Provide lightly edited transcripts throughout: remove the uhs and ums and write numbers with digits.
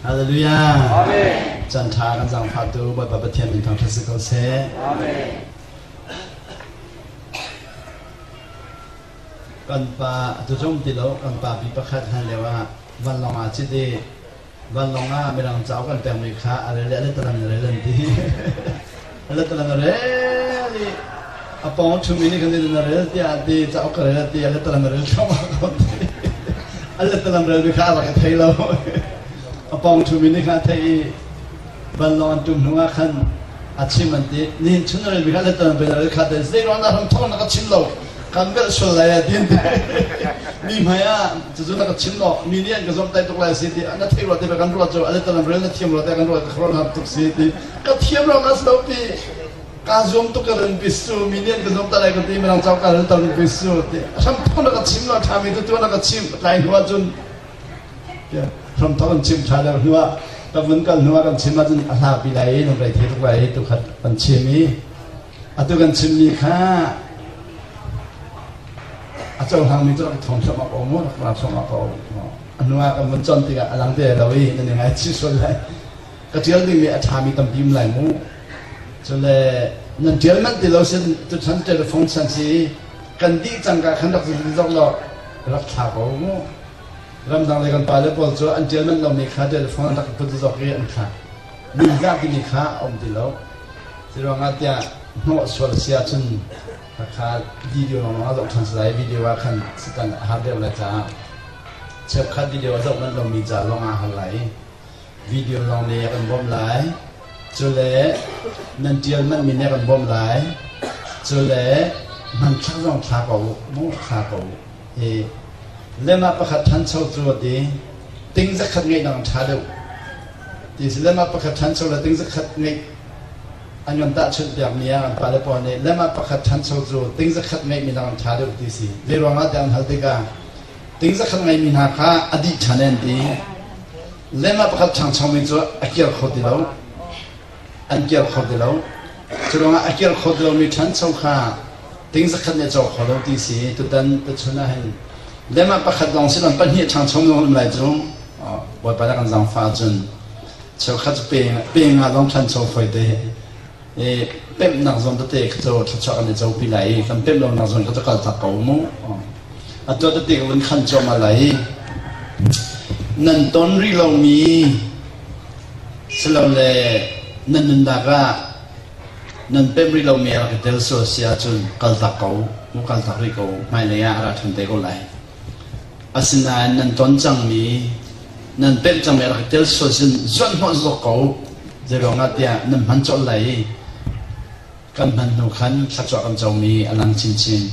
Hallelujah. Amen. Caan ṭha kan zaangfahtu Bawipa Pathian min thangṭhat si ko seh. Amen. Kan pa atu zong ti lo kan pa pi pakhat hlan lio ah vanlawng ah cit i vanlawng ah mirang cauk an pekmi kha a rel i a letalang in a rel an ti. A letalang a rel i a pawng ṭhumi nih khan zeitin a rel tiah a ti cauk ka rel a ti a letalang a rel thluahmah ko ti. A letalang relmi kha a rak i thei lo. A pawng ṭhumi nih khan a theih i vanlawng an ṭum hnu ah khan a chim an ti. Nihin chun a relmi kha a letalang a rel kha te zei ruang dah ram thawng na ka chim lo kan velh sual lai a ti mi hmai ah cucu na ka chim lo mi nih an ka zomhtaih tuk lai si ti na theih rua te kan ruah cu a letalang rel na thiam rua te kan ruah ka ruah tuk si ti ka thiam rong as lo ti ka zuam tuk ka run bisu mi nih an ka zuam ta lai ka ti mirang cau ka rel ta run bisu ti hram thawk na ka chim lo tha mi tu tu na ka chim tlai hnu ah cun hram thawk an chim tha lo hnu ah ka vun kal hnu ah kan chim ahcun a hla pi lai nan rei thei tuk lai tu khat kan chim i atu kan chim mi kha a cohlang mi cu rak thong thluahmah ko mu rak ra thluahmah ko a hnu ah kan vun con tikah a lang te lo i nan i ngai chih sual lai ka ṭial dingmi a ṭhami tampi um lai mu. Cule nan ṭial manh ti lo sin tuchan telephone chan si kan dih cangka khan rak zok law rak thla ko mu. Ramdang le kan pale pawl cu an ṭial manh lomi kha telephone an rak put zok i an thlah. Ningzah timi kha a um ti lo. Cu ruangah tiah hnawh sual si ahcun khakha video lawng a zoh ṭhan si lai video ah khan sitan a har deuh lai caah cheukhat video a zoh manh lomi ca lawng ah har lai. Video lawng nih a kan bawmh lai. Cule nan ṭial manhmi nih a kan bawmh lai. Cule hmanthlak zong thla ko u, mu thla ko u. Hi lema pakhat ṭhancho cu a ti. Ting zakhat ngeih dang ṭha deuh. Ti si lema pakhat ṭhancho le ting zakhat ngeih an kan tahchunh piakmi ah kan pale pawl nih lema pakhat ṭhancho cu ting zakhat ngeihmi dang ṭha deuh ti si. Zei ruangah tiah an hal tikah Ting zakhat ngeimi hna kha a dih ṭhan an ti. Lema pakhat ṭhangchomi cu a kir kho ti lo. An kir kho ti lo. Cu ruangah a kir kho ti lomi ṭhancho kha ting zakhat nih a caw kho lo ti si. Tutan tuchun ah hin lema pakhat lawng si lo pahnih ṭhangcho mi um lai cu Bawipa dah kan zaangfah ahcun cheukhat cu pe pe nga lawng ṭhancho foi te i pemhnak zawn tete kha cu thluachuah kan i copi lai i kan pemh lonak zawn kha cu kal tak ko mu. Atu tete ka vun khan cuahmah lai i nan ton rih lomi silole nan nunnak ah nan pemh rih lomi a rak i tel sual si ahcun kal tak ko mu kal tak rih ko hmailei ah a ra ṭhan te ko lai. Asinain nan ton cangmi nan pemh cangmi a rak i tel sual sin zuanhnawh zawk ko zeiruangah tiah nan hman colh lai i kan hman hnu khan thluachuah kan comi a lang chinchin.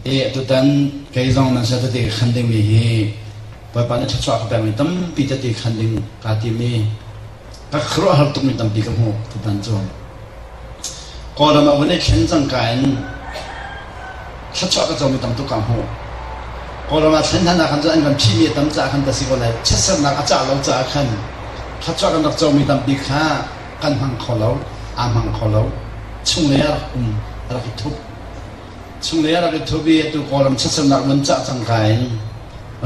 I tutan kei zong nan sia tete ka khan dingmi hi Bawipa nih thluachuah ka pekmi tampi tete khan ding kaa tim i ka khuaruahhar tukmi tampi ka hmuh tutan cu. Kawlram ah vun i thlen cangka in thluachuah ka comi tam tuk kaa hmuh. Kawlram ah thlen hlan ah khan cun an kan phihmi a tam caah khan ta si ko lai. Chiatsernak a cah lo caah khan thluachuah kan rak comi tampi kha kan hmang kho lo, aa hmang kho lo. Chunglei ah rak um, a rak i thup. Chunglei ah rak i thup i atu Kawlram chiatsernak vun cah cangka in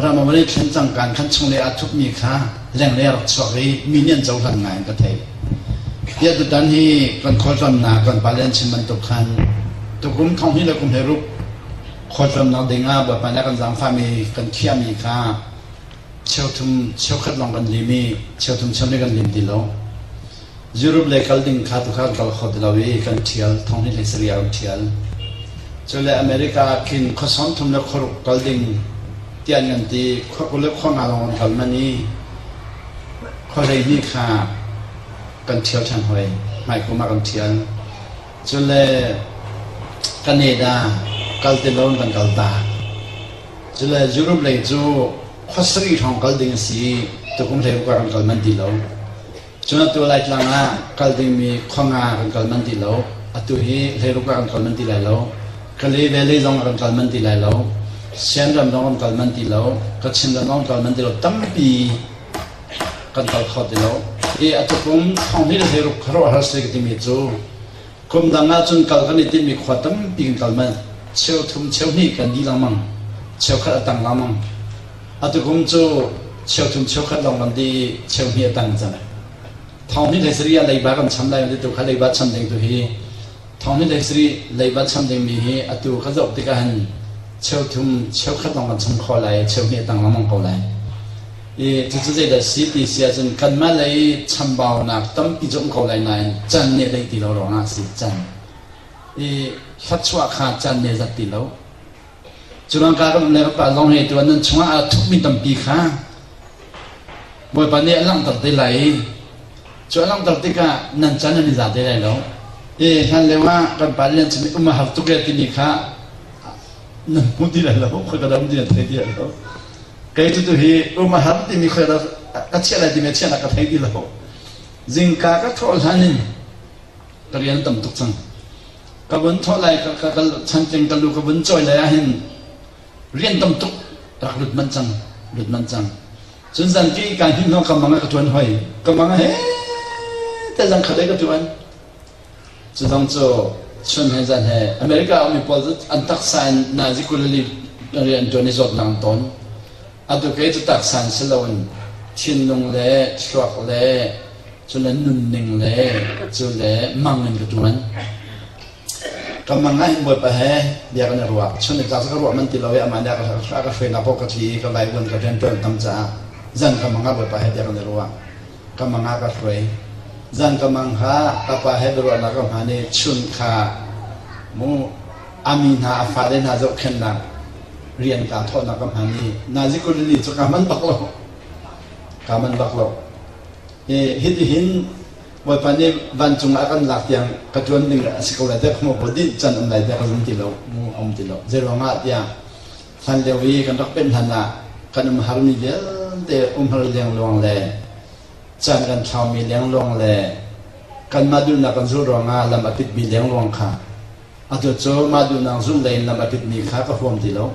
ram a van i thlen cangka in khan chunglei aa thupmi kha lenglei a rak chuak i mi nih an cohlan ngai in ka theih. Tiah tutan hi kan khualtlawnnak kan pale an chim bantuk khan tukum thong hnih le kum he ruk khualtlawnnak ding ah Bawipa nih a kan zaangfahmi kan khiahmi kha cheuthum cheukhat lawng kan lim i cheuthum cheuhnih kan lim ti lo. Europe lei kal ding kha tu kha kan kal kho ti lo i kan ṭhial thong hnih hlei sarih ah kan ṭhial. Cule America ah khin khua sawmthum le khua ruk kal ding tiah an kan ti khua 20 le khua nga lawng kan kal manh i khua 12 kha kan ṭhial ṭhan hoi hmaikum ah kan ṭhial. Cule Canada kal ti lo in kan kal ta. Cule Europe lei cu khua sarih hrawng kal ding a si i tukum hlei ruk ah kan kal manh ti lo. Cun atu Laitlang ah kal dingmi khua nga kan kal manh ti lo. Atu hi hleiruk ah kan kal manh ti lai lo. Kali Valley zong ah kan kal manh ti lai lo. Sianram zong kan kal manh ti lo. Kachin ram zong kan kal manh ti lo. Tampi kan kal kho ti lo. I atu kum thong hnih le hleiruk khuaruahhar si ka timi cu kum dang ah cun kal kan i timhmi khua tampi kan kal manh. Cheu thum cheu hnih kan dih lengmang. Cheukhat a tang lengmang. Atu kum cu Cheuthum cheukhat lawng kan ti i cheu hnih a tang cang. Thong hnih hlei sarih ah leiba kan cham lai ti tu kha leiba cham ding tu hi thong hnih hlei sarih leiba cham dingmi hi atu ka zoh tikah hin cheuthum cheukhat lawng kan cham kho lai, cheu hnih a tang lengmang ko lai. I cucu zeidah si ti si ahcun kanmah lei chambaunak tampi cu um ko lai nain can nih a deih ti lo ruangah a si can. I thluachuah kha can nih a zat ti lo. Cu rangka kan um le kan pa zong hi tuan nan chungah aa thupmi tampi kha Bawipa nih a langhter te lai i cu a langhter tikah nan can an i za te lai lo. I hlan lio ah kan pa nih an chim i um a har tuk e timi kha nan hmu ti lai lo, khoi ka dam ti nan thei ti lai lo. Kei cu tu hi um a har timi khoi ka chiah lai timi a chiahnak ka thei ti lo. Zingka ka thawh hlan in ka rian tam tuk cang. Ka vun thawh lai ka ka ka chantling ka lu ka vun cawi lai ahhin rian tam tuk rak lut manh cang lut manh cang. Cun zanki ka hnin hnu ka mang ah ka tuan hoi. Ka mang he te zang khat ka tuan. Cu zong cu chun he zan he America ummi pawl cu an taksa in nazi kulali rian ṭuan i zawtnak an tawn. Atu kei cu taksa in si loin thinlung le thluak le cu le nunning le cu le mang in ka ṭuan. Ka mang ah hin Bawipa he bia kan i ruah. Chun le tlak cu ka ruah man ti lo i amah nih a ka hruainak paoh ka tli i ka vaivuan ka rianṭuan tam caah zan ka mang ah Bawipa he bia kan i ruah. Ka mang ah ka hruai. Zan ka mang kha ka pa he biaruahnak ka hman i chun kha mu a mi hna a fale hna zohkhenhnak rian kaa thawhnak ka hman i nazi kulili cu ka man bak lo. Ka man bak lo. Hi hitihin Bawipa nih vancung ah a kan lak tiang ka ṭuan ding a si ko lai tiah ka dinh can um lai tiah ka zum ti lo. Mu a um ti lo. Zeiruangah tiah hlan lio i kan rak pemh hlan ah kan umharmi vialte umhar lengluang le caan kan thlaumi lengluang le kanmah duhnak kan zulh ruangah lam a pitmi lengluang kha atu cu mah duhnak zulh lei in lam a pitmi kha ka huam ti lo.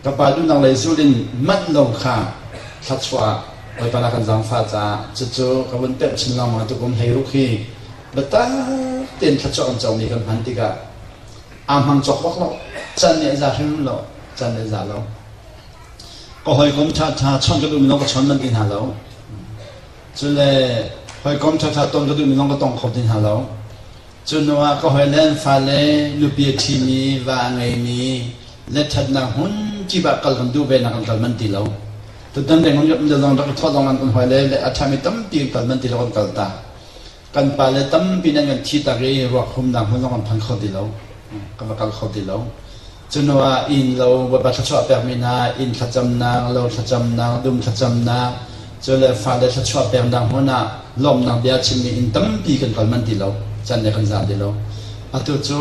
Ka pa duhnak lei zul in manh lo kha thluachuah Bawipa na kan zaangfah caah cucu ka vun pemh chin lengmang tukum 16 hi biatak tein thluachuah kan comi kan hman tikah aa hmang cawk bak lo. Can nih a za hrim lo. Can nih a za lo. Ka hawikom ṭhaṭha chawnh ka duhmi zong ka chawn manh ti hna lo. Cule hawikom ṭhaṭha ton ka duhmi zong ka tong kho ti hna lo. Cu hnu ah ka hawile an fale nupi a ṭhimi, va a ngeimi le ṭhatnak hmun kip ah kal kan duh ve nak kan kal manh ti lo. Tutan deng zong rak i thawh zong kan hawile le a ṭhami tampi kan kal manh ti lo kan kal ta. Kan pale tampi nan kan thi tak i ruak humnak hmun zong kan phan kho ti lo. Kan va kal kho ti lo. Cu hnu ah inn lo Bawipa thluachuah pekmi hna inn thlacamnak, lo thlacamnak, dum thlacamnak, cu le fale thluachuah peknak hmun ah lawmhnak bia chimmi inn tampi kan kal manh ti lo. Can le kan za ti lo. Atu cu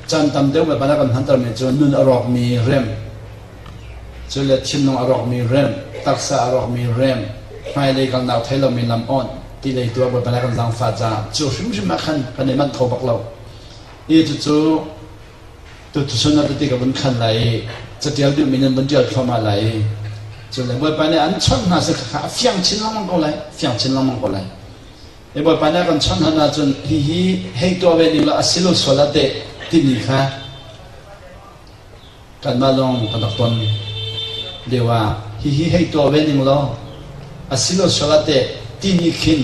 caan tam deuh Bawipa nih a kan hmantermi cu nun a rawkmi remh, Cu le thinlung a rawkmi remh, taksa a rawkmi remh, hmailei kalnak thei lomi lam awnh ti lei tu ah Bawipa nih a kan zaangfah caah cu hrimhrim ah khan kan i manh kho bak lo. Hi cucu tuchun ah tete ka vun khan lai i catial duhmi nan vun tial thluahmah lai i cu le Bawipa nih an chawnh hna si kha a fiang chin lengmang ko lai, fiang chin lengmang ko lai. I Bawipa nih a kan chawnh hna ahcun hihi hei tuah ve ning law a si lo sual ah teh timi kha Kanmah lawng kan rak ton lio ah hihi hei tuah ve ning law a si lo sual ah teh timi khin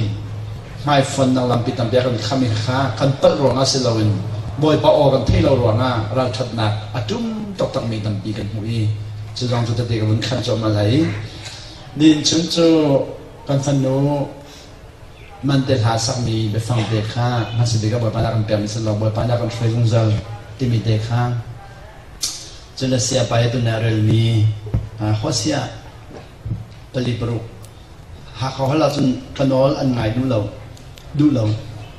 hmaifonnak lampi tampi a kan kham i kha kan palh ruangah si loin Bawipa aw kan theih lo ruangah ralṭhatnak a ṭum taktakmi tampi kan hmuh i cu zong cu tete ka vun khan cuahmah lai i nihin chun cu kan fanu man te hla sakmi biafang te kha hmasa bik ah Bawipa nih a kan pekmi si lo Bawipa nih a kan hruai zungzal timi te kha Cun a siapa i tun ah relmi Hosea 46 Hakha holh ahcun ka nawl an ngai duh lo duh lo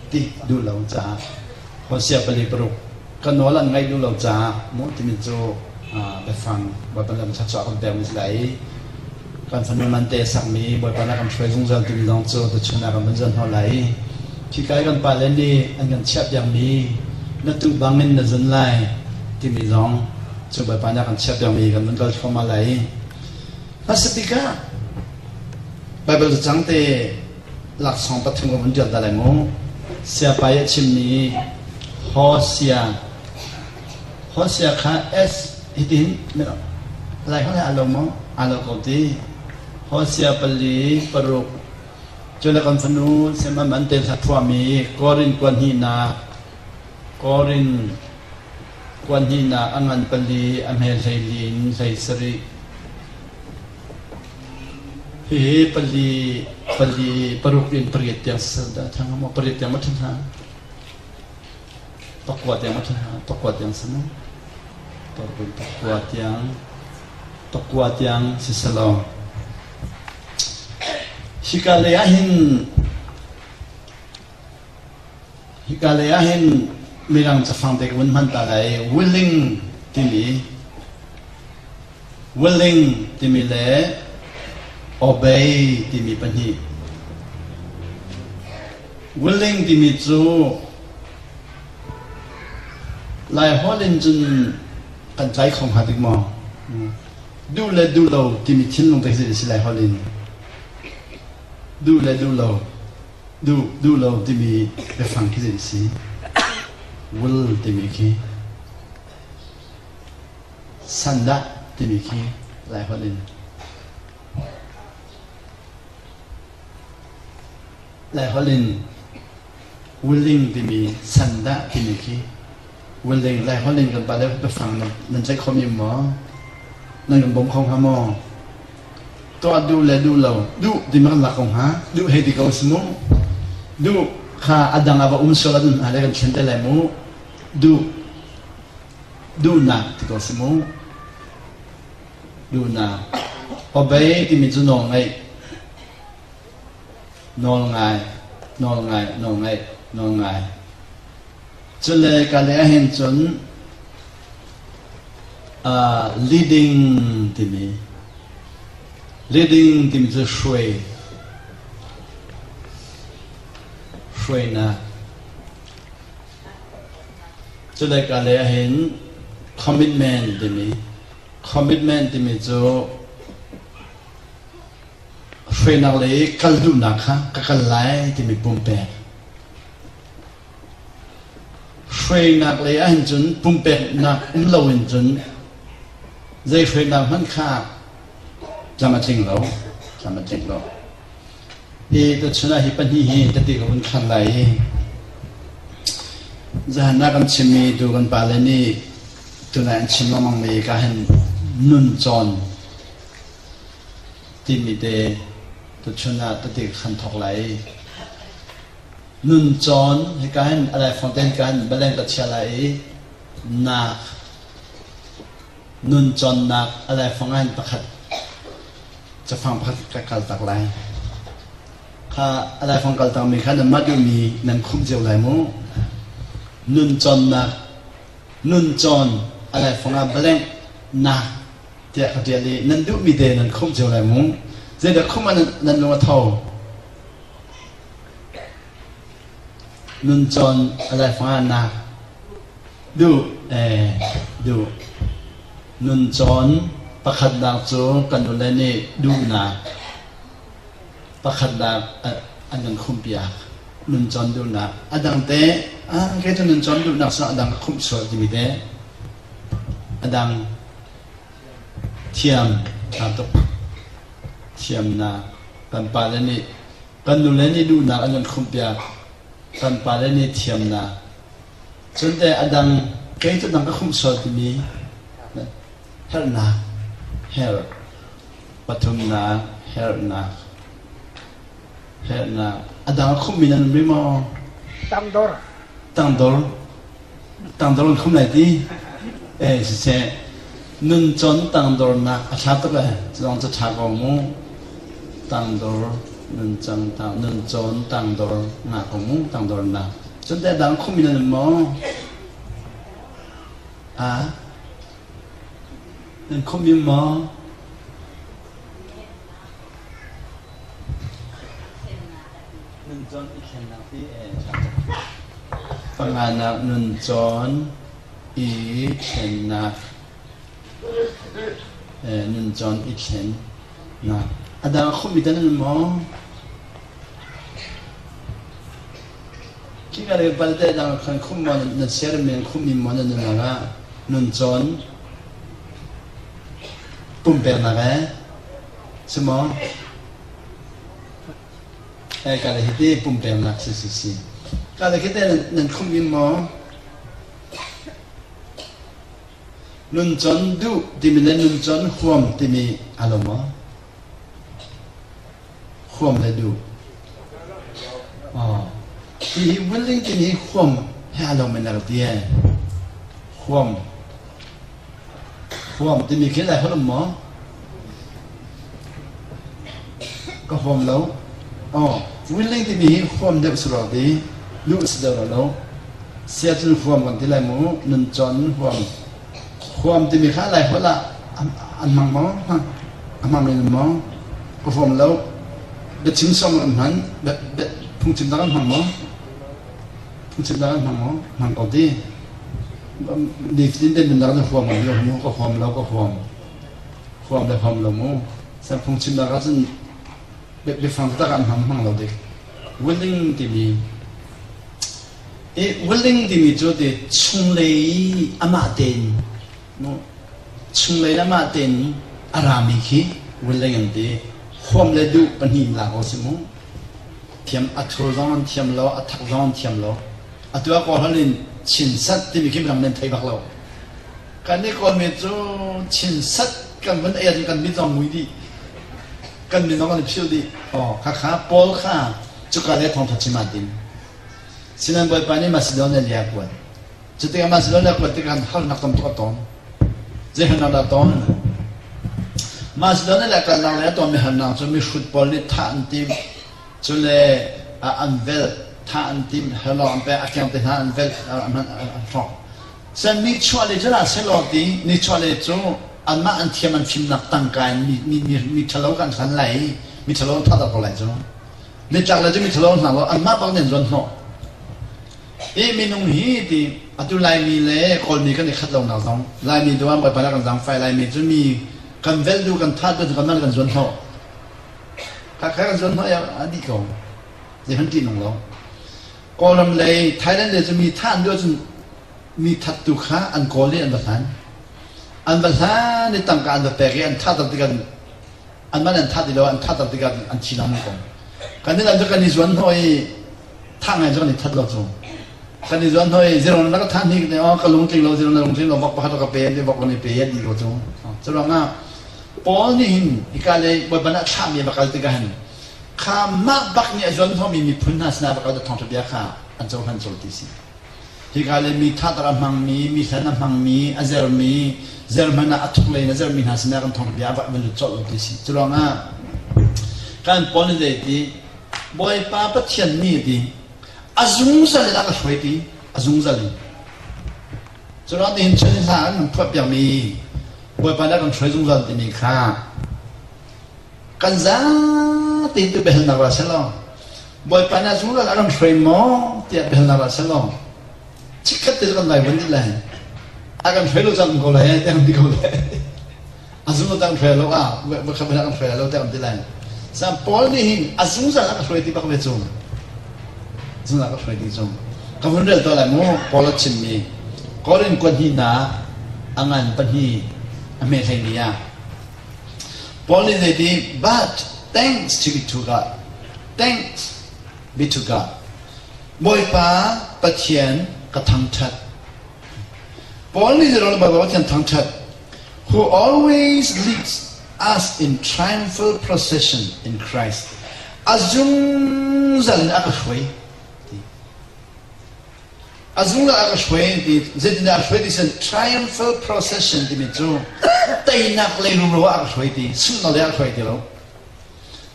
ti duh lo caah Hosea 46 ka nawl an ngaih duh lo caah mu timi cu biafang Bawipa lam thluachuah kan pekmi si lai i kan fanu man te sakmi Bawipa nih kan hruai zungzal timi zong cu tuchun ah kan vun zon hna lai i khika i kan pale nih an kan chiahpiakmi na tuh bangin na zun lai timi zong cu Bawipa nih a kan chiahpiakmi kan vun kal thluahmah lai i hmasa bik ah Baibal cacang te laksawng pathum ka vun ṭial ta lai mu. Siapa i a chimmi Hosea Hosea kha S hitin lai holh he aa lo maw? Aa lo ko ti. Hosea pali paruk. Cule kan fanu Semam an te hla phuahmi Korin kuanhnihnak Korin kuanhnihnak a ngan pali a hme hleili in 17. Hihi pali pali paruk in pariat tiang sisal dah thang maw pariat tiang ma ṭhan hna pakua tiang ma ṭhan hna pakua tiang si mu paruk in pakua tiang pakua tiang sisalaw hika lei ah hin Hika lei ah hin Mirang cafang te ka vun hman ta lai. Willing timi willing timi le obey timi pahnih. Willing timi cu Lai holh in cun kan tlai kho hnga dik maw? Duh le duh lo timi thinlung te khi si Lai holh in. Duh le duh lo. Duh duh lo timi biafang khi zei si? Will timi khi sandah timi khi Laiholh in Laiholh in willing timi sandah timi khi willing Laiholh in kan pale biafang nan tlaih khomi maw? Nan kan bawm kho hnga maw? Tuah duh le duh lo duh ti ma kan lak ko hnga duh hei ti ko si mu duh kha a dang ah va um sual an hna le kan thlen te lai mu duh duhnak ti ko si mu duhnak obey timi cu nawl ngaih nawl ngai nawl ngai nawl ngaih nawl ngai cule ka le ahhin cun uh, leading timi leading timi cu hruai hruainak cule ka le ahhin commitment timi commitment timi cu hruainak lei kal duhnak kha ka kal lai timi pumpek Hruainak lei ahhin cun pumpeknak um loin cun zei hruainak hmanh kha tlam a tling lo. Tlam a tling lo. Hi tuchun ah hi pahnih hi tete ka vun khan lai i zahan ah kan chimmi tu kan pale nih tunai an chim lengmang mi ka hin nun cawn timi te tuchun ah tete ka khan thawk lai i Nun cawn hika hin a laifang te hika hin baleng ka chia lai i nak nun cawnnak a laifang ah hin pakhat cafang pakhat ka kal tak lai. Kha a laifang kal takmi kha nanmah duhmi nan khumh cio lai mu. Nun cawnnak nun cawn a laifang ah baleng nak tiah ka ṭial i nan duhmi te nan khumh cio lai mu. Zeidah khumh ah nan lung a tho? Nuncawn a laifang ah nak duh ee duh. Nuncawn pakhatnak cu kan nule nih duhnak pakhatnak an kan khumhpiak. Nuncawn duhnak. A dang te ah kei cu nuncawn duhnak cu a dang ka khumh sual timi te a dang thiam ṭha tuk. Thiamnak kan pale nih kan nule nih duhnak an kan khumhpiak kan pale nih thiamnak cun te a dang kei cu dang ka khumh sual timi herhnak herh pathumnak herhnak herhnak a dang a khumhmi nan um rih maw tangdor tangdor Tangdor an khum lai ti. Eh siseh nuncawn tangdornak a thla tuk eh zong cu ṭha ko mu. Tangdor nuncang tang nuncawn tangdor nga ko mu tangdornak. Cun te dang khum in an um maw? Ah nan khum im maw? Nuncawn i thlennak ti eh ṭha tuk. Panganak nuncawn i thlennak nuncawn i thlennak. A dang a khummi tan an maw? Khi ka le balte dang khan khum maw nan share men khummi maw nan nunnak ah nuncawn pumpeknak eh? Si maw? Hei ka le hiti pumpeknak si si si. Ka le khite nan, nan khumh im maw? Nuncon duh timi le nuncon huam timi a lo maw? Huam le duh. Oh. Hi hi willing timi hi huam he a lo men a ti e. Huam. Huam timi khi lai holh um maw? Ka huam lo. Oh, willing timi hi huam deuh si rua ti, duh si deuh rua lo. Sia cun huam kan ti lai mu, nun con huam. Huam timi kha lai holh ah an hmang maw? A hmang men maw? Ka huam lo. Biachim song an hman, phungchim dang an hmang maw? Phungchim dang an hmang maw? Hmang ko ti. Nifatin te nunnak na huam lo mu, ka huam lo, ka huam. Huam le huam lo mu. San phungchimnak ah cun biafang taktak an hmang hmang lo dik. Willing timi i willing timi cu ti chunglei i amah tein no chunglei amah tein a rami khi willing an ti. Huam le duh pahnih lak ko si mu. Thiam a thur zong an thiam lo, a thak zong an thiam lo. Atu ah Kawlholh in chinsat timi khi midang nan thei bak lo. Kan i Kawlmi cu chinsat kan vun ei ahcun kan mit zong mui dih. Kan min zong kan i philh dih. Aw, khakha Paul kha cuka le thawngṭha chim aa tim. Sinan Bawipa nih Macedonia lei a kuat. Cutikah Macedonia kuat tikah harnak tam tuk a ton. Zei harnak dah a ton? Macedonia le kalnak lei a tonmi harnak cu mihrut pawl nih thah an timh. Cule an velh, thah an timh, hello an pek, a keng te hna an velh, an hrawk. Sen nichuahlei cu dah selaw ti nichuahlei cu anmah an thiam an fimnak tangka in mi mi mi mi ṭhalo kan hlan lai i mi ṭhalo an thatter ko lai cu. Nitlak le cu mi ṭhalo an hlang lo anmah bak nih an zuan hnawh. Hi minung hi ti atu Laimi le Kawlmi kan i khat lonak zong Laimi duam Bawipa nih kan zaangfai Laimi cu mi kan velh duh kan that duh kan man kan zuan hnawh. Kha kha kan zuan hnawh ya a dih ko. Zeihmanh ṭih nung lo. Kawlram lei Thailand lei cu mi thah an duh ahcun mi thattu kha an kawl i an va hlan. An va hlan i tangka an va pek i an thahter tikah anmah an thah ti lo an thahter tikah an thi lengmang ko. Kan nih cu kan i zuan hnawh i thah ngai cu kan i that lo cu. Kan i zuan hnawh i zero na ka thah hnik ne oh ka lungtling lo zero na lungtling lo vok pakhat ka pe an ti vok kan i pe an ti ko cu. Cu ruangah Paul nih hin hika lei Bawipa nih a thlahmi a va kal tikah hin kha mah bak nih a zuan hnawhmi miphun hna sinah va kal thawngṭha bia kha an cohlan colh ti si. Hika le mi thatar a hmangmi, mi hlan a hmangmi, a zermi, zer hmanh ah a thuk lei in a zermi hna sinah kan thawngṭha bia a va lut colh lo ti si. Cu ruangah kan Paul nih zei ti Bawipa Pathian nih ti a zungzal in a ka hruai ti a zungzal in. Cu ruang nihin chun hla an phuah piakmi Bawipa nih a kan hruai zungzal timi kha kan zate tu biahalnak ra selaw Bawipa nih a zungzal a kan hruai maw tiah biahalnak ra selaw chikkhat te cu kan vai vun dih lai a kan hruai lo cang ko lai tiah kan ti ko lai a zungzal kan hruai lo ah vakhat kan hruai lo tiah kan ti lai San Paul nih hin a zungzal a ka hruai ti bak ve cu zungzal a ka hruai ti cu ka vun rel to lai mu Paul a chimmi Korin kuat hnihnak a ngan pahnih a hme hlei ni ah Paul nih zeiti but thanks to be to God thanks be to God Bawipa Pathian ka thangṭhat Paul nih zeiruang Bawipa Pathian thangṭhat who always leads us in triumphal procession in Christ a zungzal in a ka hruai A zungzal a ka hruai ti zeitindah a hruai ti sin triumphal procession timi cu teinak lei rumro ah a ka hruai ti sunghnak lei ah a hruai ti lo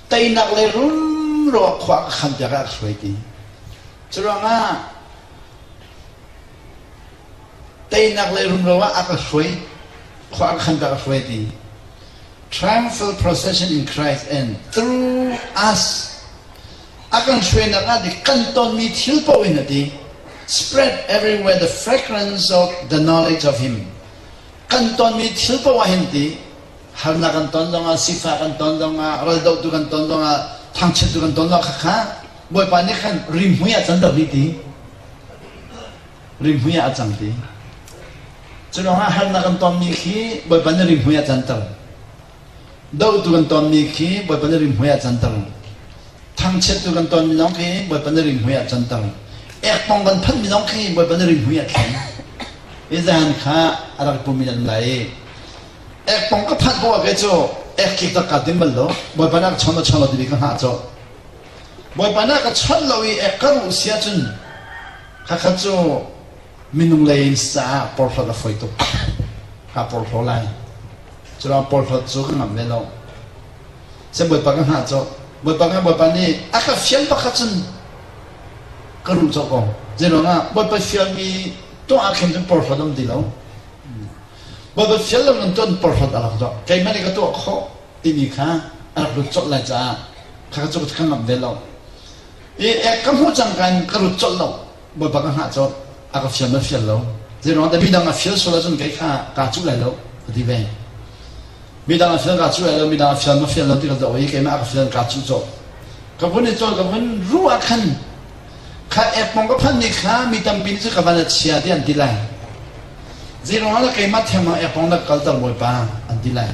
teinak lei rumro ah khua a ka khan piak ah a ka hruai ti cu ruangah teinak lei rumro ah a ka hruai khua a ka khan piak a hruai ti triumphal procession in Christ and through us A kan hruainak ah kan tonmi thil paoh in a ti. Spread everywhere the fragrance of the knowledge of him. Kan tonmi thil paoh ah hin ti harnak kan ton zongah sifah kan ton zongah raldohtu kan ton zongah thangchiattu kan ton zongah khakha Bawipa nih khan rimhmui ah can dih ti rimhmui ah a cang ti cu ruangah harnak kan tonmi khi Bawipa nih rimhmui ah canter. Dohtu kan tonmi khi Bawipa nih rimhmui ah canter. Thangchiattu kan tonmi zong khi Bawipa nih rimhmui ah canter. Ekpong kan phanmi zong khi Bawipa nih rimhmui ah thlen. Hi zan kha a rak pumi nan lai i ekpong ka phanh poah ke cu ek tlik tak kaa tim bal lo. Bawipa nih a ka chawn lo chawn lo timi ka hngah cawh. Bawipa nih a ka chawnh lo i ek ka ruh si ahcun khakha cu minung lei in caah porhlawt a fawi tuk. Kaa porhlaw lai. Curuang porhlawt cu ka ngamh ve lo. Sem Bawipa ka hngah cawh. Bawipa ka Bawipa nih a ka fial pakhat cun ka ruh cawh ko. Zeiruangah Bawipa fialmi tuah ah khin cun porhlawt um ti lo. Bawipa fial lo nan tuan porhlawt a rak tuah. Keimah nih ka tuah khawh timi kha a rak lut colh lai caah kha cu ka ngamh ve lo. I ek ka hmuh cang kan ka rut colh lo. Bawipa ka hngah colh. A ka fial ma fial lo. Zeiruang dah midang a fial sual ahcun kei kha kaa cuh lai lo ka ti ve. Midang a fial kaa cuh lai lo, midang a fial ma fial lo ti ka zoh i keimah a ka fial kaa cuh colh. Ka vun i colh ka vun ruh ah khan kha ek mong ka phanh ni kha mi tampi nih cu ka van a chia ti an ti lai. Zeiruangah dah keimah theng ah ekpong na kalter Bawipa an ti lai.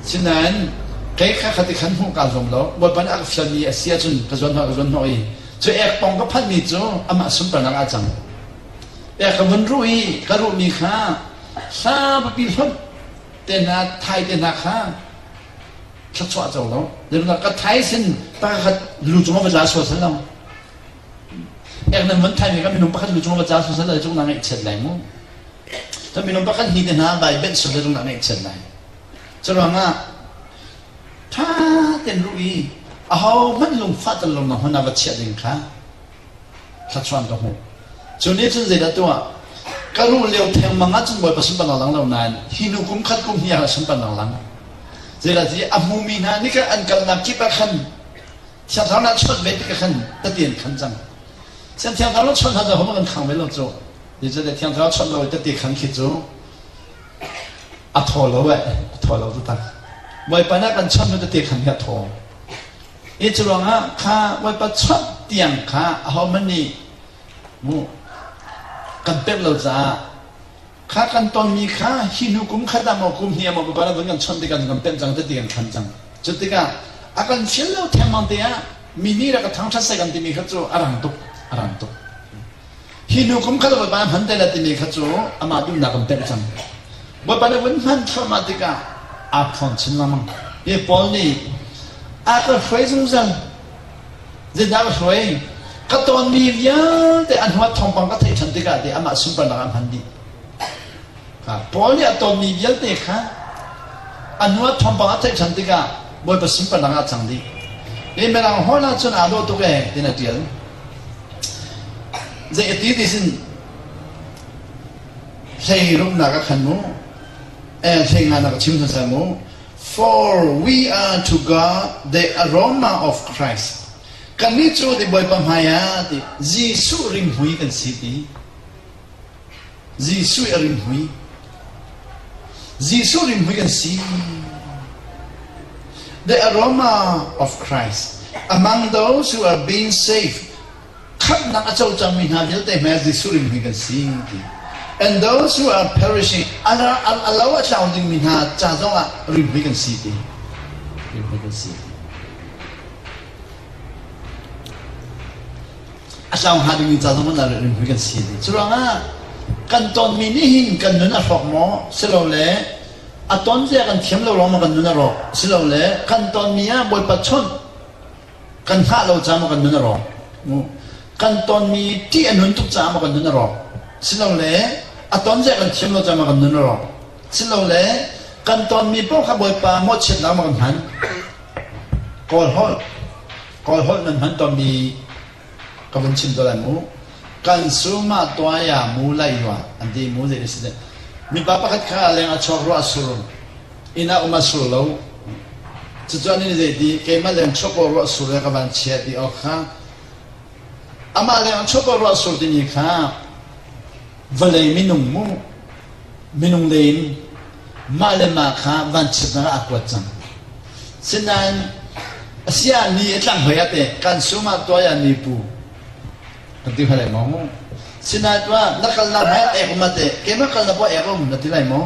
Sinain kei kha khati khan hmuh kaa zuam lo. Bawipa nih a ka fialmi a si ahcun ka zuan hnawh ka zuan hnawh i cu ekpong ka phanhmi cu amah sunparnak ah cang. Ek ka vun ruh i ka ruhmi kha hla papi hlonh te hna thai te hna kha thluachuah co lo. Zeiruangah ka thai sin pakhat lu cungah va tla sual sal lo. Ek nan van thaimi kan minung pakhat lu cung va ca sual sal cung na ngaihchiat lai mu. Kan minung pakhat hni te hna vai benh sual cung na ngaihchiat lai. Curuangah tha ten ruh i aho hmanh lungfah tel lo na hmun ah va chiah ding kha thlachuan ka hmuh. Cu nih cun zeidah tuah? Ka ruh lio thengmang ah cun Bawipa sunparnak lang lo nain hi nu kum khat kum hnih ah sunparnak lang. Zeidah ti a hmumi hna nih khan an kalnak kip ah khan Thiang Thlarau na chawnh ve tikah khan tati an khan cang. Sian Thiang Thlarau chawnh hna hom kan khang ve lo cu. Zeicahtiah Thiang Thlarau chawnh lo i tati khan khi cu a thaw lo eh, a thaw lo taktak. Bawipa nih kan chawnh nu tati khan hi a thaw. I cu ruangah kha Bawipa chawnh tiang kha ahohmanh nih mu kan pek lo caah Kha kan tonmi kha hi hnu kum khat ah maw kum hnih ah maw Bawipa nih vun kan chawnh tikah kan pemh cang ti kan khan cang. Cu tikah a kan fial lo thengmang te ah mi nih rak ka thangṭhat seh kan timi kha cu a rang tuk, a rang tuk. Hi hnu kum khat ah Bawipa hman te la timi kha cu amah duhnak kan pemh cang. Bawipa nih vun hman thluahmah tikah aa phuang chin lengmang. Hi Paul nih a ka hruai zungzal. Zeidah ka hruai? Ka tawnmi vialte a hnuah thawngpang ka theih ṭhan tikah te amah sunparnak ah hman dih. Paul nih a tawnmi vialte kha a hnuah thawngpang a theih ṭhan tikah Bawipa sunparnak ah cang dih. Hi Mirang holh ahcun aa dawh tuk ee tin a ṭial. Zei a ti ti sin hlei rumnak a khan mu. Eh hlei nganak a chim hmasa mu. For we are to God the aroma of Christ. Kannih cu ti Bawipa hmaiah ti Jesuh rimhmui kan si ti. Jesuh a rimhmui. Jesuh rimhmui kan si. The aroma of Christ among those who are being saved khamhnak a co cangmi hna vialte hmai Jesuh rimhmui kan si ti. And those who are perishing, a lo a tlau dingmi hna ca zongah rimhmui kan si ti. Rimhmui kan si ti. A tlau hnga dingmi ca zongah rimhmui kan si ti. Curuangah kan tonmi nih hin kan nun a hrawk maw silole a ton zia kan thiam lo lawng maw kan nun a rawk silole kan tonmi ah Bawipa chawnh kan hngah lo caah maw kan nun a rawk kan tonmi ṭih a nun tuk caah maw kan nun a rawk silole a ton zia kan thiam lo caah maw kan nun a rawk silole kan tonmi paoh kha Bawipa mawhchiatnak maw kan hman kawl holh kawl holh nan hman tonmi ka vun chim to lai mu kan suma tuaya mu lai yua an ti mu zei si mipa pakhat kha leng a chuak ruah sur inn ah um a sur lo. Cucu an in zei ti keimah leng chuak aw ruah sur le ka van chia ti awk kha amah leng chuak aw ruah sur timi kha vawlei minung mu minung lein mah le mah kha vanchiatnak ah aa kuat cang. Sinain asia ni a tlang hoi ah te kan sum ah tuai ah ni pu Kan ti hnga lai maw? Sinain tuah na kalnak hmai ah ek um ate keimah kalnak poah ek um na ti lai maw?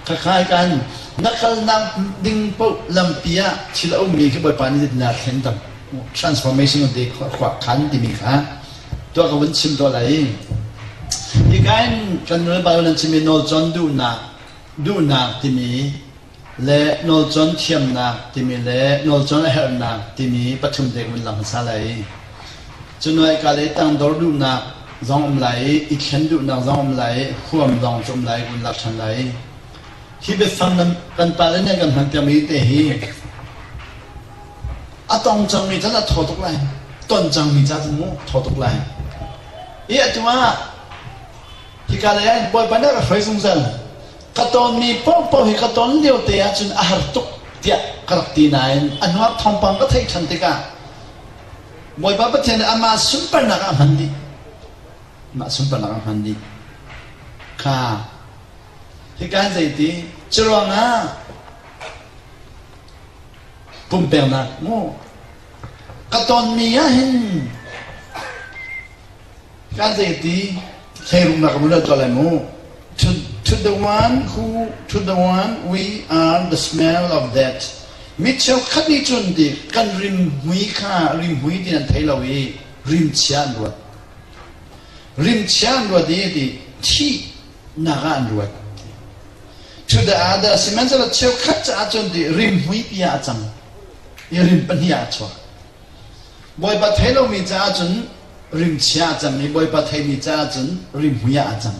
Khakhai kan. Na kalnak ding paoh lampi ah thil a ummi khi Bawipa nih zeitindah a thlen tam transformation te khuah khan timi kha tuah ka vun chim tuah lai. Hika in kan nu le pa nan chimmi nawlcawn duhnak duhnak timi le nawlcawn thiamnak timi le nawlcawn a herhnak timi pathum te vun lang hmasa lai. Cunuai ka le tangdor duhnak zong um lai i, i thlen duhnak zong um lai i, huam zong cu um lai vun lak ṭhan lai. Hi biafang nan kan pale nih kan hman piakmi te hi a tong cangmi can a thaw tuk lai. Ton cangmi ca cu mu thaw tuk lai. I atu ah hika lei ah Bawipa nih a ka hruai zungzal. Ka tonmi paohpaoh hi ka ton lio te ahcun a har tuk tiah ka rak ti nain a hnuah thawngpang ka theih ṭhan tikah Bawipa Pathian nih amah sunparnak ah a hman dih. Amah sunparnak ah a hman dih. Kha hika zeiti curuangah pumpeknak mu ka tonmi ah hin kan zeiti hleirungnak ka mun tuah lai mu to, to the one who to the one we are the smell of death mi cheukhat nih cun ti kan rimhmui kha rimhmui ti an thei lo i rimchia an ruat rimchia an ruat i ti thihnak ah an ruat to the other sihmanhsehlaw cheukhat caah cun ti rimhmui pi ah a cang i rim pahnih ah a chuak Bawipa thei lomi caah cun rimchia a cang i Bawipa theimi caah cun rimhmui ah a cang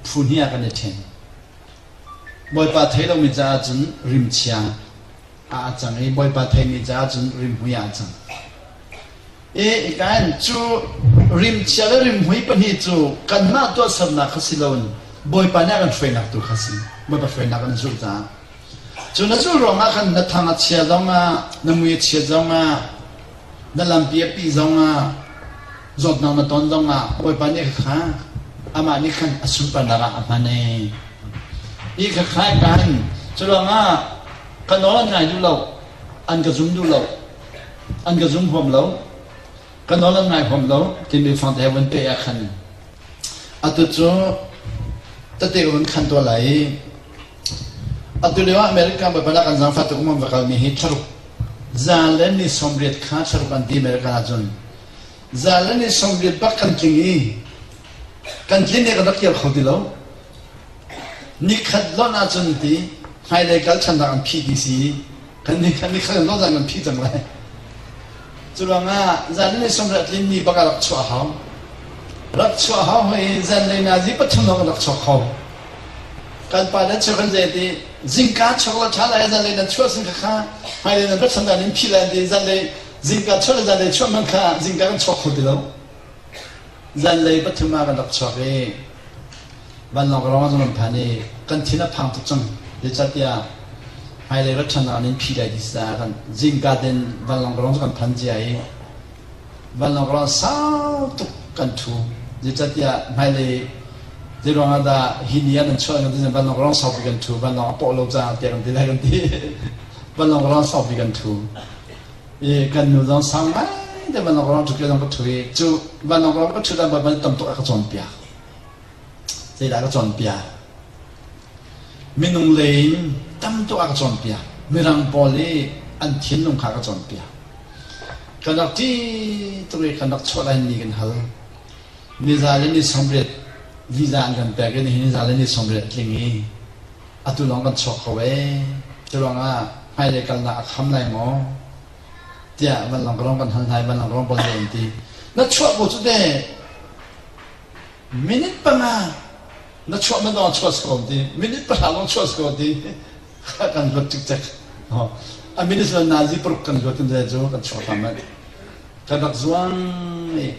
phu hnih ah kan i ṭhen Bawipa thei lomi caah cun rimchia ah a cang i Bawipa theimi caah cun rimhmui ah a cang. I kan cu rimchia le rimhmui pahnih cu kanmah tuahsernak kha si loin Bawipa nih a kan hruainak tu kha si. Bawipa hruainak kan zulh caah. Cu na zulh ruangah khan na thang a chia zongah, na mui a chiat zongah, na lampi a pih zongah, zawtnak na ton zongah Bawipa nih kha amah nih khan a sunparnak ah a hman ee. Hi kha khai kan cu ruangah ka nawl an ngai duh lo, an ka zum duh lo, an ka zum huam lo, ka nawl an ngai huam lo timi fang te vun pe ah khan atu cu tete vun khan tuah lai i atu lio ah America Baibal ah kan zaangfah tuk um va kalmi hi thlaruk za le ni 80 kha thlaruk an ti America ahcun za le ni 80 bak kan tling i kan tlin i kan rak kir kho ti lo Nikhat lonh ahcun ti hmailei kal ṭhannak an phih ti si kan nikhat nikhat kan lonh kan phih cang lai. Cu ruangah zan le sawmriat tlin ni bak ah rak chuah hau. Rak chuah hau hoi zanlei nazi pathum lawng rak chuak kho. Kan pa le chuak kan zei ti zingka chuak la ṭha lai zanlei nan chuah sin kha kha hmailei nan rat ṭhan in phih lai ti zanlei zingka chuah le zanlei chuah man kha zingka kan chuak kho ti lo. Zanlei pathum ah kan rak chuak i vanlawng ka rong kan phan i kan thin a phang tuk cang. Zeicahtiah hmailei rat ṭhan ah an in phi lai ti caah kan zingka ten vanlawng ka rong cu kan phan cia i vanlawng ka rong sau tuk kan ṭhu. Zeicahtiah hmailei zeiruang ah dah hi ni ah nan chuah kan ti vanlawng ka rong saupi kan ṭhu. Vanlawng a pawh lo caah tiah kan ti lai kan ti. Vanlawng ka rong saupi kan ṭhu. I kan nu zong sang ngai te vanlawng ka rong ṭhu zong ka ṭhu i cu vanlawng ka rong ka ṭhut ah Baibal tam tuk a ka cawnpiak. Zeidah a ka cawnpiak? Minung lei in tam tuk a ka cawnpiak. Mirang pawl i an thinlung kha a ka cawnpiak. Kan rak ṭi tuk i kan rak chuah lai ni kan hal. Niza le ni 80 visa an kan pek i nihin niza le ni 80 tling i atu lawng kan chuak kho ee. Cu ruangah hmailei kalnak a kham lai maw? Tiah vanlawng ka rong kan hal hna i vanlawng ka rong pawl nih an ti. Na chuah ko cu teh minute panga na chuah man dong chuah si ko ti minute pahra lawng chuah si ko ti kan luat cikcek a minute cu nazi paruk kan luat kan cu kan chuak ta manh kan rak zuang i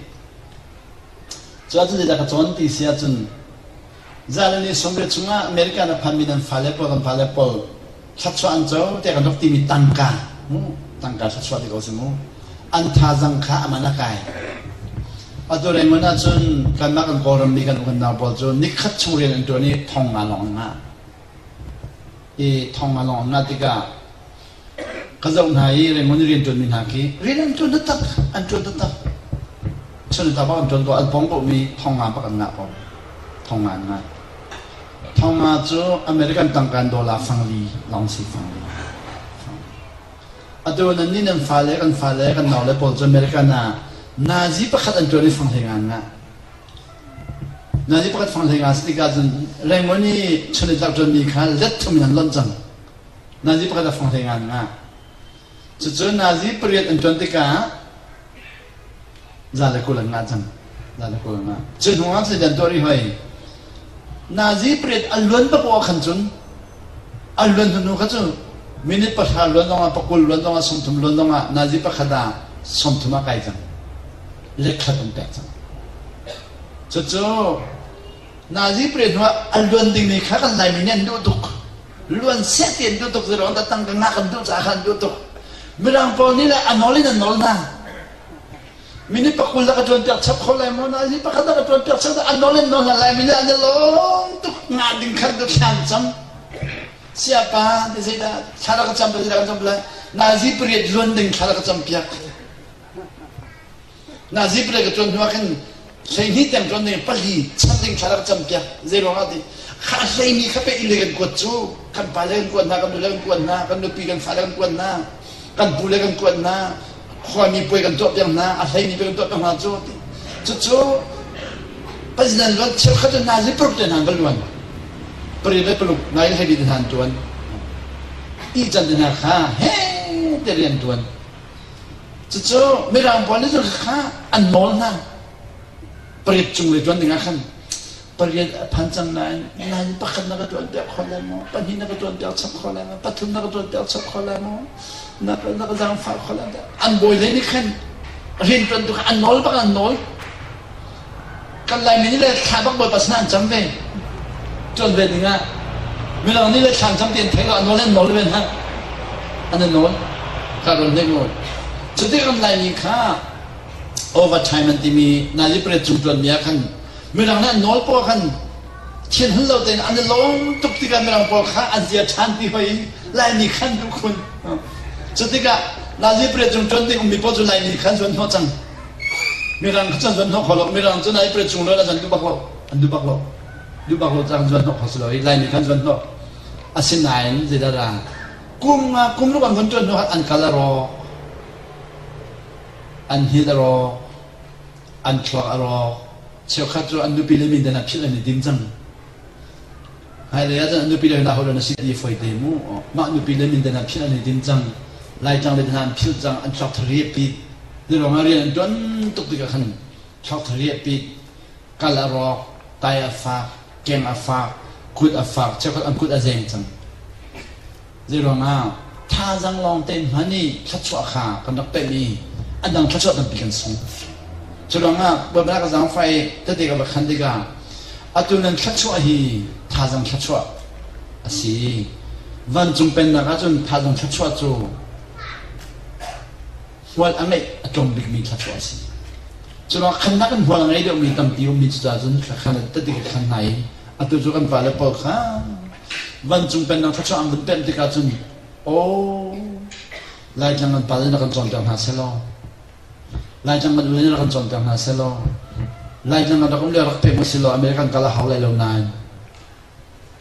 cu ahcun zeidah ka cawn ti si ahcun Zalani 80 chungah America na phanmi nan fale pawl kan fale pawl thluachuah an co tiah kan rak timi tangka tangka thluachuah ti ko si mu an thazang kha aman a kai atu Raymond ahcun kanmah kan Kawlram mi kan kan nau pawl cu nikhat chung rian an ṭuan i thong nga lawng an ngah i thong nga lawng an ngah tikah ka zoh hna i Raymond rian ṭuanmi hna khi rian an ṭuan taktak an ṭuan taktak chun ta bak an ṭuan ko an pong ko mi thong nga bak an ngah ko thong nga an ngah. Thonga cu American tangka in dollar fangli lawng si fangli. Atu nan nih nan fale kan fale kan naule pawl cu American ah nazi pakhat an ṭuan i fang hlei nga ngah. Nazi pakhat fang hlei nga si tikah cun Rangoon i chunitlak ṭuanmi kha let thum in an lonh cang. Nazi pakhat a fang hlei nga ngah. Cucu nazi pariat an ṭuan tikah 120 an ngah cang. 120 an ngah. Cu hnu ah cun an tuah rih hoi. Nazi pariat a luan papoh ah khan cun a luan hnu kha cu minute pahra luan zongah pakul luan zongah 30 luan zongah nazi pakhat ah 30 ah kai cang. Lekkhat an pek cang. Cucu nazi pariat hnu ah a luan dingmi kha kan Laimi nih an duh tuk. Luan seh ti an duh tuk zero ta tang ka ngah kan duh caah khan an duh tuk. Mirang pawl nih le a nawl in an nawl hna. Minute pakul na ka ṭuan piak chap kho lai maw? Na hi pakhat na ka ṭuan piak chap an nawl in nawl hna lai minute an i lawm tuk nga ding khan tu thlan cam. Siapa ti zeidah thla ra ka cam zeidah ka cam lai. Nazi pariat luan ding thla ra ka cam piak. Nazi pariat ka ṭuan hnu ah khin 12 tiang ṭuan ding pali chan ding thla rak cam piak zei ruang ah ti kha hleimi kha pe inn le kan kuat cu kan pa le kan kuat hna kan nu le kan kuat hna kan nupi kan fa le kan kuat hna kan pu le kan kuat hna khuami puai kan tuah piak hna a hleimi puai kan tuah piak hna cu ti cucu president luan cheukhat cu nazi paruk te hna an va luan pariat le paruk nai le hleili te hna an tuan ti can te hna kha he te rian tuan Cucu Mirang pawl nih cun kha an nawl hna. Pariat cung le ṭuan dingah khan pariat a phan cang nain nain pakhat na ka ṭuan piak kho lai maw? Pahnih na ka ṭuan piak chap kho lai maw? Pathum na ka ṭuan piak chap kho lai maw? Na ka na ka zaangfah kho lai maw? An bawi lei nih khan rian ṭuan tu kha an nawl bak an nawl. Kan Laimi nih le thla bak Bawipa sinah an cam ve. Ṭuan ve dingah Mirang nih le thla an cam ti an theih lo, an nawl an nawl ve hna. An i nawl. Kha rawn hnek nawl. Cuti kan Laimi kha overtime an timi nazi pariat cung ṭuanmi ah khan Mirang nih an nawl paoh ah khan thian hun lo tein an i lawm tuk tikah Mirang pawl kha an zia ṭhan ti hoi in Laimi khan duh khun. Cutikah nazi pariat cung ṭuan ding ummi paoh cu Laimi khan zuan hnawh cang. Mirang kha cun zuan hnawh kho lo. Mirang cu nai pret chung lo an duh bak lo. An duh bak lo. Duh bak lo cang zuan hnawh kho si lo i Laimi khan zuan hnawh. Asinain zeidah dah kum nga kum ruk an von ṭuan hnu an kal a rawk. An hit a rawk. An thluak a rawk. Cheukhat cu an nupi le min den ah philh an i dim cang. Hmailei ah cun an nupi le hna ho na si ti foi te mu. Mah nupi le min den ah philh an i dim cang. Laitlang le hna an philh cang. An thluak thari a pit. Hi ruangah rian an ṭuan tuk tikah khan thluak thari a pit. Kal a rawk, tai a fak, keng a fak, kut a fak, cheukhat an kut a zeng cang. Zeiruangah thazaang lawng tein hman i thluachuah kha kan rak pemh i a dang thluachuah tampi kan sung. Cu ruangah Bawipa ka zaangfah i tete ka va khan tikah atu nan thluachuah hi thazaang thluachuah a si. Vancung pennak ahcun thazaang thluachuah cu hmual a ngeih a tlawm bikmi thluachuah a si. Cu ruangah khannak in hmual a ngei deuhmi tampi ummi cucaah cun khan tete ka khan hna i atu cu kan pale pawl kha Vancung pennak thluachuah an vun pemh tikah cun aw Laitlang kan pale na kan cawnpiak hna selaw Laitlang kan ule na kan cawnpiak hna selaw Laitlang kan rak um le rak pek mu silaw American kal a hau lai lo nain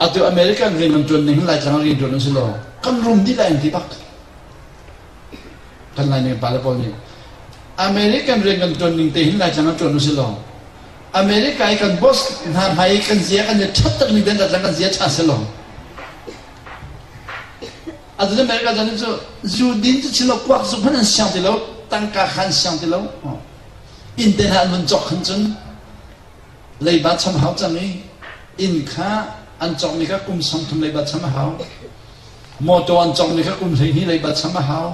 atu American rian kan ṭuan ning hin Laitlang rian ṭuan u silaw kan rum dih lai an ti bak kan Laimi pale pawl nih American rian kan ṭuan ning te hin Laitlang kan ṭuan u silaw America i kan boss hna hmai i kan zia kan i ṭhat takmi den tlang kan zia ṭha selaw Atu America chan cu zu din cu chilo kuak zu hmanh an siang ti lo tangka kha an siang ti lo inn te hna an vun cawk khan cun leiba cham hau cang i inn kha an cawkmi kha kum 30 leiba cham a hau motor an cawkmi kha kum 12 leiba cham a hau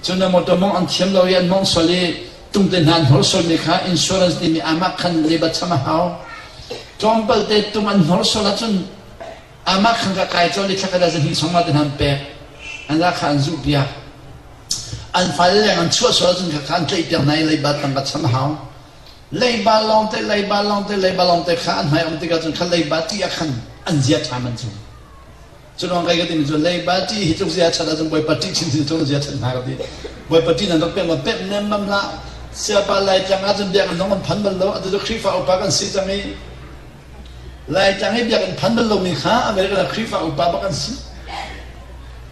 Cun na motor mawngh an thiam lo i an mawngh sual i tungte hna an hnor sualmi kha insurance timi amah khan leiba cham a hau. Tlawmpal te tung an hnor sual ahcun amah khan ka kai colh i thlakhat ah zahnih sawmnga te hna an pek. An za kha an zuh piak. An fale leng an chuah sual ahcun kha kha an tlaih piak hna i leiba tangka cham a hau. Leiba lawngte, leiba lawngte, leiba lawngte kha an hmai um tikah cun kha leiba ti ah khan an zia ṭha man cu. Curuang kai ka timi cu leiba ṭih hi tluk zia ṭhat ahcun Bawipa ṭih chinchin tluk zia ṭhat hna ka ti. Bawipa ṭih nan rak pek ma pek nemmam hlah. Siapa Laitlang ahcun biakinn zong kan phan bal lo. Atu cu Khrihfa upa kan si cang i. Laitlang i biakinn phan bal lomi kha American ah Khrihfa upa bak an si.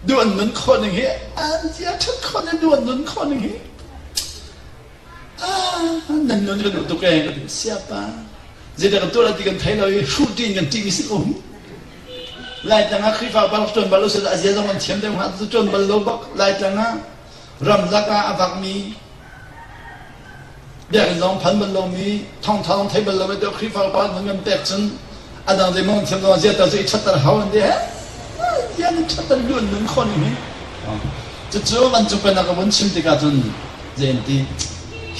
Duh an nun khawh ning hi an zia ṭhat khawh ning duh an nun khawh ning hi ah nan nun kan duh tuk ee ka ti siapa zeidah kan tuah lai ti kan thei lo i hruh ṭin kan ṭih mi sin um. Laitlang ah Khrihfa upa rak ṭuan bal lo seh a zia zong an thiam deuh hnga cu ṭuan bal lo bak Laitlang ah ramlak ah a vakmi Biakinn zong phan bal lomi, thawngtha zong thei bal lomi deuh Khrihfa upa an kan pek cun a dang zeimong thiam lo zia tal cu i ṭhatter hau an ti he yan i ṭhatter lu an nun khawh ning hi. Cucu vancung pennak ka vun chim tikah cun zei an ti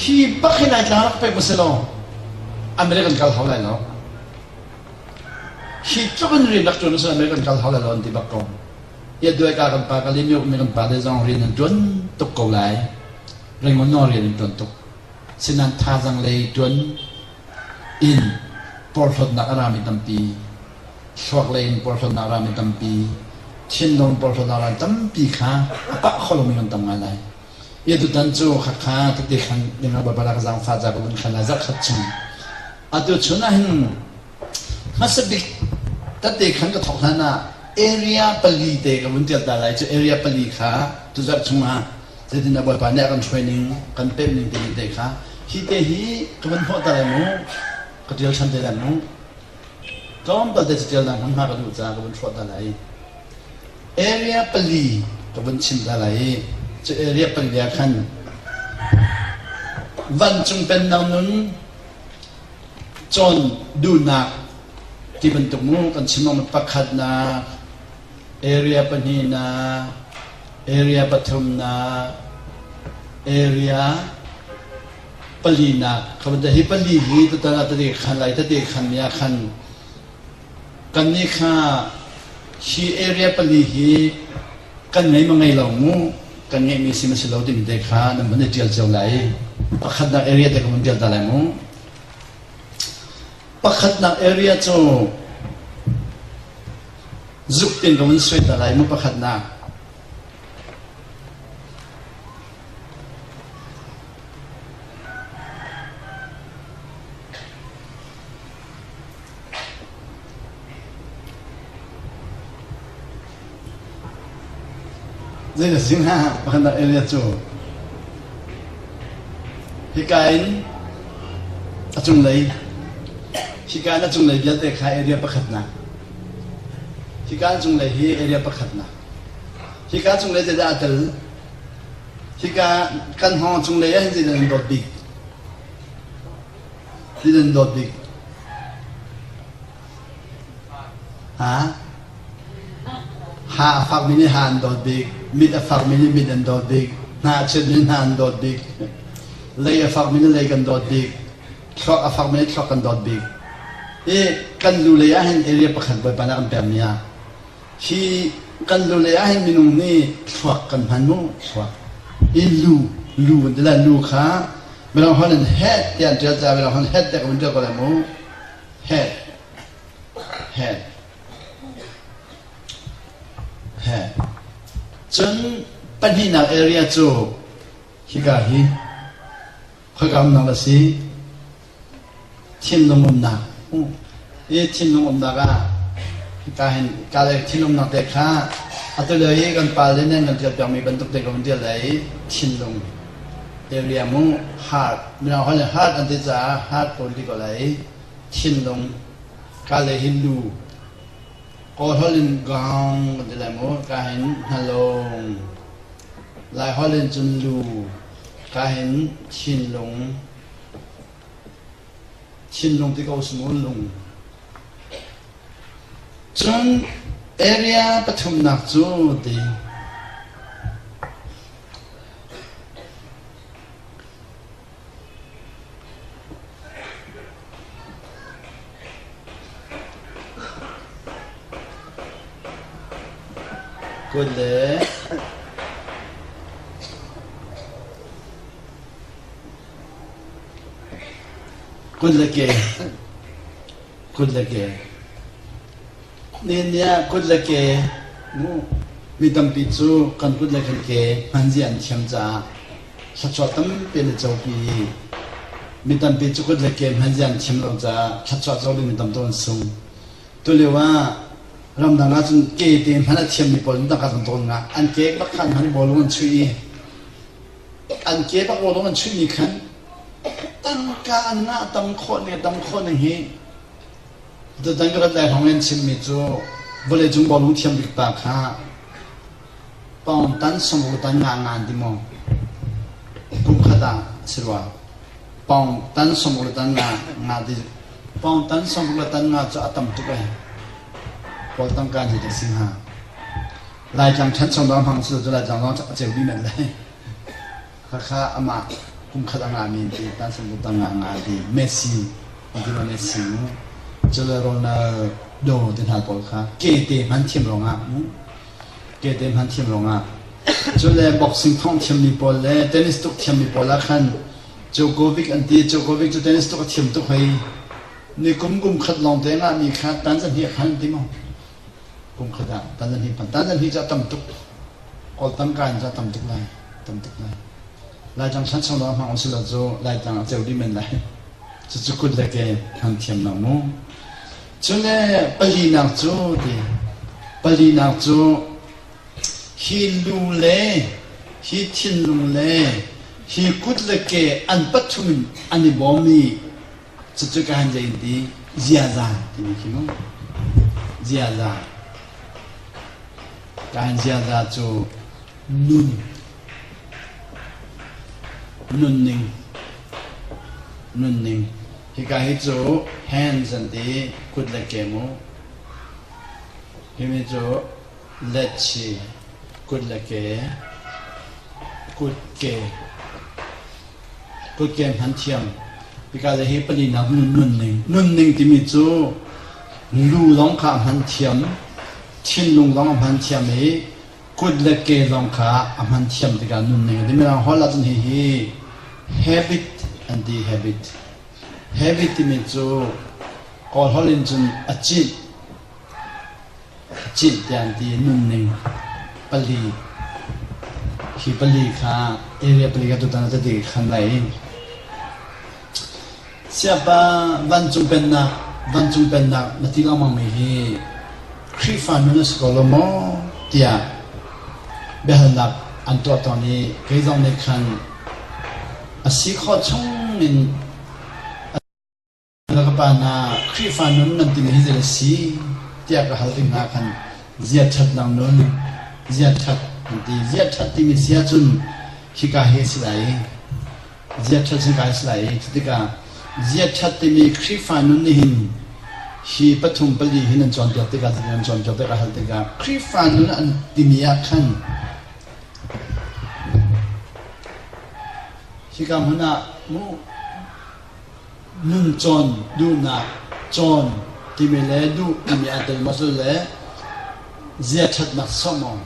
hi bak hi Laitlang rak pek usih law American kal hau lai lo. Hi tluk in rian rak ṭuan usih American kal hau lai lo an ti bak ko. Ia duai ka kan pa ka lim mi kan pa le zong rian an ṭuan tuk ko lai. Rangoon nawl rian in ṭuan tuk. Sinan thazang lei ṭuan in porhlawtnak a rami tampi, thluak lei in porhlawtnak a rami tampi, thinlung porhlawtnak a rami tampi kha a pah kho lomi kan tam ngai lai. I tutan cu khakha tete khan dingah Baibal ka zaangfah ca ka vun khan lai zarh khat chung. Atu chun ah hin hmasa bik tete khan ka thawk hlan ah area pali te ka vun ṭial ta lai. Cu area pali kha tuzarh chungah Zeitindah Bawipa nih a kan hruai ning, kan pemh ning timi te kha hi te hi ka van hnawh ta lai mu, ka ṭial ṭhan te lai mu. Tlawmpal te caṭial dang hmanhma ka duh caah ka vun hrawh ta lai. Area pali ka vun chim ta lai i cu area pali ah khan vancung pennak nun cawn duhnak ti bantuk mu kan chim pakhatnak area pahnihnak, area pathumnak, area palinak. Kha hi pali hi tutan ah tete khan lai tete khan mi ah khan kannih kha hi area pali hi kan ngei ma ngei lo mu kan ngeihmi si ma si lo timi te kha nan van i ṭial cio lai. Pakhatnak area te ka vun ṭial ta lai mu. Pakhatnak area cu Zuk tin ka vun suai ta lai mu pakhatnak. Zei na si hnga pakhatnak area cu hika in a cunglei hika in a cunglei vialte kha area pakhatnak Hika cunglei hi area pakhatnak. Hika cunglei zeidah a tel? Hika kan hngawng cunglei ah hin zeidah nan dawt bik? Zeidah nan dawt bik? Ha? Ha a fakmi nih ha an dawt bik. Mit a fakmi nih mit an dawt bik. Hna a chiatmi nih hna an dawt bik. Lei a fakmi nih lei kan dawt bik. Thluak a fakmi nih thluak kan dawt bik. Hi kan lu lei ah hin area pakhat Bawipa nih a kan pekmi ah hi kan lu lei ah hin minung nih thluak kan hman mu thluak. Hi lu lu kan ti lai lu kha mirang holh in head tiah an ṭial caah mirang holh in head tiah ka vun ṭial ko lai mu. Head head head. Cun pahnihnak area cu hika hi Khoika umnak a si? Thinlung umnak. Hi thinlung umnak ah hika hin ka le thinlung umnak te kha atu lio i kan pa le nan kan ṭial piakmi bantuk te ka vun ṭial lai i thinlung area mu heart mirang holh in heart an ti caah heart ko ti ko lai i thinlung ka le hi lu kawl holh in gaung kan ti lai mu ka hin hnalung Laiholh in cun lu ka hin thinlung thinlung ti ko smu lung. Cun area pathumnak cu ti Kut le kut le ke kut le ke Nihin ah kut le ke mi tampi cu kan kut le kan ke hmanzia an thiam caah thluachuah tampi an i copi i mi tampi cu kut le ke hmanzia an thiam lo caah thluachuah co ding mi tam tuk an sung. Tulio ah ramdang ahcun ke te hmanh a thiammi pawl tangka tam tuk an ngah. An ke bak khan hman bawlung an chuih i an ke bak bawlung an chuihmi khan tangka an ngah tam khawh ning tam khawh ning hi tutan ka rat lai hrawng in chimmi cu vawleicung bawlung thiam bik pa kha pawng tan songru tan nga ngan ti maw kum khat ah si rua pawng tan songru tan nga nga ti pawng tan songru tan nga cu a tam tuk ai kawl tangka ni te sing ha Laitlang ṭhancho dang hmang cu cu Laitlang zong a ceu dih men lai. Khakha amah kum khat a ngahmi an ti, tan sung tang nga nga ti Messi an ti ma Messi mu. Cule Ronaldo te hna pawl kha ke te hman thiam ruangah mu. Ke te hman thiam ruangah cule boxing thongh thiammi pawl le tennis tuk thiammi pawl ah khan Djokovic an ti. Djokovic cu tennis tuk a thiam tuk hoi. Ni kum kum khat lawng te ngahmi kha tan zahnih a phan ti maw? Kum khat ah tan zahnih phan. Tan zahnih cu a tam tuk. Kawl tangka in cu a tam tuk lai. Tam tuk lai. Laitlang ṭhancho lo hmang usih law cu Laitlang a ceu dih men lai. Cucu kut le ke hman thiam lo mu. Cun le palinak cu ti palinak cu hi lu le hi thinlung le hi kut le ke an pathum in an i bawm i Cucu ka han zei in ti ziaza timi khi mu. Ziaza. Ka han ziaza cu nun. Nunning. Nunning. Hika hi cu hands an ti kut le ke mu. Himi cu letchi kut le ke kut ke. Kutke hman thiam. Hika le hi palinak nun nunning. Nunning timi cu lu zong kha a hman thiam, thinlung zong a hman thiam i kut le ke zong kha a hman thiam tikah nunning a ti. Mirang holh ahcun hihi habit an ti habit. Habit timi cu Kawl holh in cun a cinh. Cinh tiah an ti nunning pali hi pali kha area pali kha tutan ah tete ka khan lai i siapa vancung pennak vancung pennak na ti lengmang mi hi Khrihfa nun a si ko lo maw tiah biahalnak an tuah tawn i kei zong nih khan a si khawh chung in Na ka pa hna Khrihfa nun nan timi hi zei a si tiah ka hal tik hna khan zia ṭhatnak nun zia ṭhat an ti. Zia ṭhat timi si ahcun hika hi a si lai i zia ṭhat hika hi a si lai i cutikah zia ṭhat timi Khrihfa nun nih hin hi pathum pali hi nan cawnpiak tikah nan cawnpiak tikah hal tikah Khrihfa nun an timi ah khan hika hmun ah mu Nun cawn duhnak cawn timi le duh timi aa tel maw le zia ṭhatnak sawh maw?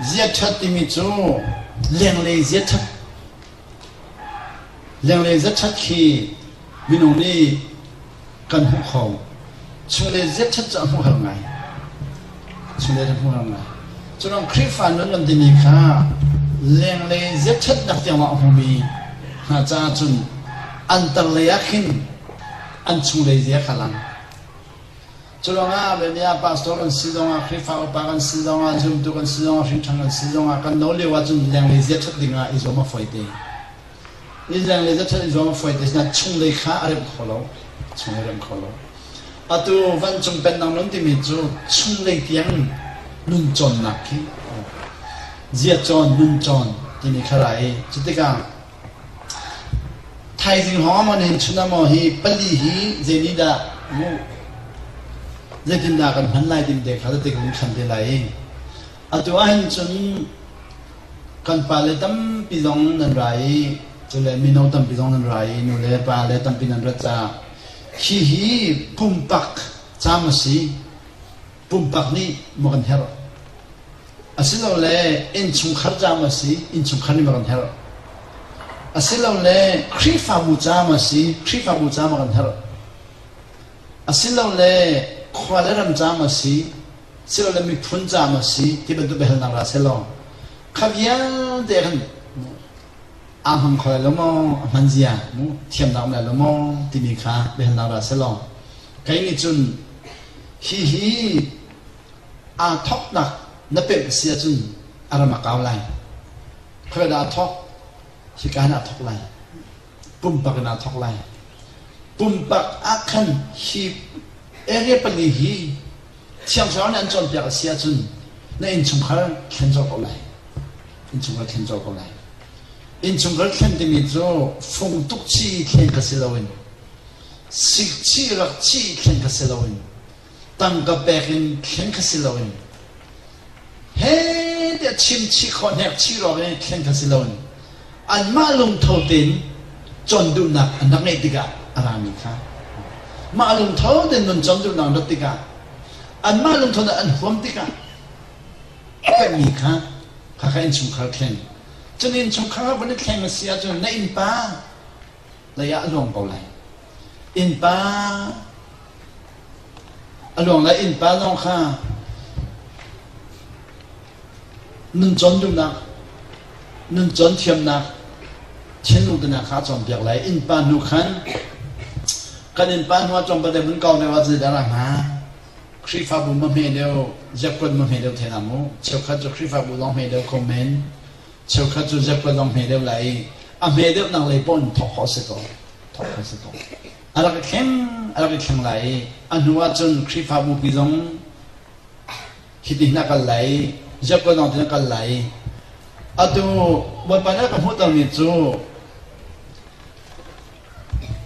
Zia ṭhat timi cu lenglei zia ṭhat lenglei zia ṭhat khi minung nih kan hmuh kho. Chunglei ziaṭhat cu a hmuh har ngai. Chunglei a hmuh har ngai. Curuang Khrihfa nun kan timi kha lenglei ziaṭhatnak tiang ah a hmumi hna caah cun an tarlei ah khin an chunglei zia kha lang. Curuangah Benia pastor kan si zongah, Khrihfa upa kan si zongah, zumtu kan si zongah, hrinṭhan kan si zongah kan no lio ahcun lenglei ziaṭhat dingah i zuam a fawi te. Inn le zaṭhat in zuam a fawi te sinah chunglei kha a remh kho lo. Chunglei remh kho lo. Atu vancung pennak nun timi cu chunglei tiang nun cawnnak khi zia cawn nun cawn timi kha ra i cutikah thaizing hawng maw nihin chun ah maw hi pali hi zei nih dah mu zeitindah kan hman lai tim te kha zeitik kan khan te lai i atu ahhin cun Kan pale tampi zong nan ra i cule mino tampi zong nan ra i nule pale tampi nan rat caah hihi pumpak caam a si. Pumpak nih maw kan herh? Asilole innchungkhar caam a si, innchungkhar nih maw kan herh? Asilole Khrihfabu caam a si, Khrihfabu caam a kan herh? Asilole khua le ram caam a si, silole miphun ca maw si ti bantuk biahalnak ra selaw kha vialte khan aa hmang kho lai lo maw a hman zia mu thiamnak um lai lo maw timi kha biahalnak ra selaw Kei nih cun hihi aa thawknak na pemh a si ahcun a ram a kau lai. Khoi dah aa thawk? Hika hin aa thawk lai. Pumpak in aa thawk lai. Pumpak ah khan hi area pali hi Thiang Thlarau nih an cawnpiak a si ahcun na innchungkhar thlen colh ko lai. Innchungkhar thlen colh ko lai. Innchungkhar thlen timi cu fung tuk chi thlen kha si loin sik chi rak chi thlen kha si loin tangka pek in thlen kha si loin he tiah chim chih khawh hnek chih ruang i thlen kha si loin anmah lungtho tein cawn duhnak an rak ngeih tikah a rami kha mah lungtho tein nun cawn duhnak an rat tikah anmah lungtho an huam tikah pekmi kha kha kha innchungkhar thlen. Cun innchungkhar van i thleng a si ahcun na innpa lei ah a luang ko lai. Innpa a luang lai. Innpa zong kha nun cawn duhnak, nun cawn thiamnak, thinlung tenak kha a cawnpiak lai. Innpa hnu khan kan innpa hnu ah tlawmpal te mun kau deuh ah zeidah ra hnga? Khrihfabu ma hme deuh, ziakkuan ma hme deuh thei la mu. Cheukhat cu Khrihfabu zong hme deuh kho men. Cheukhat cu ziakkuan zong hme deuh lai i a hme deuh nang lei pawn thawk khawh si ko. Thawk khawh si ko. A rak i thleng, a rak i thleng lai i a hnu ah cun Khrihfabu pi zong hiti hin a kal lai i ziakkuan zong tin a kal lai i atu Bawipa nih a ka hmuhtermi cu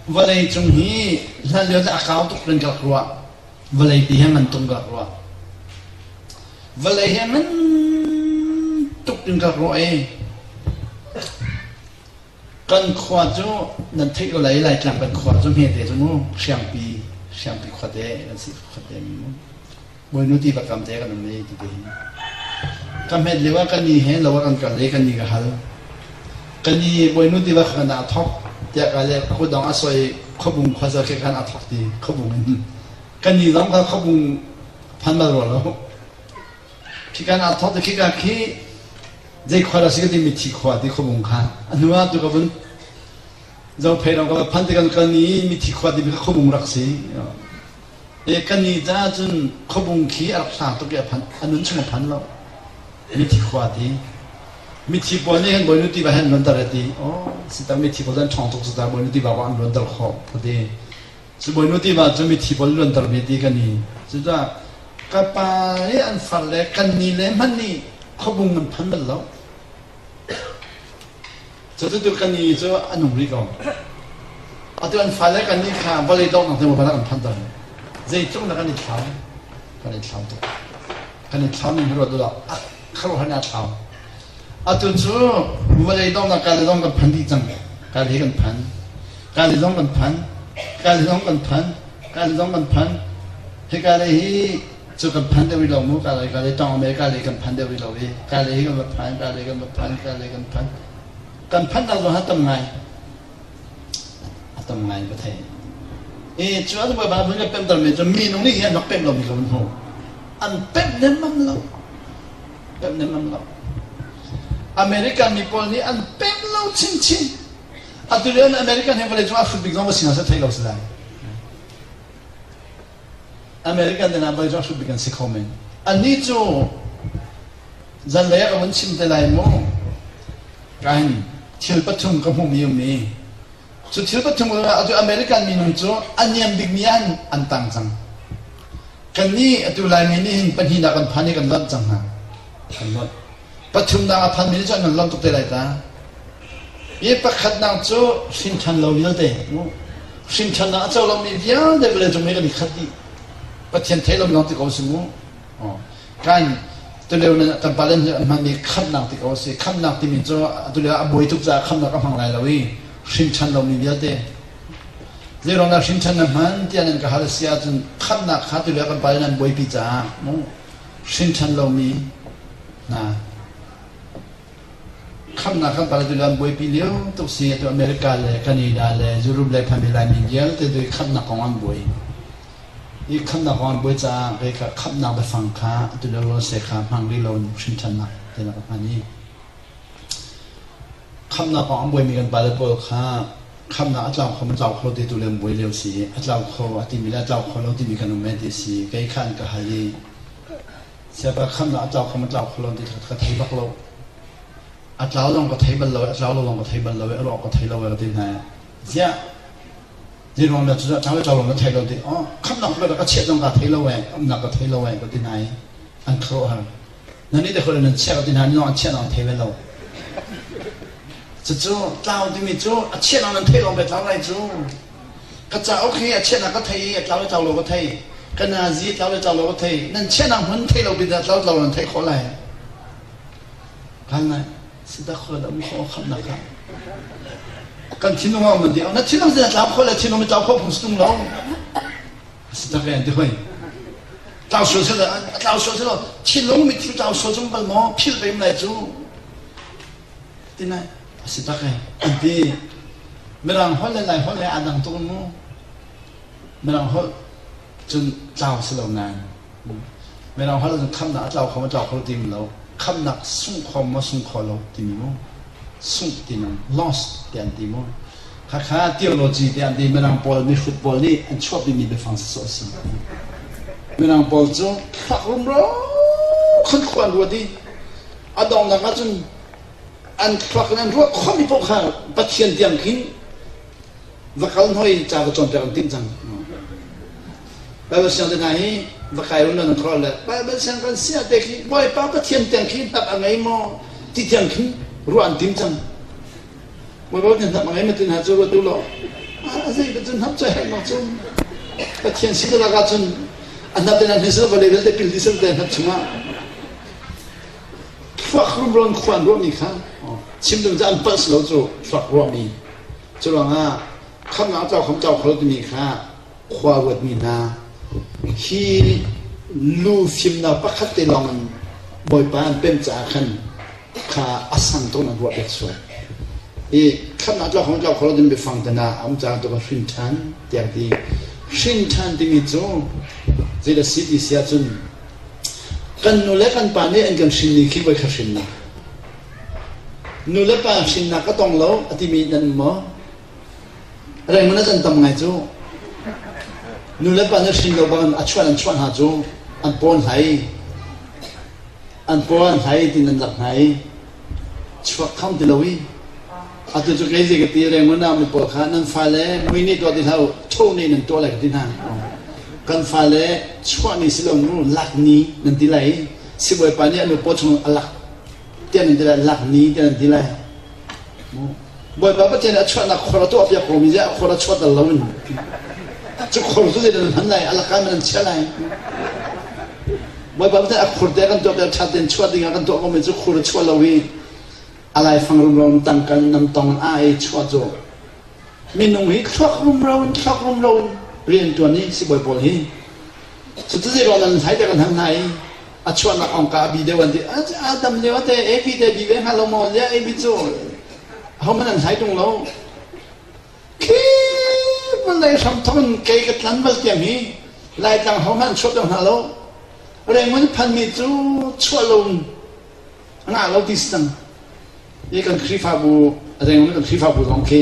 Vawlei cung hi hlanlio cu a kau tuk in ka rak ruah. Vawlei pi hi ngan tuk in ka rak ruah. Vawlei hi ngan tuk in ka rak ruah i kan khua cu nan theih ko lai Laitlang kan khua cu hmete cu mu Hriangpi Hriangpi khuate kan si khuate mu. Bawinu tiva kam te kan um i ti te hin. Ka hmet lio ah kan ni he lo ah kan kal i kan ni ka hal. Kan ni Bawinu tiva kha kan aa thok tiah ka le a kutdong a soi khuabung khuaza khi khan aa thok ti khuabung in. Kan ni zong kha khuabung phan bal rua lo. Khi kan aa thok ti khi ka khi zei khua dah si ka ti mithi khua ti khuabung kha. A hnu ah tu ka vun zophei rong ka phan ti kan kan ni mithi khua ti kha khuabung rak si. E kan ni caah cun khuabung khi a rak hlang tuk i a phan a nun chung a phan lo. Mithi khua ti. Mithi pawl nih hin Bawinu tiva hin luanter a ti. Oh, sitar mithi pawl an ṭhawng tuk sitar Bawinu tiva kong an luanter khawh ti. Cu Bawinu tiva cu mithi pawl luanter ve ti kan ni. Cucaah ka pa i an far le kan ni le hmanh nih khuabung an phan bal lo. Cucu kan nih cu a nung rih ko. Atu an fale kan nih kha vawlei donghnak tiang van ah kan phanter. Zeitluk na kan i thlau. Kan i thlau tuk. Kan i thlau ning hi ruat u kharuahhar nih a thlau. Atu cu vawlei donghnak ka le zong kan phan dih cang. Ka le kan phan. Ka le zong kan phan. Ka le zong kan phan. Ka le zong kan phan. Hika le hi cu kan phan deuh rih lo mu ka lei ka lei tawng America lei kan phan deuh rih lo i ka lei hi kan va phan ka lei kan va phan ka lei kan phan kan phannak zong a tam ngai a tam ngai ka thei e cu an bawipa vun ka pemter mi cu minung nih hi an rak pemh lo mi ka vun hmu an pemh nemmam lo pemh nemmam lo American mi pawl nih an pemh lo chinchin atu lio American hi vawlei cung ah hrut bik zong va si hna seh thei lo si lai American te hna vawlei cung bik an si kho men. Annih cu zanlei ah ka vun chim te lai mu. Kain thil pathum ka hmuhmi um i cu thil pathum atu American minung cu a niam bikmi ah an tang cang. Kannih atu Laimi nih hin pahnihnak kan phan i kan lonh cang hna. Kan lonh. Pathumnak a phanmi nih cun an lonh tuk te lai ta. Hi pakhatnak cu hrinṭhan lo vialte, hrinṭhannak a co lomi vialte vawleicung hi kan i khat dih. Pathian thei lomi lawng ti ko si mu. Kan tulio nan kan pale nih an hmanmi khamhnak ti ko si. Khamhnak timi cu atulio a buai tuk caah khamhnak a hmang lai lo i hrinṭhan lomi vialte. Zeiruang dah hrinṭhan na hman tiah nan ka hal a si ahcun khamhnak kha tulio kan pale nan buaipi caah mu hrinṭhan lomi hna Khamhnak kan pale tu an buaipi lio tuk si atu America le Canada le Europe le phami Laimi vialte tu khamhnak kong an buai. I khamhnak kong an buai caah kei kha khamhnak biafang kha atu le rose kha hmang rih lo in hrinṭhannak tinak ka hman i khamhnak kong an buaimi kan pale pawl kha. Khamnak a tlau kho ma tlau kho ti tu le buai lio si a tlau kho a timi le a tlau kho lo timi kan um ti si kei khan ka hal i siapa khamnak a tlau kho ma tlau kho lo ti ka thei bak lo a tlau zong ka thei bal lo a tlau lo zong ka thei bal lo a rawk ka thei lo ka ti hna ziah Zeiruang dah cucu a tlau le tlau lo na thei lo ti oh khamnak ka ka chiah zong ka thei lo eh umnak ka thei lo eh ka ti hna i an khuaruahhar. Nan nih te khawh nan chiah ka ti hna ni an chiah an thei ve lo. Cucu tlau timi cu a chiah nan thei lo ve tlau lai cu. Ka cauk hi a chiahnak ka thei i a tlau le tlau lo ka thei. Ka nazi tlau le tlau lo ka thei. Nan chiahnak hmun thei lo pin tlau tlau nan thei khawh lai. Kal nai. Sidak khawh le um khawh khamnak kha. Kan thinlung ah um an ti. Na thinlung sin a tlau khawh le thinlung i tlau khawh phung si tung lo. Sidak an ti hoi. Tlau sual sel a tlau sual sel thinlung mit thil tlau sual chung bal maw philh ve lai cu. Tinai a si tak e an ti. Mirang holh le Lai holh he aa dang tuk mu. Mirang holh cun tlau si lo nain Mirang holh cun khamnak a tlau kho ma tlau kho ti lo. Khamnak sungh kho maw sung kho lo timi mu. Sungh ti nang lost ti an ti mu. Khakha theology ti an ti Mirang pawl mihrut pawl nih an chuahpimi biafang sawsawh a si. Mirang pawl cu thluak rumro khon khua an ruat i a donghnak ahcun an thluak in an ruah khomi paoh kha Pathian tiang khin va kal hnoi ca va cawnpiak an timh cang. Baibal siang te hna hi va kai un nan khor le Baibal siang kan sia te khi Bawipa Pathian tiang khi hnap a ngei maw ti tiang khin ruah an tim cang. Bawipa Pathian hnap a ngei ma ti hna cu ruat u law a zei cu hnap cu herh nak cu Pathian si te lakah cun a hnap te nan hei sel vawlei vialte pil dih sel te hnap chungah thluak rumron khua an ruahmi kha chim ding cu an palh si lo cu thluak ruahmi Cu ruangah khamnak tlau kham tlau kho timi kha khua ruatmi hna hi lu fimnak pakhat te lawng in Bawipa an pemh caah khan kha a sang tuk nan ruah piak sual. I khamnak tlau kham tlau kho timi biafang te na a um caah tu kan hrin ṭhan tiah ti. Hrin ṭhan timi cu zeidah si ti si ahcun kan nu le kan pa nih an kan hrinmi khi voi kha hrinnak. Nu le pa hrinnak ka tong lo a timi nan um maw? Rengman a can tam ngai cu. Nu le pa nih hrin lo bang a chuah an chuah hna cu an pawn hlai. An paw an hlai ti nan lak hna i chuak kham ti lo i atu cu kei zei ka ti Rangoon ah mi pawl kha nan fale mui nih tuah ti hlah u tho nih nan tuah lai ka ti hna. Kan fale chuah ni si lo mu lak ni nan ti lai i sibawipa nih a nu paw chung a lak tiah nan ti lai lak ni tiah nan ti lai Bawipa Pathian a chuahnak khor a tuah piak ko mi a khor a chuah dal lo in cu khor cu zeidah nan hman lai a lakah man an chiah lai Bawipa Pathian a khur te kan tuah piak ṭha tein chuah ding ah kan tuah ko mi cu khur a chuah lo i a laifang rumro in tangkan nam tong a i chuah cu minung hi thluak rumro in thluak rumro in rian ṭuan i sibawi pawl hi Cucu zeiruang nan hlai te kan hal hna i a chuahnak ongka a bi deuh an ti. A dam lio te AB te bi ve hnga lo maw? Ziah AB cu ahohmanh an hlai tung lo. Khi vawlei hram thawk in kei ka tlan bal tiang hi Laitlang hohmanh an chuah deuh hna lo. Rengun phanmi cu chuah lo ngah lo ti si cang. Hi kan Khrihfabu Rengun kan Khrihfabu zong khi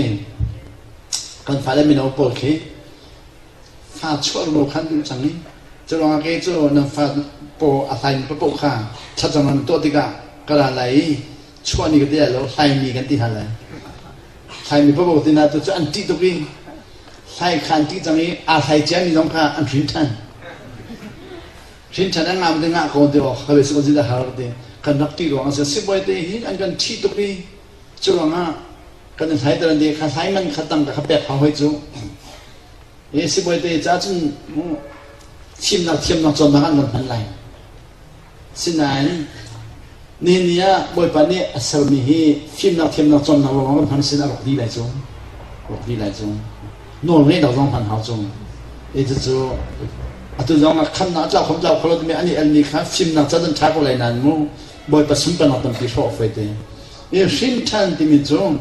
kan fale mino pawl khi fa chuah rual khan duh cang i cu ruangah kei cu nan fa paw a hlaimi paoh kha thlacam nan tuah tikah ka ra lai i chuah ni ka ti lai lo hlaimi kan ti hna lai hlaimi paoh ti hna tu cu an ṭih tuk i hlai kha an ṭih cang i aa hlai ciami zong kha an hrin ṭhan hrin ṭhan an ngam te ngah ko ti awk ka be si da har ti kan rak ṭih ruang a si sibawi te hi an kan ṭih tuk i cu ruangah kan i hlai ter an ti kha hlai man kha tangka kha pek hau hoi cu Hi sibawi te ca cun fimnak thiamnak cawnnak an kan hman lai. Sinain nihin ni ah Bawipa nih a sermi hi fimnak thiamnak cawnnak lawng kan hman sin a rawk dih lai cu. Rawk dih lai cu. Nawl ngeihnak zong hman hau cu. I cucu atu zong ah khamnak a tlau khom tlau kho lo timi an i elmi kha fimnak ca cun ṭha ko lai nain mu Bawipa sunparnak tampi hrawh a fawi te. I hrin ṭhan timi cu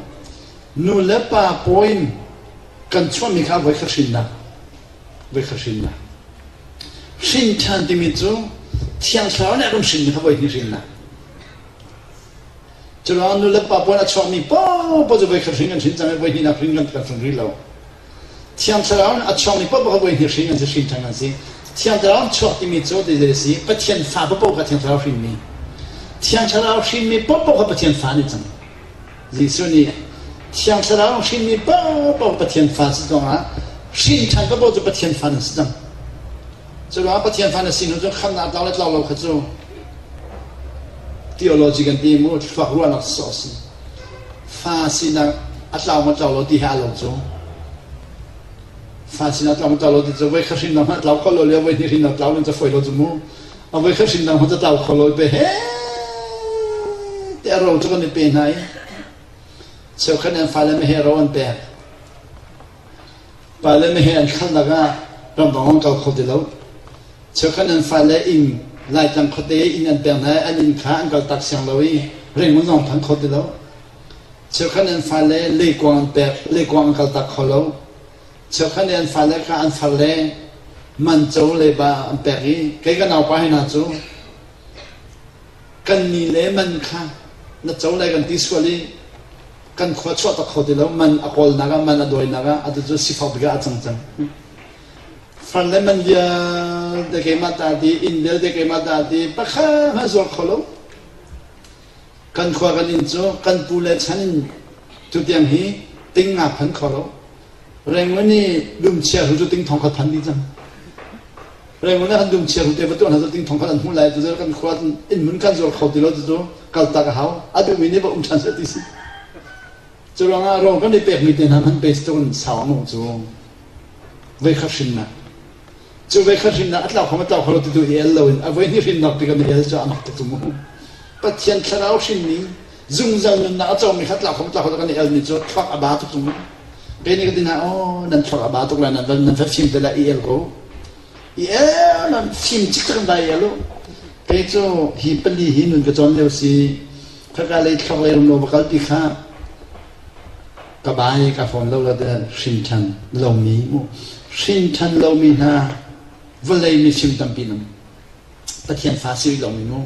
nu le pa pawi kan chuahmi kha voi kha hrinnak voi kha hrinnak hrin ṭhan timi cu thiang thlarau nih a kan hrinmi kha voi hnih hrinnak. Curuangah nu le pa puan a chuakmi paohpaoh cu voikhat hrin kan hrin cang i voihnihnak hrin kan kan hring rih lo. Thiang Thlarau in a chuakmi paohpaoh kha voihnih hrin an si, hrin ṭhan an si. Thiang Thlarau in chuak timi cu ti zei a si? Pathian fa paohpaoh kha Thiang Thlarau hrinmi. Thiang Thlarau hrinmi paohpaoh kha Pathian fa an i cang. Jesuh nih Thiang Thlarau in hrinmi paohpaoh Pathian fa si zongah hrin ṭhan paohpaoh cu Pathian fa nan si cang. Curuangah Pathian fa na si hnu cun khamnak tlau le tlau lo kha cu theology kan ti mu thluak ruahnak sawh a si. Fa sinak a tlau maw tlau lo ti he aa lo cu. Fa sinak tlau maw tlau lo ti cu voi khat hrin dang hmanh tlau kho lo le voi hnih hrin dang tlau nan ca fawi lo cu mu. A voi khat hrin dang hmanh ca tlau kho lo pe he te a ro cu kan i pe hna i cheukhat an fale meheh ro an pek. Pale meheh an khalnak ah ramdang an kal kho ti lo. Cheukhat an fale inn Laitlang khuate inn an pek hna i an inn kha an kaltak siang lo i Rangoon zong phan kho ti lo. Cheukhat an fale leikuang an pek, leikuang an kaltak kho lo. Cheukhat nih an fale kha an farle man co le ba an pek i kei ka naupa hi hna cu kan ni le man kha na co lai kan ti sual i kan khua chuah tak kho ti lo man a kawlnak ah man a dawinak ah atu cu sifak bik ah a cang cang far le man vialte keimah ta ti inn vialte keimah ta ti pakhat hmanh zuar kho lo kan khua kan inn cu kan pu le chan in tutiang hi ting nga phan kho lo Rangoon i lumchia hu cu ting thong khat phan dih cang Rangoon ah kan lumchia hu te va tuah hna cu ting thong khat an hmuh lai tu kan khua inn mun kan zuar kho ti lo tu cu kaltak a hau a duhmi nih va um ṭhan seh ti si cu ruangah rawl kan i pekmi te hna hman pe cun sau nu cu voikhat hrinnak cu voikhat hrinnak a tlau kho ma tlau kho lo ti tu i el lo in a voi hnih hrinnak ti kan i el cu a mak tuk cu mu Pathian thlarau hrinmi zungzal nunnak a comi kha tlau kho ma tlau kho lo kan i elmi cu thluak a ba tuk cu mu pe nih ka ti hna aw nan thluak a ba tuk lai nan nan va fim te lai i el ko i el nan fim cikcek in vai el u kei cu hi pali hi nun ka cawn lio si khaka lei thluak lei rum lo va kal ti kha ka bai ka fawn lo la hrin ṭhan lomi mu hrin ṭhan lomi hna vawlei mifim tampi nam Pathian fa si lomi mu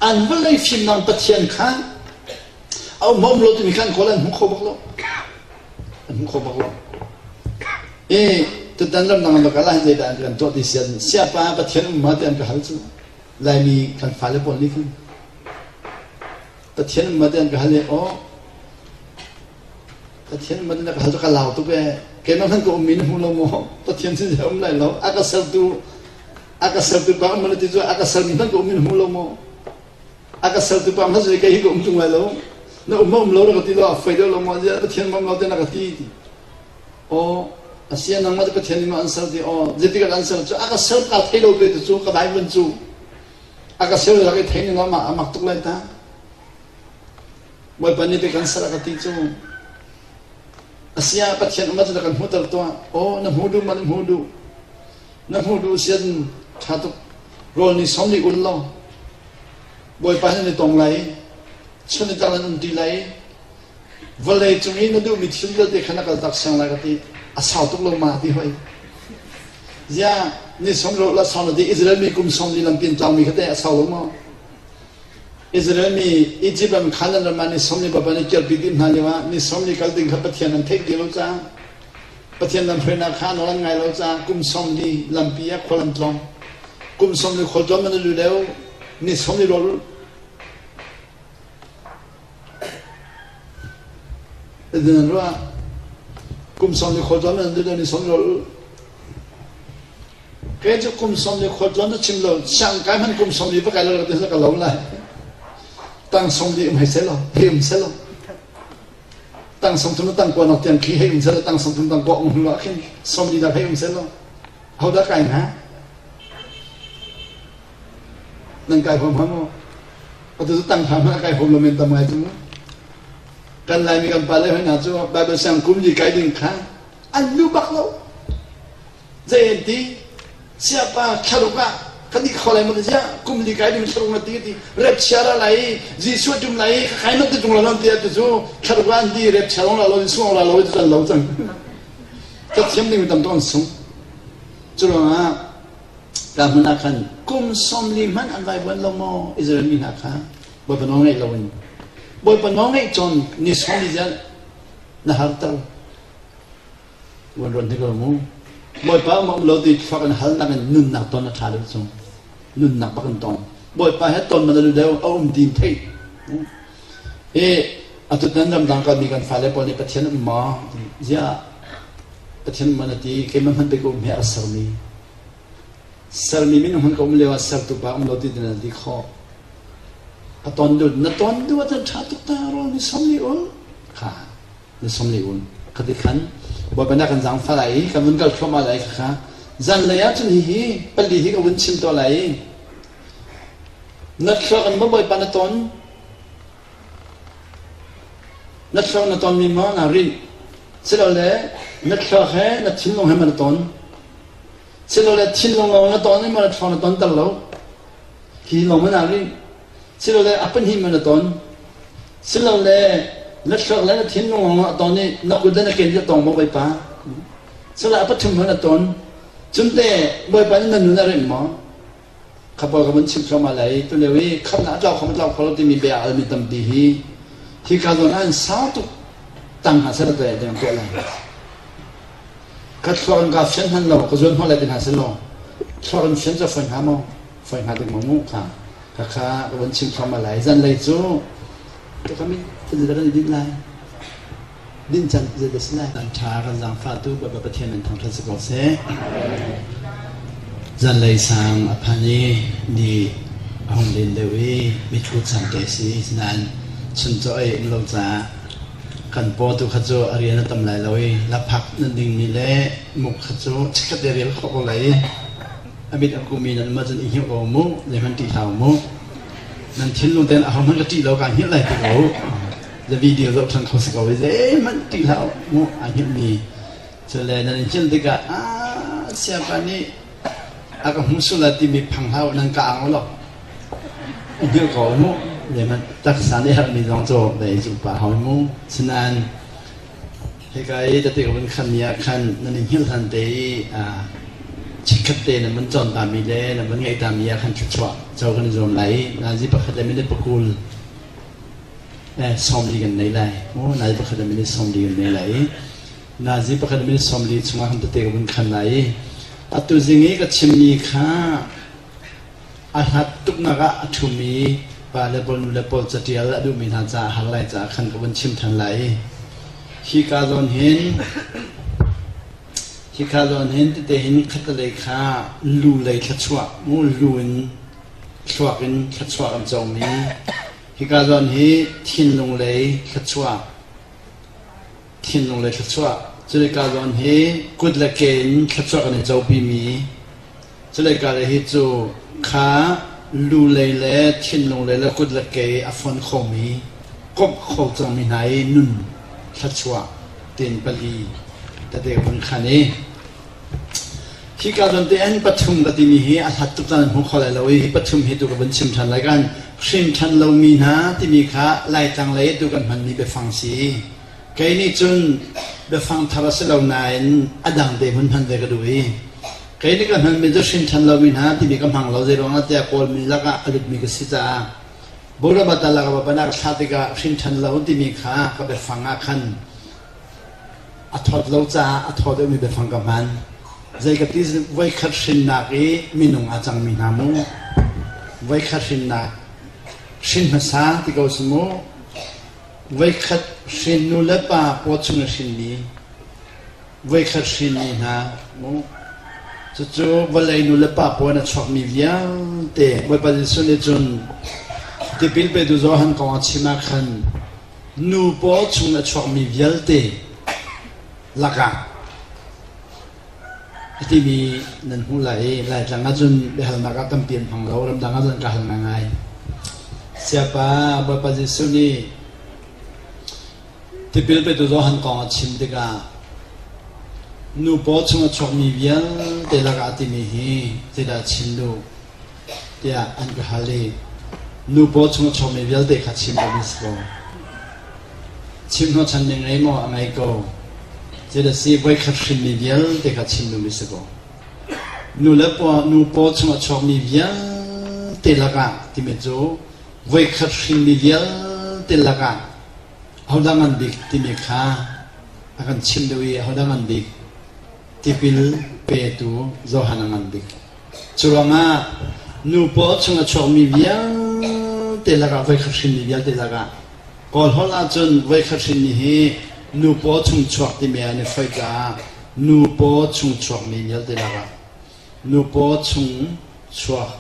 an vawlei fimnak Pathian kha a um um lo timi kha an kawl an hmu kho bak lo an hmu kho bak lo e tutan ramdang an va kal ah zeidah an kan tuah ti sian siapa Pathian um ma ti an ka hal cu Laimi kan fale pawl nih khan Pathian um ma ti an ka hal i aw Pathian um ma ti na ka hal cu ka lau tuk e keimah hmanh ka ummi na hmu lo maw Pathian sin um lai lo a ka sertu a ka sertu pa um ma ti cu a ka sermi hmanh ka ummi na hmu lo maw a ka sertu pa hmanh kei hi ka um tung lai lo na um ma um lo na ka ti lo a fai deuh lo maw Pathian ma um lo te na ka ti ti aw asia nangmah cu Pathian nih maw an ser ti aw zeitik ah an ser cu a ka ser ka thei lo pe tu cu ka Bible cu a ka ser lak i thei ning amah a mak tuk lai ta Bawipa nih pe kan ser a ka ti cu asia Pathian um cu na kan hmuhter tuah aw na hmu duh ma na hmu duh na hmu duh sian ṭha tuk rawl ni som ni ul lo Bawipa he nan i tong lai chun i tar nan um ti lai vawlei cung i na duhmi thil vialte kha na kaltak siang lai ka ti a sau tuk lo ma ti hoi zia ni som ro la sau na ti Israel mi kum som li lampi an tlangmi kha te a sau lo maw Israel mi Egypt ram Canaan ram ah ni som li baba ni kirpi tim hna lio ah ni som li kal ding kha Pathian an theih ti lo ca Pathian lam hruainak kha an ngai lo ca kum som li lampi ah khual an tlong kum som li khual tlon man lu leo ni som li rol Nan ruah kum som le khual tlawn nan lu ni som lo kei cu kum som le khual tlawn chim lo siang kai hman kum som li va kai lo ka lo lai tang som li um hei se lo hei um se lo tang som thum tang kwa nok tiang khi hei um se lo tang som thum tang kwa um lo khin som li dak hei um se lo ho da kai na Nan kai huam ham maw? Atu cu tang hram a kai huam lo men tam ngai cu. Kan Laimi kan pale hoi hna cu Bible siang kum li kai ding kha an lu bak lo. Zei an ti? Siapa thlaruk ah kan i kho lai maw zia kum li kai ding thlaruk na ti ti rep chia ra lai Jesuh tum lai kai mat ti tung lo non ti atu cu thlaruk ah an ti rep chia long la lo sung la lo ti lo cang. Ka thiam ding tam ton sung. Cu ruangah Ka hmun ah khan kum 40 hmanh an vaivuan lo maw Israel mi hna kha Bawipa nawl ngaih loin. Bawipa nawl ngeih cawn ni sawm ni zial na harter. Wan ruan hnik mu. Bawipa um um lo ti thluak in halnak in nunnak ton a ṭha deuh cung. Nunnak bak in tong. Bawipa he ton man a deuh a um ti theih. Hi atu nan ramdang kalmi kan fale pawl nih Pathian um maw? Ziah Pathian um na ti keimah hmanh pek um he a sermi. Sermi minung hmanh ka um lio ah sertu pa um lo ti na ti khawh. A ton duh na ton duh ahcun ṭha tuk ta rawl ni som ni ul kha na som ni ul khati khan Bawipa na kan zaangfah lai i kan vun kal thluahmah lai kha zanlei ah cun hihi pali hi ka vun chim tuah lai i na thluak in maw Bawipa na ton na thluak na tonmi maw naa rinh silole na thluak he na thinlung he ma na ton silole thinlung lawng na ton i maw na thluak na ton ter lo hi lawng ma naa rinh silole a pahnih ma na ton silole na thluak le na thinlung lawng a ton i na kut le na ke nih a tong maw Bawipa silole a pathum ma na ton cunte Bawipa nih na nun a rinh maw Kha pawl ka vun chim thluahmah lai. Tulio i khamnak a tlau kho tlau kho lo timi bia almi tampi hi hika zawn ah an sau tuk tang hna seh te ding tuah lai. Ka thluak in ka fian hman lo ka zuan hma lai ti hna seh law thluak in fian cu foi hnga maw foi hnga ding maw mu kha kha kha ka vun chim thluahmah lai. Zanlei cu ka kami kan kan i din lai. Din can zeidah si lai? Kan ṭha kan zaangfahtu Bawipa Pathian min thangṭhat si ko seh. Zanlei sang a phan i ni a hung len deuh i mithlu caan te si. Nain chuncaw ei um lo caah kan paw tu kha cu a rian a tam lai lo i laphak nan dingmi le muk kha cu chikkhat te rial khawh ko lai i a mit a kumi nan um ahcun i hngilh ko mu, zeihmanh ṭih hlah mu. Nan thinlung tein ahohmanh ka ṭih lo kaa hngilh lai ti ko. The video zoh ṭhan kho si ko i zeihmanh ṭih hlah mu aa hngilhmi cule nan i hngilh tikah ah siapa nih a ka hmu sual timi phang hlah nan ka ang lo hngilh ko mu zeihmanh taksa nih herhmi zong cu dei cu pa hoi mu sinain hika i tete ka vun khan mi ah khan nan i hngilh hlan te i chikkhat te nan vun cawn ta mi le nan vun ngaih ta mi ah khan thluachuah co kan i zuam lai nazi pakhat le minute pakul 40 kan nei lai. Nazi pakhat le minute 40 kan nei lai i nazi pakhat le minute 40 chungah kan tete ka vun khan lai i atu zing i ka chimmi kha a hlat tuknak ah a ṭhumi pa le pawl nu le pawl catial a duhmi hna caah har lai caah khan ka vun chim ṭhan lai i hika zawn hin hika zawn hin tete hin khatalei kha lu lei thluachuah mu lu in thluak in thluachuah kan comi Hika zawn hi thinlung lei thluachuah, thinlung lei thluachuah. Culeika zawn hi kut le ke in thluachuah kan i copimi. Culeika le hi cu kha lu lei le thinlung lei le kut le ke a fon khomi, komh kho cangmi hna i nun thluachuah tin pali tete vun khan i Hika zawn te an pathum ka timi hi a hlat tuk caan hmu kho lai lo i hi pathum hi tu ka vun chim ṭhan lai kan hrin ṭhan lomi hna timi kha Laitlang lei tu kan hmanmi biafang si. Kei nih cun biafang thar a si lo nain a dang te hun hman ve ka duh i kei nih ka hmanmi cu hrin ṭhan lomi hna timi ka hmang lo zeiruangah tiah Kawlmi lakah a lutmi ka si caah Buddha laka banak thlah tikah hrin ṭhan lo timi kha ka biafang ah khan A thawt lo caah a thaw deuhmi biafang ka hman. Zei ka ti voikhat hrinnak i minung aa cangmi hna mu. Voikhat hrinnak hrin hmasa ti ko si mu. Voikhat hrin nu le pa paw chung i hrinmi voikhat hrinmi hna mu. Cucu vawlei nu le pa paw in a chuakmi vialte Bawipa Jesuh nih cun tipil petu Johan kong a chim ah khan Nu paw chung a chuakmi vialte lakah a timi nan hmuh lai i Laitlang ahcun biahalnak ah tampi an hmang lo, ramdang ahcun ka hal ngaingai. Siapa Bawipa Jesuh nih tipil petu Johan kong a chim tikah nu paw chung a chuakmi vialte lakah a timi hi zeidah a chim duh? Tiah an ka hal i nu paw chung a chuakmi vialte kha chim ko si ko. Chim hnawhchan ning ngei maw a ngei ko. Zeidah si voikhat hrinmi vialte kha chim duhmi si ko. Nu le paw nu paw chung a chuakmi vialte lakah timi cu voikhat hrinmi vialte. vialte lakah ahodah ngan bik timi kha a kan chimh deuh i ahodah ngan bik tipil petu Johan a ngan bik. Cu ruangah nu paw chung a chuakmi vialte lakah voikhat hrinmi vialte lakah Kawl holh ahcun voikhat hrinmi hi nu paw chung chuak timi ah an i foih caah nu paw chung chuakmi vialte lakah nu paw chung chuak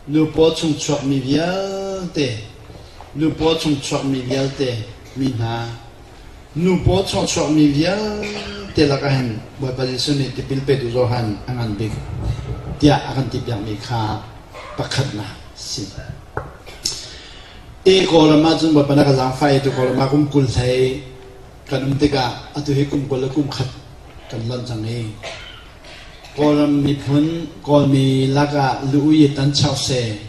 nu paw chung chuakmi vialte nu paw chung chuakmi vialte mi hna nu paw chung chuakmi vialte lakah hin Bawipa Jesuh nih tipil petu Johan a ngan bik tiah a kan ti piakmi kha pakhatnak si. I Kawlram ahcun Bawipa na ka zaangfah i tu Kawlram ah kum 20 hlei kan um tikah atu hi kum 20 le kum khat kan lonh cang i Kawlram miphun Kawlmi lakah lu-ui tan chause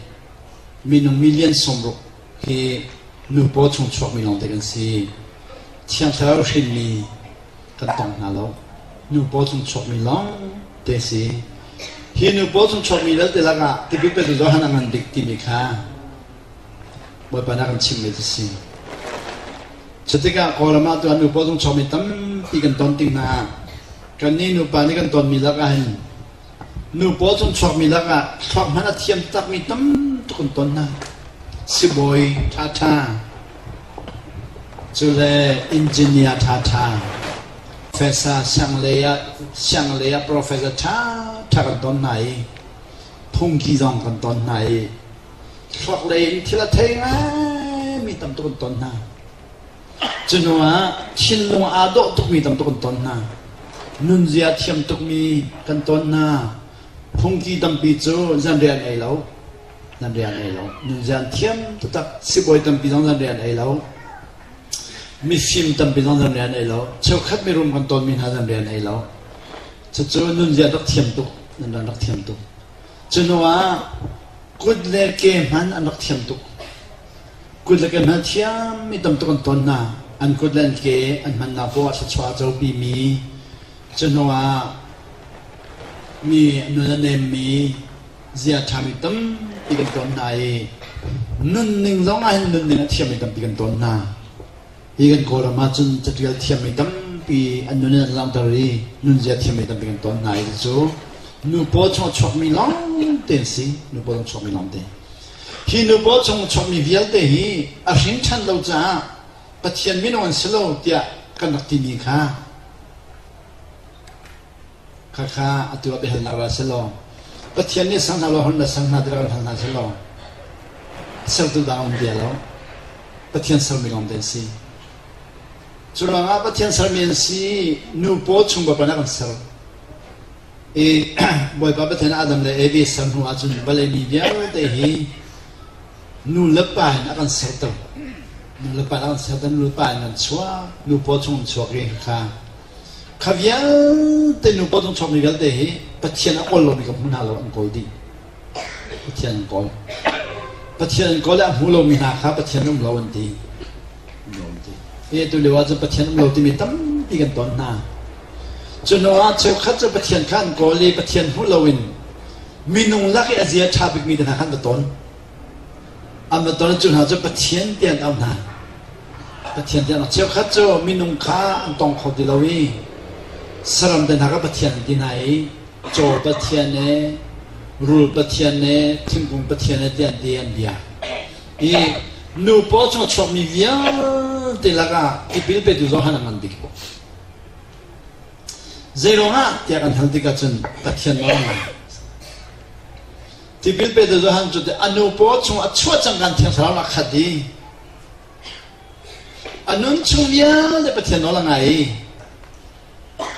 minung million 60 hi nu paw chung chuakmi lawngte kan si. Thiang Thlarau hrinmi kan tong hna lo. Nu paw chung chuakmi lawngte si. Hi nu paw chung chuakmi vialte lakah tipil petu Johan a ngan bik timi kha Bawipa nih a kan chimhmi cu si. Cutikah Kawlram ah tuan nu paw chung chuakmi tampi kan ton tik hna ah kannih nupa nih kan tonmi lakah hin Nu pawl chung chuakmi lakah thluak hman a thiam takmi tam tuk an ton hna. Sibawi ṭhaṭha, cule engineer ṭhaṭha, professor sianglei ah sianglei ah professor ṭhaṭha kan ton hna i phungki zong kan ton hna i thluak lei in thil a thei ngaimi tam tuk an ton hna. Cu hnu ah thinlung aa dawh tukmi tam tuk kan ton hna. Nunzia thiam tukmi kan ton hna. Phungki tampi cu zanriah an ei lo. Zanriah an ei lo. Nunzia an thiam taktak. Sibawi tampi zong zanriah an ei lo. Mifim tampi zong zanriah an ei lo. Cheukhat mirum kan tonmi hna zanriah an ei lo. Cucu nunzia rak thiam tuk. Nunzia rak thiam tuk. Cu hnu ah kut le ke hman an rak thiam tuk. Kut le ke hman thiammi tam tuk an ton hna. An kut le an ke an hmannak poah ah thluachuah a copimi, cu hnu ah mi nun a nemmi, zia ṭhami tampi kan ton hna i nunning zong ah hin nunning a thiammi tampi kan ton hna. Hi kan Kawlram ahcun catial thiammi tampi an nun in an langhter i nunzia thiammi tampi kan ton hna i cucu nu pawl chung a chuakmi lawngte an si. Nu pawl chung chuakmi lawngte. Hi nu pawl chung chuakmi vialte hi a hrin ṭhan lo caah Pathian minung an si lo tiah kan rak timi kha khakha atu ah biahalnak ra si law Pathian nih sang hna law hon na sang hna ti kan hal hna si law sertu dang um bia lo Pathian sermi lawng te an si cu ruangah Pathian sermi an si nu paw chung Bawipa nih a kan ser i Bawipa Pathian Adam le Evi ser hnu ahcun vawlei mi vialte hi nu le pa in a kan serter nu le pa in a kan serter nu le pa in kan chuak nu paw chung in chuak i kha Kha vialte nu pawl chung chuakmi vialte hi Pathian a kawl lomi ka hmu hna lo an kawl dih. Pathian an kawl. Pathian an kawl i a hmu lomi hna kha Pathian um lo an ti. Um lo an ti. Hi tu lio ahcun Pathian um lo timi tampi kan ton hna. Cu hnu ah cheukhat cu Pathian kha an kawl i Pathian hmu loin minung lak i a zia ṭha bikmi te hna kha an va ton. An va ton cu hna cu Pathian ti an auh hna. Pathian tiah cheukhat cu minung kha an tong kho ti lo i saram te hna kha Pathian an ti hna i caw Pathian e, rul Pathian e, thingkung Pathian e tiah an ti an bia. I nu paw chung a chuakmi vialte lakah tipil petu Johan a ngan bik. Zeiruangah tiah kan hal tikah cun Pathian nawl a ngai. Tipil petu Johan cu a nu paw chung a chuah cang kan Thiang Thlarau a khat i a nun chung vialte Pathian nawl a ngai i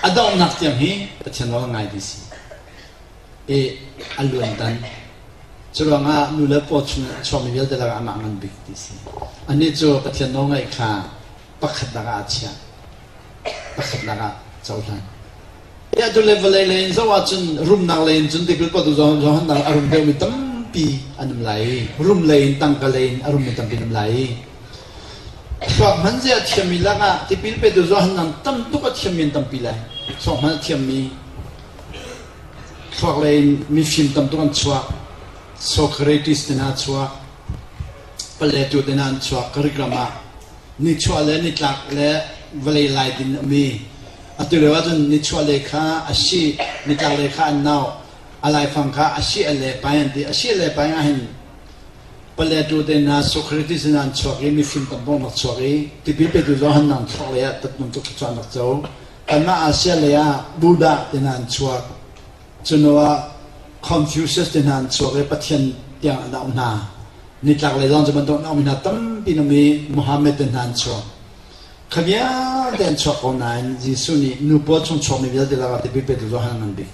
a donghnak tiang hi Pathian nawl a ngai ti si i a luan tan. Cu ruangah nu le paw chung a chuakmi vialte lakah amah ngan bik ti si. Anih cu Pathian nawl ngaih kha pakhatnak ah a chiah. Pakhatnak ah cohlan. Atu le vawlei lei in zoh ahcun rumnak lei in cun tipil pawtu Johan a rum deuhmi tampi an um lai i rum lei in tangka lei in a rummi tampi an um lai i thluak hman zia a thiammi lakah tipil petu Johan nang tam tuk a thiammi an tampi lai thluak hman a thiammi thluak lei in mifim tam tuk an chuak Socrates te hna chuak. Paletu te hna an chuak. Greek ram ah nichuah le nitlak le vawlei lai din a um i atu lio ahcun nichuah lei kha a si, nitlak lei kha an nau, a laifang kha a si a le pai an ti. A si a le pai ahhin Paletu te hna Socrates in an chuak i mifim tam rak chuak i tipil petu Johan nang thluak lei ah tatnung tuk cu an rak co. Kanmah Asia lei ah Buddha te hna an chuak. Cuhnu ah Confucius te hna an chuak i Pathian tiang an auh hna. Nitlak lei zong cu bantuk an auhmi hna tampi an um i Muhammad te hna an chuak. Kha vialte an chuak ko nain Jesuh nih nu pawl chung chuakmi vialte lakah tipil petu Johan a ngan bik.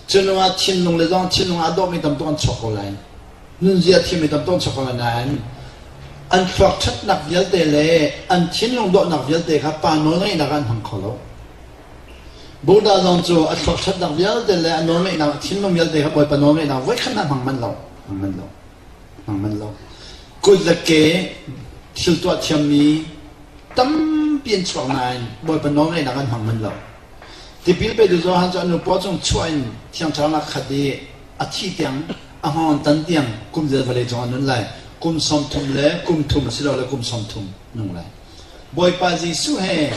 Cuhnu ah thinlung le zong thinlung aa dawhmi tam tuk an chuak ko lai. Nunzia thiammi tam tuk an chuak ko lai nain an thluak ṭhatnak vialte le an thinlung dawhnak vialte kha pa nawlngeihnak ah an hmang kho lo. Buddha zong cu a thluak ṭhatnak vialte le a nawlngeihnak, a thinlung vialte kha Bawipa nawlngeihnak voikhat hmanh hmang manh lo. Hmang manh lo. Hmang manh lo. Kut le ke thil tuah thiammi tampi an chuak nain Bawipa nawlngeihnak an hmang manh lo. Tipil petu Johan cu a nu paw cung chuah in Thiang Thlarau a khat i a thi tiang a hngawng tan tiang kum zel vawlei cung a nun lai. Kum 30 le kum thum asilole kum 30 nung lai. Bawipa Jesuh he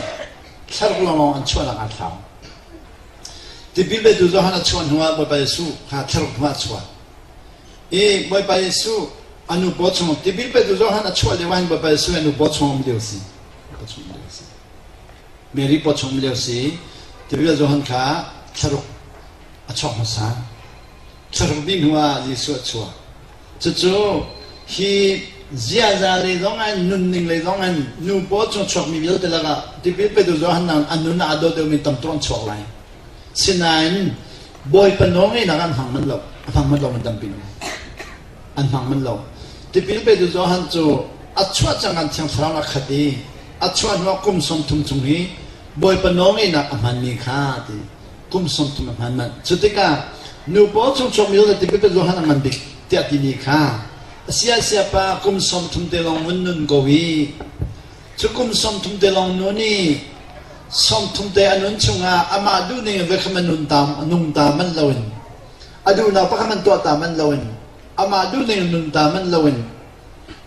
thlaruk lawnglawng an chuahnak aa thlau. Tipil petu Johan a chuah hnuah Bawipa Jesuh kha thlaruk hnuah a chuah. I Bawipa Jesuh a nu paw chung tipil petu Johan a chuah lio ahhin Bawipa Jesuh a nu paw chung um lio si. Paw chung um lio si. Mary paw chung um lio si. Tipil Johan kha thlaruk a chuak hmasa. Thlaruk dih hnuah Jesuh a chuak. Cucu hi ziaza lei zong in nunning lei zong in nu paw chung chuakmi vialte lakah tipil petu Johan nakin a nun ah aa dawh deuhmi tam tuk an chuak lai. Sinain Bawipa nawlngeihnak an hmang manh lo. A hmang manh lo mi tampi an um. An hmang manh lo. Tipil petu Johan cu a chuah cangkan Thiang Thlarau a khat i a chuah hnuah kum 30 chung hi Bawipa nawlngeihnak a hmanmi kha ti kum 30 a hman manh. Cu tikah nu pawl chung chuakmi le tipil petu Johan a ngan bik tiah timi kha a sia pa kum 30 te lawng vun nun ko i cu kum 30 te lawng nun i 30 te a nun chungah amah duhning in voikhat man nun ta nung ta man loin a duhnak pakhat man tuah ta man loin amah duhning in nun ta man loin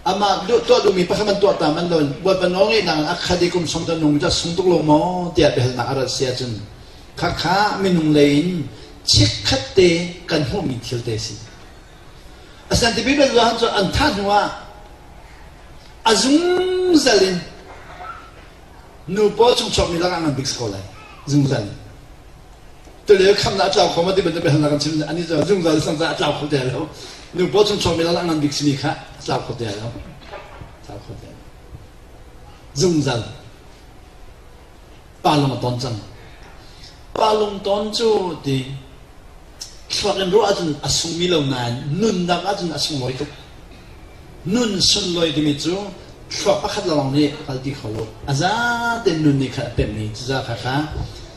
amah duh tuah duhmi pakhat man tuah ta man loin Bawipa nawlngeihnak a khat i kum sawm te nung cu a sung tuk lo maw tiah biahalnak a rat si ahcun khakha minung lei in chikkhat te kan hmuhmi thil te si. Asinain tipil pe Johan cu an thah hnuah a zungzal in nu pawl chung chuakmi lakah ngan bik si ko lai. Zungzal in. Tulio khamnak a tlau kho ma ti bantuk biahalnak kan chim ani cu zungzal sang a tlau kho te lo. Nu pawl chung chuakmi lakah ngan bik simi kha a tlau kho te lo. Tlau kho te lo. Zungzal. Pa lung a ton cang. Pa lung ton cu ti thluak in ruah ahcun a sungmi lo nain nunnak ahcun a sunglawi tuk. Nun sunlawi timi cu thluak pakhat lawng nih a kalti kho lo. A zaten nun nih khan a pemmi cuza kha kha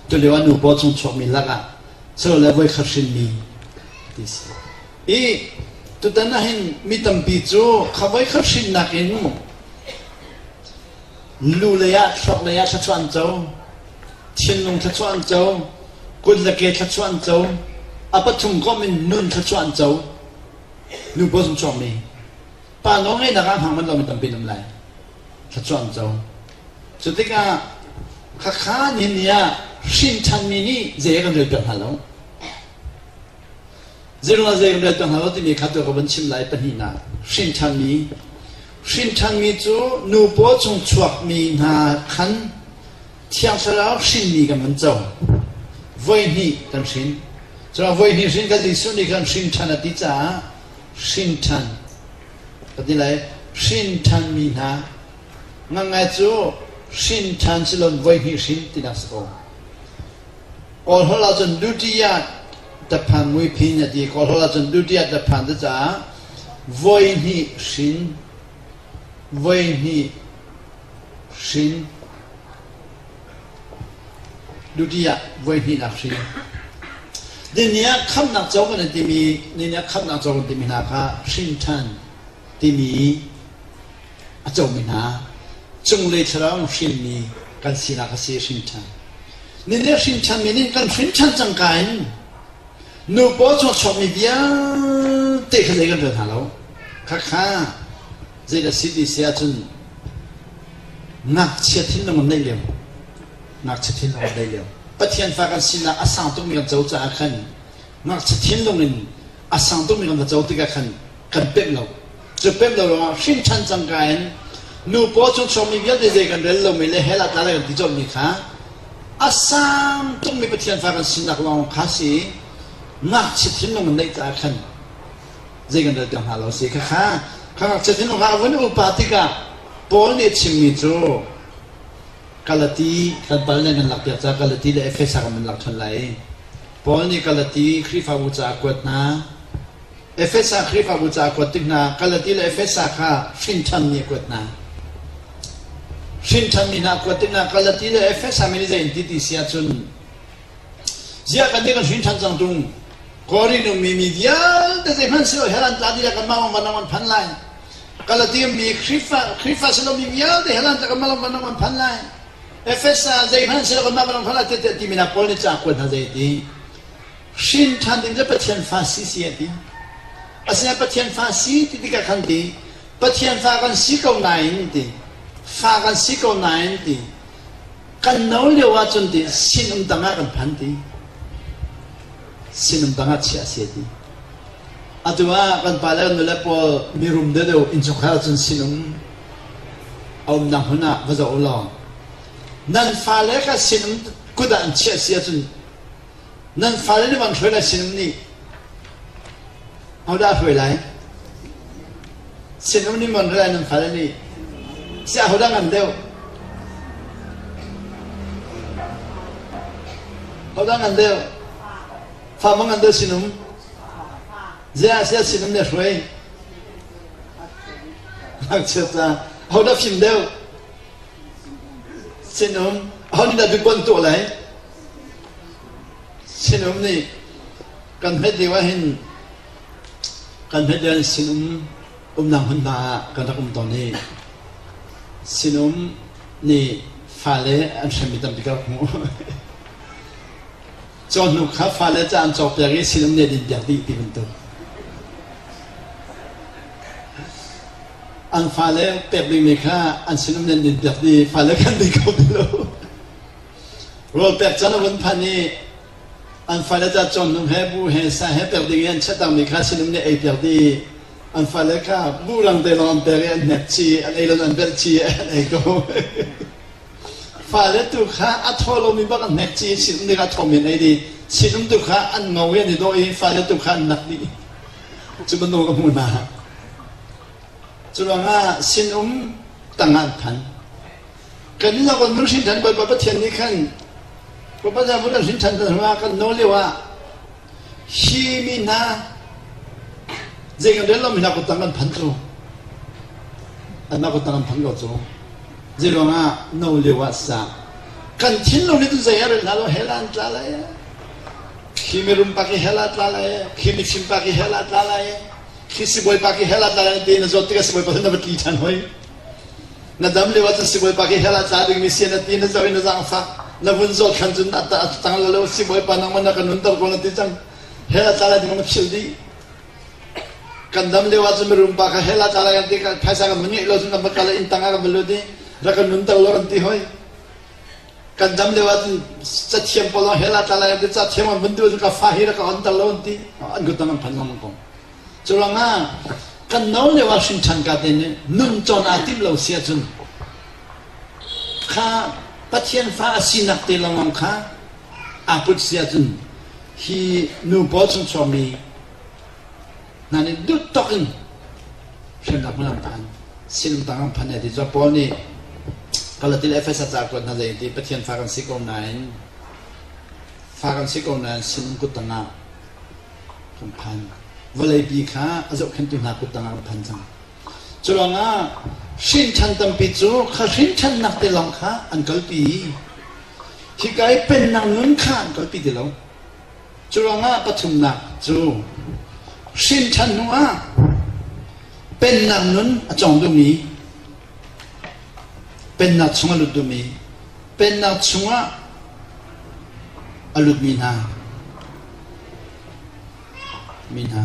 tulio ah nu paw chung chuakmi lakah le voi khat hrinmi ti si. I tutan ah hin mi tampi cu kha voi khat hrinnak in Lu lei ah thluak lei ah thluachuah an co. Thinlung thluachuah an co. Kut le ke thluachuah an co. A pathum komh in nun thluachuah an co. Nu pawl chung chuakmi. Pa nawl ngeihnak ah hmang man lomi tampi an um lai. Thluachuah an co. Cu tikah khakha nihin ni ah hrin ṭhanmi nih zei kan rel piak hna lo. Zeiruangah zei kan rel piak hna lo timi kha tu ka van chim lai pahnihnak. Hrin ṭhanmi Hrin ṭhanmi cu nu paw chung chuakmi hna khan Thiang Thlarau hrinmi kan van co. Voihnih kan hrin. Cun voihnih hrin kha Jesuh nih khan hrin ṭhan a ti caah hrin ṭhan ka ti lai. Hrin ṭhanmi hna ngangai cu hrin ṭhan si loin voihnih hrin tinak si ko. Kawl holh ahcun dutiyat taphan muiphin a ti. Kawl holh ahcun dutiyat taphan ti caah voihnih hrin, voihnih hrin, dutiyat voihnihnak hrin. Nini ah khamnak co kan timi, nini ah khamnak co kan timi hna kha hrin ṭhan timi a comi hna cunglei thlarau hrinmi kan sinak a si hrin ṭhan. Nini hrin ṭhanmi nih kan hrin ṭhan cangka in nu paw chuak chuakmi vialte kha zei kan rel hna lo. Khakha. Zeidah si ti si ahcun ngakchia thinlung an neih lio. Ngakchia thinlung an neih lio. Pathian fa kan sinak a sang tukmi kan co caah khan ngakchia thinlung in a sang tukmi kan va co tikah khan kan pemh lo. Cu pemh lo ruangah hrin ṭhan cangka in nu paw chung chuakmi vialte zei kan rel lomi le hell ah tla lai kan ti colhmi kha a sang tukmi Pathian fa kan sinak lawng kha si ngakchia thinlung an neih caah khan zei kan rel piak hna lo si khakha kha ngakchia thinlung kha a vun upa tikah Paul nih a chimmi cu Galati kan pal nih kan lakpiak caah Galati le Efesa kan van lak ṭhan lai. Paul nih Galati Khrihfabu caah a kuat hna. Efesa Khrihfabu caah a kuat tik hna Galati le Efesa kha hrinṭhanmi a kuat hna. Hrinṭhanmi hna a kuat tik hna Galati le Efesa mi nih zei an ti ti si ahcun ziah kan nih kan hrinṭhan cang tung Korin ummi mi vialte zeihmanh si lo hell an tla dih kanmah lawng van an phan lai. Galati ummi Khrihfa Khrihfa si lomi vialte hell an tla kanmah lawng van an phan lai. Efesa zeihmanh si lo kanmah van an phan lai tiah timi hna Paul nih ca a kuat hna zei ti. Hrin ṭhan ding cu Pathian fa si si a ti. Asinain Pathian fa si ti tikah khan ti Pathian fa kan si ko nain ti fa kan si ko nain ti kan no lio ahcun ti sinum tangah kan phan ti. Sinum tangah chiah a si a ti. Atu ah kan pa le kan nule pawl mirum deuhdeuh innchungkhar ahcun sinum a umnak hmun ah va zoh u law nan fale kha sinum kut ah an chiah si ahcun nan fale nih van hruai lai sinum nih hodah hruai lai sinum nih van hruai lai nan fale nih si ahodah ngan deuh Hodah ngan deuh? Fa ma ngan deuh sinum? Ziah sia sinum ne hruai? Ngakchia ca. Hodah fim deuh? Sinum. Ho nih dah duhpon tuah lai? Sinum nih kan hmet lio ahhin kan hmet lio sinum umnak hmun hna ah kan rak um tawn i sinum nih fale an hremmi tampi ka rak hmuh. Cawhnuk kha fale ca an cawkpiak i sinum nih a dinpiak dih ti bantuk. An fale pek dingmi kha an sinum nih an dinpiak dih, fale kan ding kho ti lo. Rawl pek caan a vun phan i an fale ca cawhnuk he bu he sa he pek ding i an chiahtakmi kha sinum nih ei piak dih. An fale kha buhrang te lawng an pek i an hnek chih, an ei lo an belh chih, an ei ko. Fale tu kha a thaw lomi bak an hnek chih, sinum nih kha a thawmi an ei dih. Sinum tu kha an ngo i an i dawh i fale tu kha an nak dih. Cu bantuk ka hmuh hna. Cu ruangah sinum tangah an phan. Kan inn ah kan nun hrin ṭhan Bawipa Pathian nih khan Bawipa Pathian kan hrin ṭhan hnu ah kan nawl lio ah Hi mi hna zei kan rel lomi hna kuttang kan phan cu anmah kuttang kan phan ko cu zei ruangah no lio ah sa kan thinlung nih cun zei a rel hna lo hell ah an tla lai khi mirum pa khi hell ah tla lai khi mifim pa khi hell ah tla lai khi sibawi pa khi hell ah tla lai ti na zawt tikah sibawi pa na va tli ṭhan hoi Na dam lio ahcun sibawipa khi hell ah tla dingmi si na ti na zoh i na zaangfak. Na vun zawt khan cun a tang lo lo sibawipa nangmah na ka nunter ko na ti cang. Hell ah tla lai ding na philh dih. Kan dam lio ahcun mirum pa kha hell ah tla lai kan ti phaisa kan vun ngeih lo cun kan va kal i inn tang ah kan va lut i rak kan nunter lo kan ti hoi. Kan dam lio ahcun cathiam pawl zong hell ah tla lai kan ti cathiam kan vun duh cun ka fa hi rak ka onter lo an ti. An kut tang an phan lengmang ko. Curuangah kan no lio ah hrinṭhan ka te nih nun cawn aa timh lo si ahcun kha Pathian fa a sinak te lengmang kha aa put si ahcun hi nu pawl chung chuakmi hna nih duh tawk in hremnak hmun an phan sinum tang an phan ti cu Paul nih Galatia le Efesa ca kuat hna zei ti Pathian fa kan si ko nain fa kan si ko nain sinum kut tangah kan phan. Vawleipi kha a zohkhenhtu hna kut tangah kan phan cang. Cu ruangah hrinṭhan tampi cu kha hrinṭhannak te lawng kha an kalpi. Hika i pennak nun kha an kalpi ti lo. Cu ruangah pathumnak cu hrinṭhan hnu ah pennak nun a cawng duhmi, pennak chung a lut duhmi, pennak chungah a lutmi hna mi hna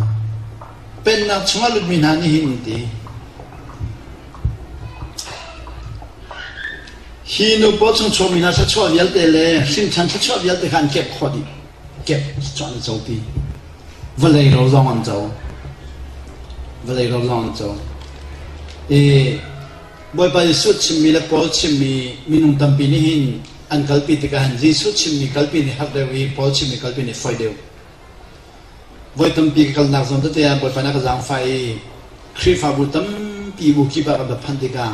pennak chungah lutmi hna nih hin ti. Hi nu pawl chung chuakmi hna thluachuah vialte le hrinṭhan thluachuah vialte kha an kep khawh dih. Kep thluachuah an copi. Vawlei ro zong an co. Vawlei ro zong an co. I Bawipa Jesuh chimmi le Paul chimmi minung tampi nih hin an kalpi tikah hin Jesuh chimmi kalpi nih har deuh i Paul chimmi kalpi nih foi deuh. Voi tampi ka kalnak zawn tete ah Bawipa nih a ka zaangfah i Khrihfabu tampi bu kip ah kan va phanh tikah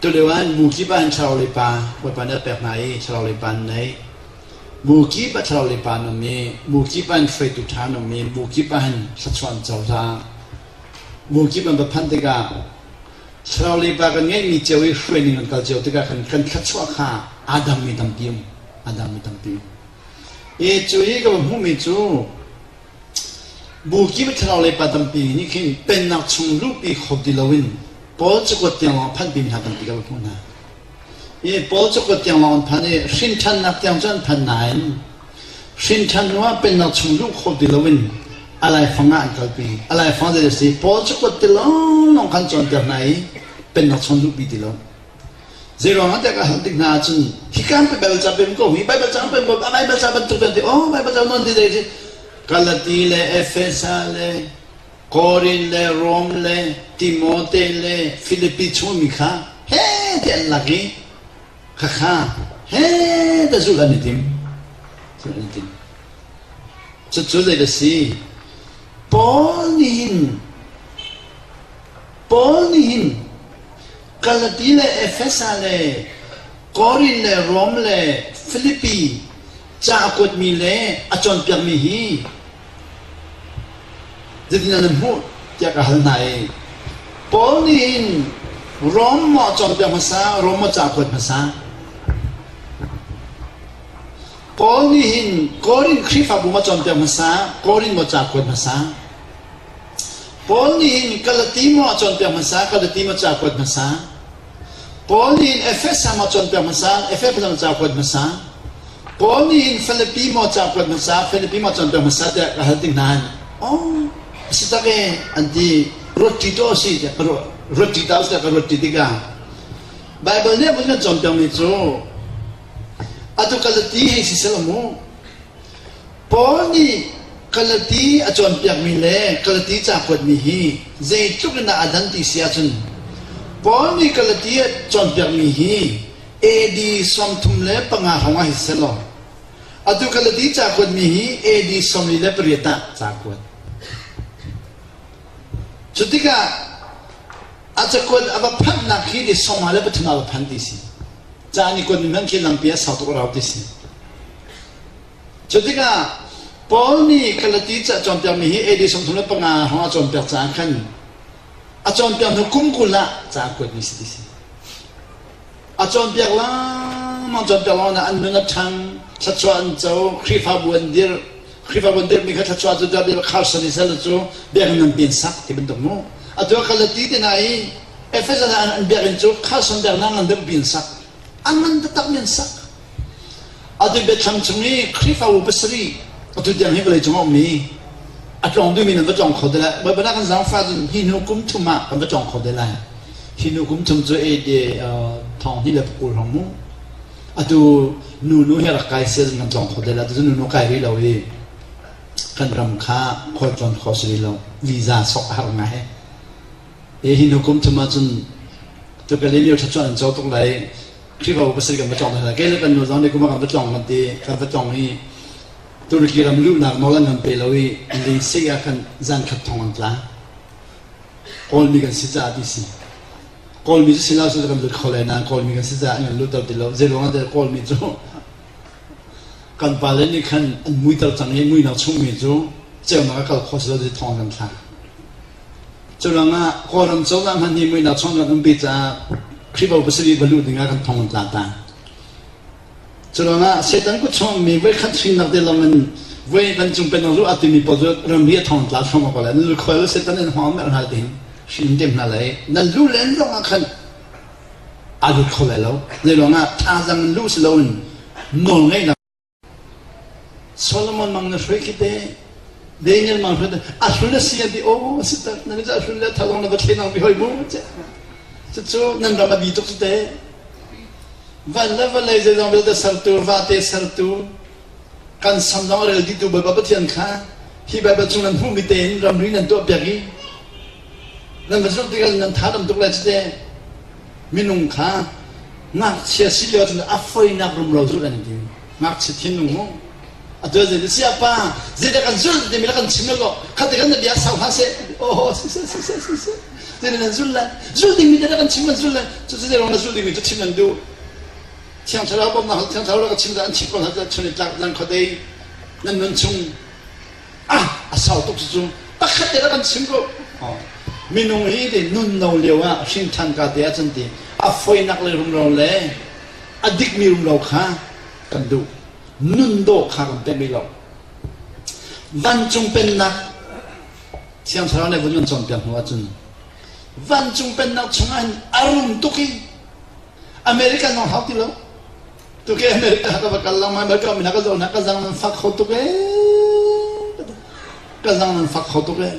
tulio ah bu kip ah hin thlarau lei pa Bawipa nih a pek hna i thlarau lei pa an nei. Bu kip ah thlarau lei pa an um i bu kip ah hin hruaitu ṭha an um i bu kip ah hin thluachuah an cohlang. Bu kip an va phanh tikah thlarau lei pa kan ngeihmi cio i hruaining kan kal cio tikah khan kan thluachuah kha aa dangmi tampi um. Aa dangmi tampi um. I cu i ka va hmuhmi cu bu kip thlarau lei pa tampi nih khin pennak chung luhpi kho ti loin Paul cakuat tiang lawng phanhpi hna tampi ka va hmuh hna. I Paul cakuat tiang lawng an phan i hrinṭhannak tiang cu an phan nain hrinṭhan hnu ah pennak chung luh kho ti loin a laifang ah an kalpi. A laifang zei a si Paul cakuat ti lawnglawng khan cawnpiak hna i pennak chung luhpi ti lo. Zeiruang ah tiah ka hal tik hna ahcun hika an Bible ca pem ko hi Bible ca an pem ko Bible ca bantuk kan ti oh Bible ca non ti dei si Galati le Efesa le Korin le Rom le Timote le Filipi chung mi kha he ti an lak i khakha he ta zulh an i tim zulh an i tim cucu zei da si Paul nih hin Paul nih hin Galati le Efesa le Korin le Rom le Filipi ca a kuatmi le a cawnpiakmi hi zeitin nan hmuh tiah ka hal hna i Paul nih hin Rom maw a cawnpiak hmasa, Rom maw ca a kuat hmasa? Paul nih hin Korin Khrihfabu maw cawnpiak hmasa, Korin maw ca a kuat hmasa? Paul nih hin Galati maw a cawnpiak hmasa, Galati maw ca a kuat hmasa? Paul nih hin Efesa maw cawnpiak hmasa, Efesa maw ca a kuat hmasa? Paul nih hin Filipi maw ca a kuat hmasa, Filipi maw cawnpiak hmasa tiah ka hal tik hna hin, oh, a si tak e, an ti. Ruat ṭi to si tiah ka ruah. Ruat ṭi ta tiah ka ruat ṭi tikah Baibal nih a vun kan cawnpiakmi cu atu Galati hei si sel mu, Paul nih Galati a cawnpiakmi le Galati ca kuatmi hi zeitluk in dah a dan ti si ahcun Paul nih Galati a cawnpiakmi hi AD 35 hrawng ah hi si law atu Galati ca kuatmi hi AD 48 ah ca kuat. Cu tikah a cakuat a va phanhnak hi ni 53 ah va phan ti si. Ca ni kuatmi hmanh khi lampi a sau tuk a rau ti si. Cu tikah Paul nih Galati ca cawnpiakmi hi AD 35 hrawng a cawnpiak caah khan a cawnpiak hnu kum 20 ah ca a kuatmi si ti si. A cawnpiak lengmang cawnpiak lengmang an nun a ṭhang, thluachuah an co, Khrihfabu an dirh, Khrihfabu an dirhmi kha thluachuah cu dah Carson i sel cu biakinn an pen sak ti bantuk mu. Atu ah Galati te hna i Efesan ah an biakinn cu Carson biaknak ngan deuh pi an sak. An ngan taktak mi an sak. Atu biathlam chung i Khrihfabu pasarih atu tiang hi vawleicung a ummi a tlawng duhmi nan va tlawng kho te lai. Bawipa kan zaangfah cun hi hnu kum thum ah kan va tlawng kho te lai. Hi hnu kum thum cu AD thong hnih le pakul hrawng mu. Atu nunu hi rak kai sia kan tlawng kho te lai. Atu nunu kai rih lo i kan ram kha khualtlawn khawh si rih lo. Visa sok a har ngai. E hi hnu kum thum ah cun tukalilio thluachuah an co tuk lai. Khrihfabu pasarih kan va tlawng hna. Kei le kan nu zong nih kum ah kan va tlawng kan ti. Kan va tlawng i Turkey ram luhnak nawl an kan pe lo i Leisei ah khan zan khat thong an tla. Kawlmi kan si caah ti si. Kawlmi cu si lo cu kan lut kho lai nain Kawlmi kan si caah an kan lutter ti lo. Zeiruang ah Kawlmi cu kan pale nih khan an muiter cang i muinak chungmi cu ceunak a kal khawh si lo ti thong an kan thlak. Culangah Kawlram cozah hmanh nih muihnak chung kan umpi caah Khrihfabu pasarih va luh dingah kan thong an tla ta. Culangah Satan kut chung mi voi khat hrinnak te lawng in voi kan cung pen lu a timi pawl cu ramri a thong tla thong ko lai. Nan lu khual Satan in hmang mer hna ting hrin tem hna lai. Nan lu len zong ah khan a lut kho lai lo. Zei ruangah thazang in lu si loin nawl ngeihnak Solomon mang na hruai khi te Daniel mang hruai a hlun a si an ti aw si tak nan a hlun le thalong na va thlen ang bi hoi mu cucu nan ram a bi tuk cu te. Van le vawlei zeizong vialte sertu, vate sertu, kan sam zong a rel dihtu Bawipa Pathian kha hi Baibal chung nan hmuhmi tein ramri nan tuahpiak i nan va zulh tikah nan tha dam tuk lai cu teh. Minung kha ngakchia si lio ahcun a foinak rumro zulh an ti. Ngakchia thinlung mu. Atu zei si apa zeidah kan zulh timi la kan chim lo khate kan na bia sau hlah seh. Oh si seh si seh si seh. Zeidah nan zulh lai? Zulh dingmi te kan chim kan zulh lai. Cu cu zei na zulh dingmi cu chim nan duh. Thiang Thlarau bawmhnak Thiang Thlarau ka chim an chim ko hna chun i tlak nan khuadei nan nun chung ah a sau tuk cu pakhat te kan chim ko. Minung hi te nun no lio ah hrin ṭhan ka te ahcun ti a foinak le rumro le a dikmi rumro kha kan duh. Nun dawh kha kan pek rih lo. Vancung pennak Thiang Thlarau nih vun kan cawnpiak hnu ahcun vancung pennak chungah hin a rum tuk i American zong hau ti lo. Tuke America ka va kal lang America mi hna ka zoh hna ka zang nan fak kho tuk ee. Ka zang nan fak kho tuk ee.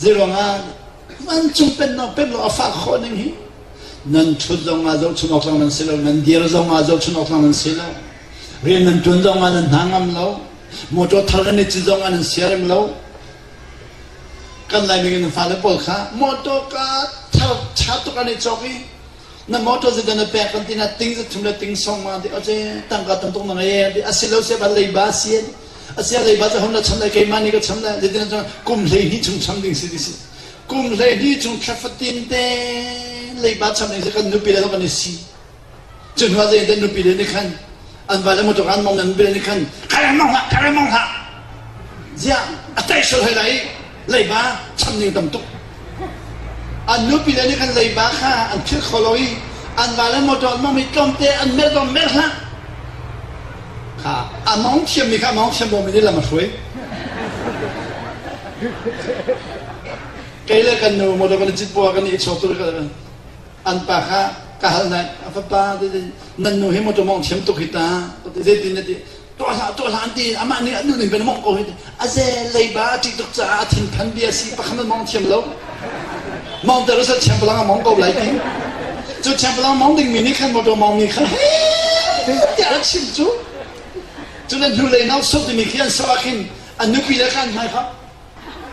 Zeiruangah vancung pennak pen lo a fak khawh ning hi nan ṭhut zong ah zohchun awk zong nan si lo nan dir zong ah zohchun awk zong nan si lo rian nan ṭuan zong ah nan hna ngam lo motor thar nan i cit zong ah nan siarem lo kan Laimi kan fale pawl kha motor ka thar ṭha tuk an i cawk i na motor zeidah na pek kan ti na ting za thum le ting song ma ti oce tangka tam tuk na ngei ti asi lo se ban leiba si asia leiba cu hom na cham lai keimah nih ka cham lai zeitin cun kum 12 chung cham ding si ti si kum 12 chung thla fatin te leiba cham ding si kan nupi le kan i si cu hnu ah zeitin nupi le nih khan an va le motor an mong nan nupi le nih khan kare mong hlah kare mong hlah ziah a tai sol hoi lai leiba cham ning tam tuk an nupi le nih khan leiba kha an philh kho lo i an va le motor an mong mi tlawmte an mer dong mer hlah kha a mong thiammi kha a mong thiam lomi nih lam a hruai kei le kan nu motor kan i cit buah kan i chawk tu an pa kha ka hal nai a fapa nan nu hi motor mong thiam tuk hi ta zeitin na ti tuah hlah tuah hlah an ti amah nih a nu ning ben mong ko hi a ze leiba a ṭih tuk caah a thinphan bia si pakhat mong thiam lo mong ter sa thiam palang a mong ko lai ti cu thiam palang mong ding mi nih khan motor mong mi kha tiah a chim cu cu le hnu lei nau sok timi khi an sok ah khin an nupi le khan hmai kha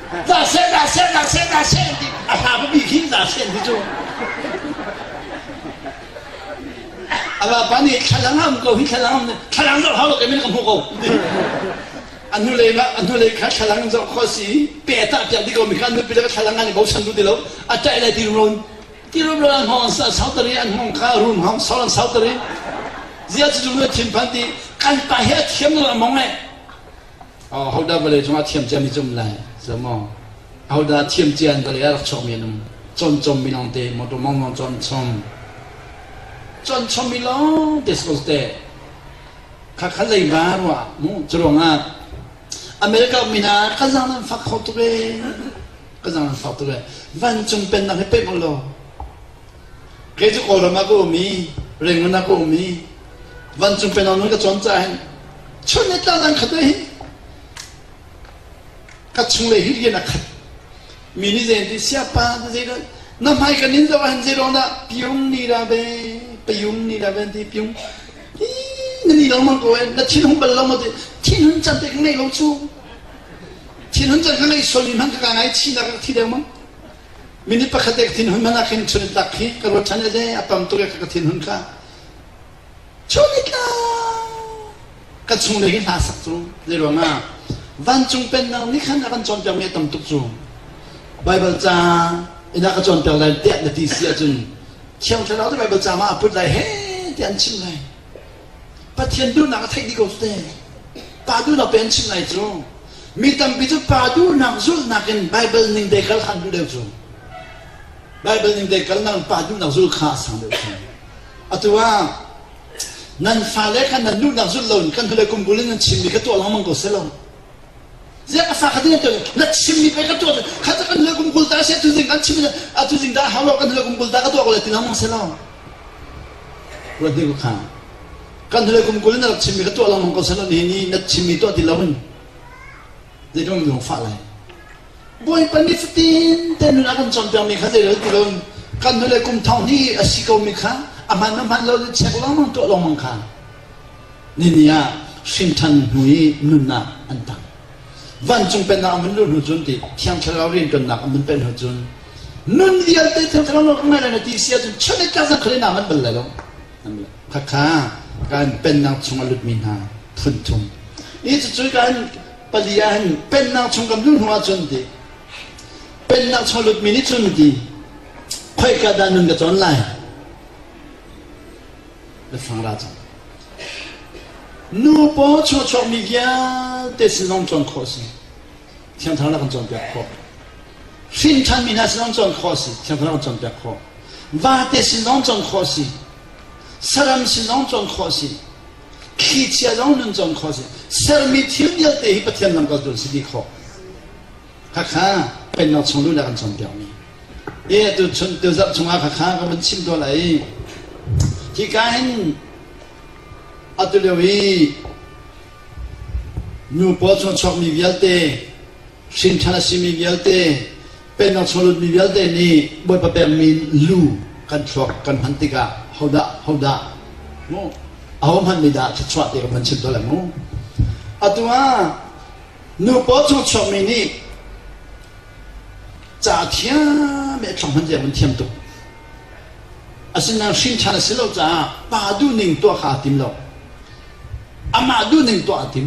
Za seh, za seh, za seh, za seh ti a hla bibi khi za seh ti cu. A vapa nih thlalang am ko hi thlalang am thlalang zoh hau lo kei min ka hmu ko. A hnulei a hnulei kha thlalang zoh kho si pe ta piak di ko mi kha nupi le thlalang an i bochan du ti lo a ṭaih lai ti rum ti rum lo an hong sa sau tari an hong kha run hong sau an sau tari zia cu cu thinphan ti kan pa hi a thiam lo a mong e Hodah vawlei cungah thiam ciami cu um lai? Zo maw? Ahodah thiam cia in vawlei ah rak chuakmi an um? Cawnchommi lawngte, motor mong lawng cawnchom. Cawnchommi lawngte si ko te. Kha kha leiba ruah mu cu ruangah America ummi hna ka zang nan fak kho tuk ee. Ka zang nan fak tuk ee. Vancung pennak hi pemh u law. Kei cu Kawlram ah ka um i Rangoon ah ka um i vancung pennak nun ka cawn caah hin chun ni tlang an khat hi ka chunglei hi rian a khat mi nih zei an ti siapa zei dah na hmai kan in zoh ahhin zei ruang dah piung ni dah be payung ni dah be an ti piung hi na ni lengmang ko eh na thin hung bal lo maw ti thin hun can te ka ngei lo cu thin hun can ka ngei sual mi hmanh ka ka ngai chi na ka thi deng mang Minute pakhat te ka thinhun hmanh ah khin chun tlak khi ka ruat ṭhan e a pam tuk e ka thinhun kha chun tla ka chung le hi hla sak cu zei ruangah vancung pennak nih khan a kan cawnpiak mi a tam tuk cu Bible ca ina ka cawnpiak lai tiah na ti si ahcun Thiang Thlarau te Bible ca ma a put lai he tiah an chim lai Pathian duhnak a theih dih ko cu te. Pa duhnak pe an chim lai cu. Mi tampi cu pa duhnak zulhnak in Bible ning te kal khan duh deuh cu. Bible ning te kal nak pa duhnak zul kha a sang deuh cu. Atu ah nan fale kha nan duhnak zulh lo in kan hnulei kum kul in nan chimmi kha tuah lengmang ko seh lo. Ziah ka fa kha ding na chimmi pe ka tuah kha kan hnulei kum 20 ta se tu zing kan chim atu zing dah hau lo kan hnulei kum 20 ta ka tuah ko le ti lengmang seh lo. Ruat ding kha kan hnulei kum 20 na rak chimmi kha tuah lengmang ko seh ni ni na chimmi tuah ti lo in zeitluk in lung fah lai Bawipa ni fatin te nun a kan cawnpiakmi kha zei ti lo kan hnulei kum thong hnih a si ko mi kha A hman a hman lo check lengmang tuah lengmang kha nini ah hrin ṭhan hnu i nunnak an tang. Vancung pennak an vun luh hnu cun ti Thiang Thlarau rianṭuannak an vun pen hnu cun nun vialte Thiang Thlarau nawl ka ngai lai na ti si ahcun chun i tlak zan khat in naa manh bal lai lo. Khakha kan pennak chung a lutmi hna phun thum. I cucu kan pali ah hin pennak chung kan luh hnu ahcun ti pennak chung a lutmi nih cun ti khoika dah nun ka cawn lai? Biafang ra cang. Nu paw chung a chuakmi vialte sin zong cawn khawh a si. Thiang Thlarau na kan cawnpiak khawh. Hrin ṭhanmi hna sin zong cawn khawh a si. Thiang Thlarau kan cawnpiak khawh. Vate sin zong cawn khawh a si. Saram sin zong cawn khawh a si. Thlichia zong nun cawn khawh a si. Sermi thil vialte hi Pathian lamkaltu an si dih khawh. Khakha pennak chung lu na kan cawnpiakmi. E tu chun tu zarh chungah khakha ka van chim tuah lai. Hika hin atu lio i nu pawl chung chuakmi vialte hrin ṭhan a simi vialte pennak chung lutmi vialte nih Bawipa pekmi lu kan thluak kan hman tikah hodah hodah mu aho hmanmi dah thluachuah ti ka van chim tuah lai mu. Atu ah nu pawl chung chuakmi nih Ca thiam i a thlong hman tiang thiam tuk. Asinain hrin ṭhan a si lo caah pa duhning tuah kha aa tim lo. Amah duhning tuah aa tim.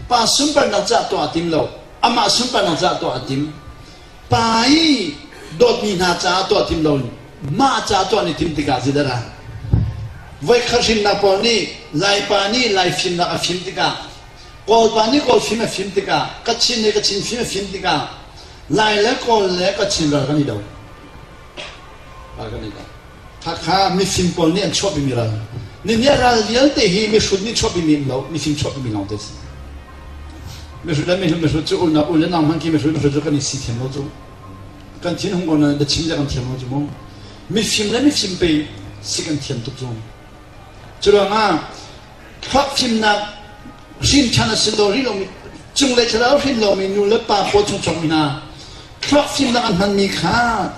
Pa sunparnak caah tuah aa tim lo. Amah sunparnak caah tuah aa tim. Pa i dawtmi hna caah tuah tim lo mah caah tuah ni tim tikah zeidah dah? Voikhat hrinnak pawl nih Laipa nih Lai fimnak a fim tikah Kawlpa nih Kawl fim a fim tikah, Kachin nih Kachin fim a fim tikah, Lai le Kawl le Kachin ral kan i do. Ral kan i do. Khakha mifim pawl nih an chuahpimi ral. Ninih ral vialte hi mihrut nih chuahpimi um lo, mifim chuahpimi lawng te si. Mihrut le mihrut mihrut cu unau u le nau hmanh khi mihrut mihrut cu kan i si thiam lo cu. Kan thin hung ko na biachim le kan thiam lo cu mu. Mifim le mifim pe si kan thiam tuk cu. Curuangah thluak fimnak hrin ṭhan a si lo rih lomi cunglei thlarau hrin lomi nu le pa pawl chung chuakmi hna thluak fimnak an hmanmi kha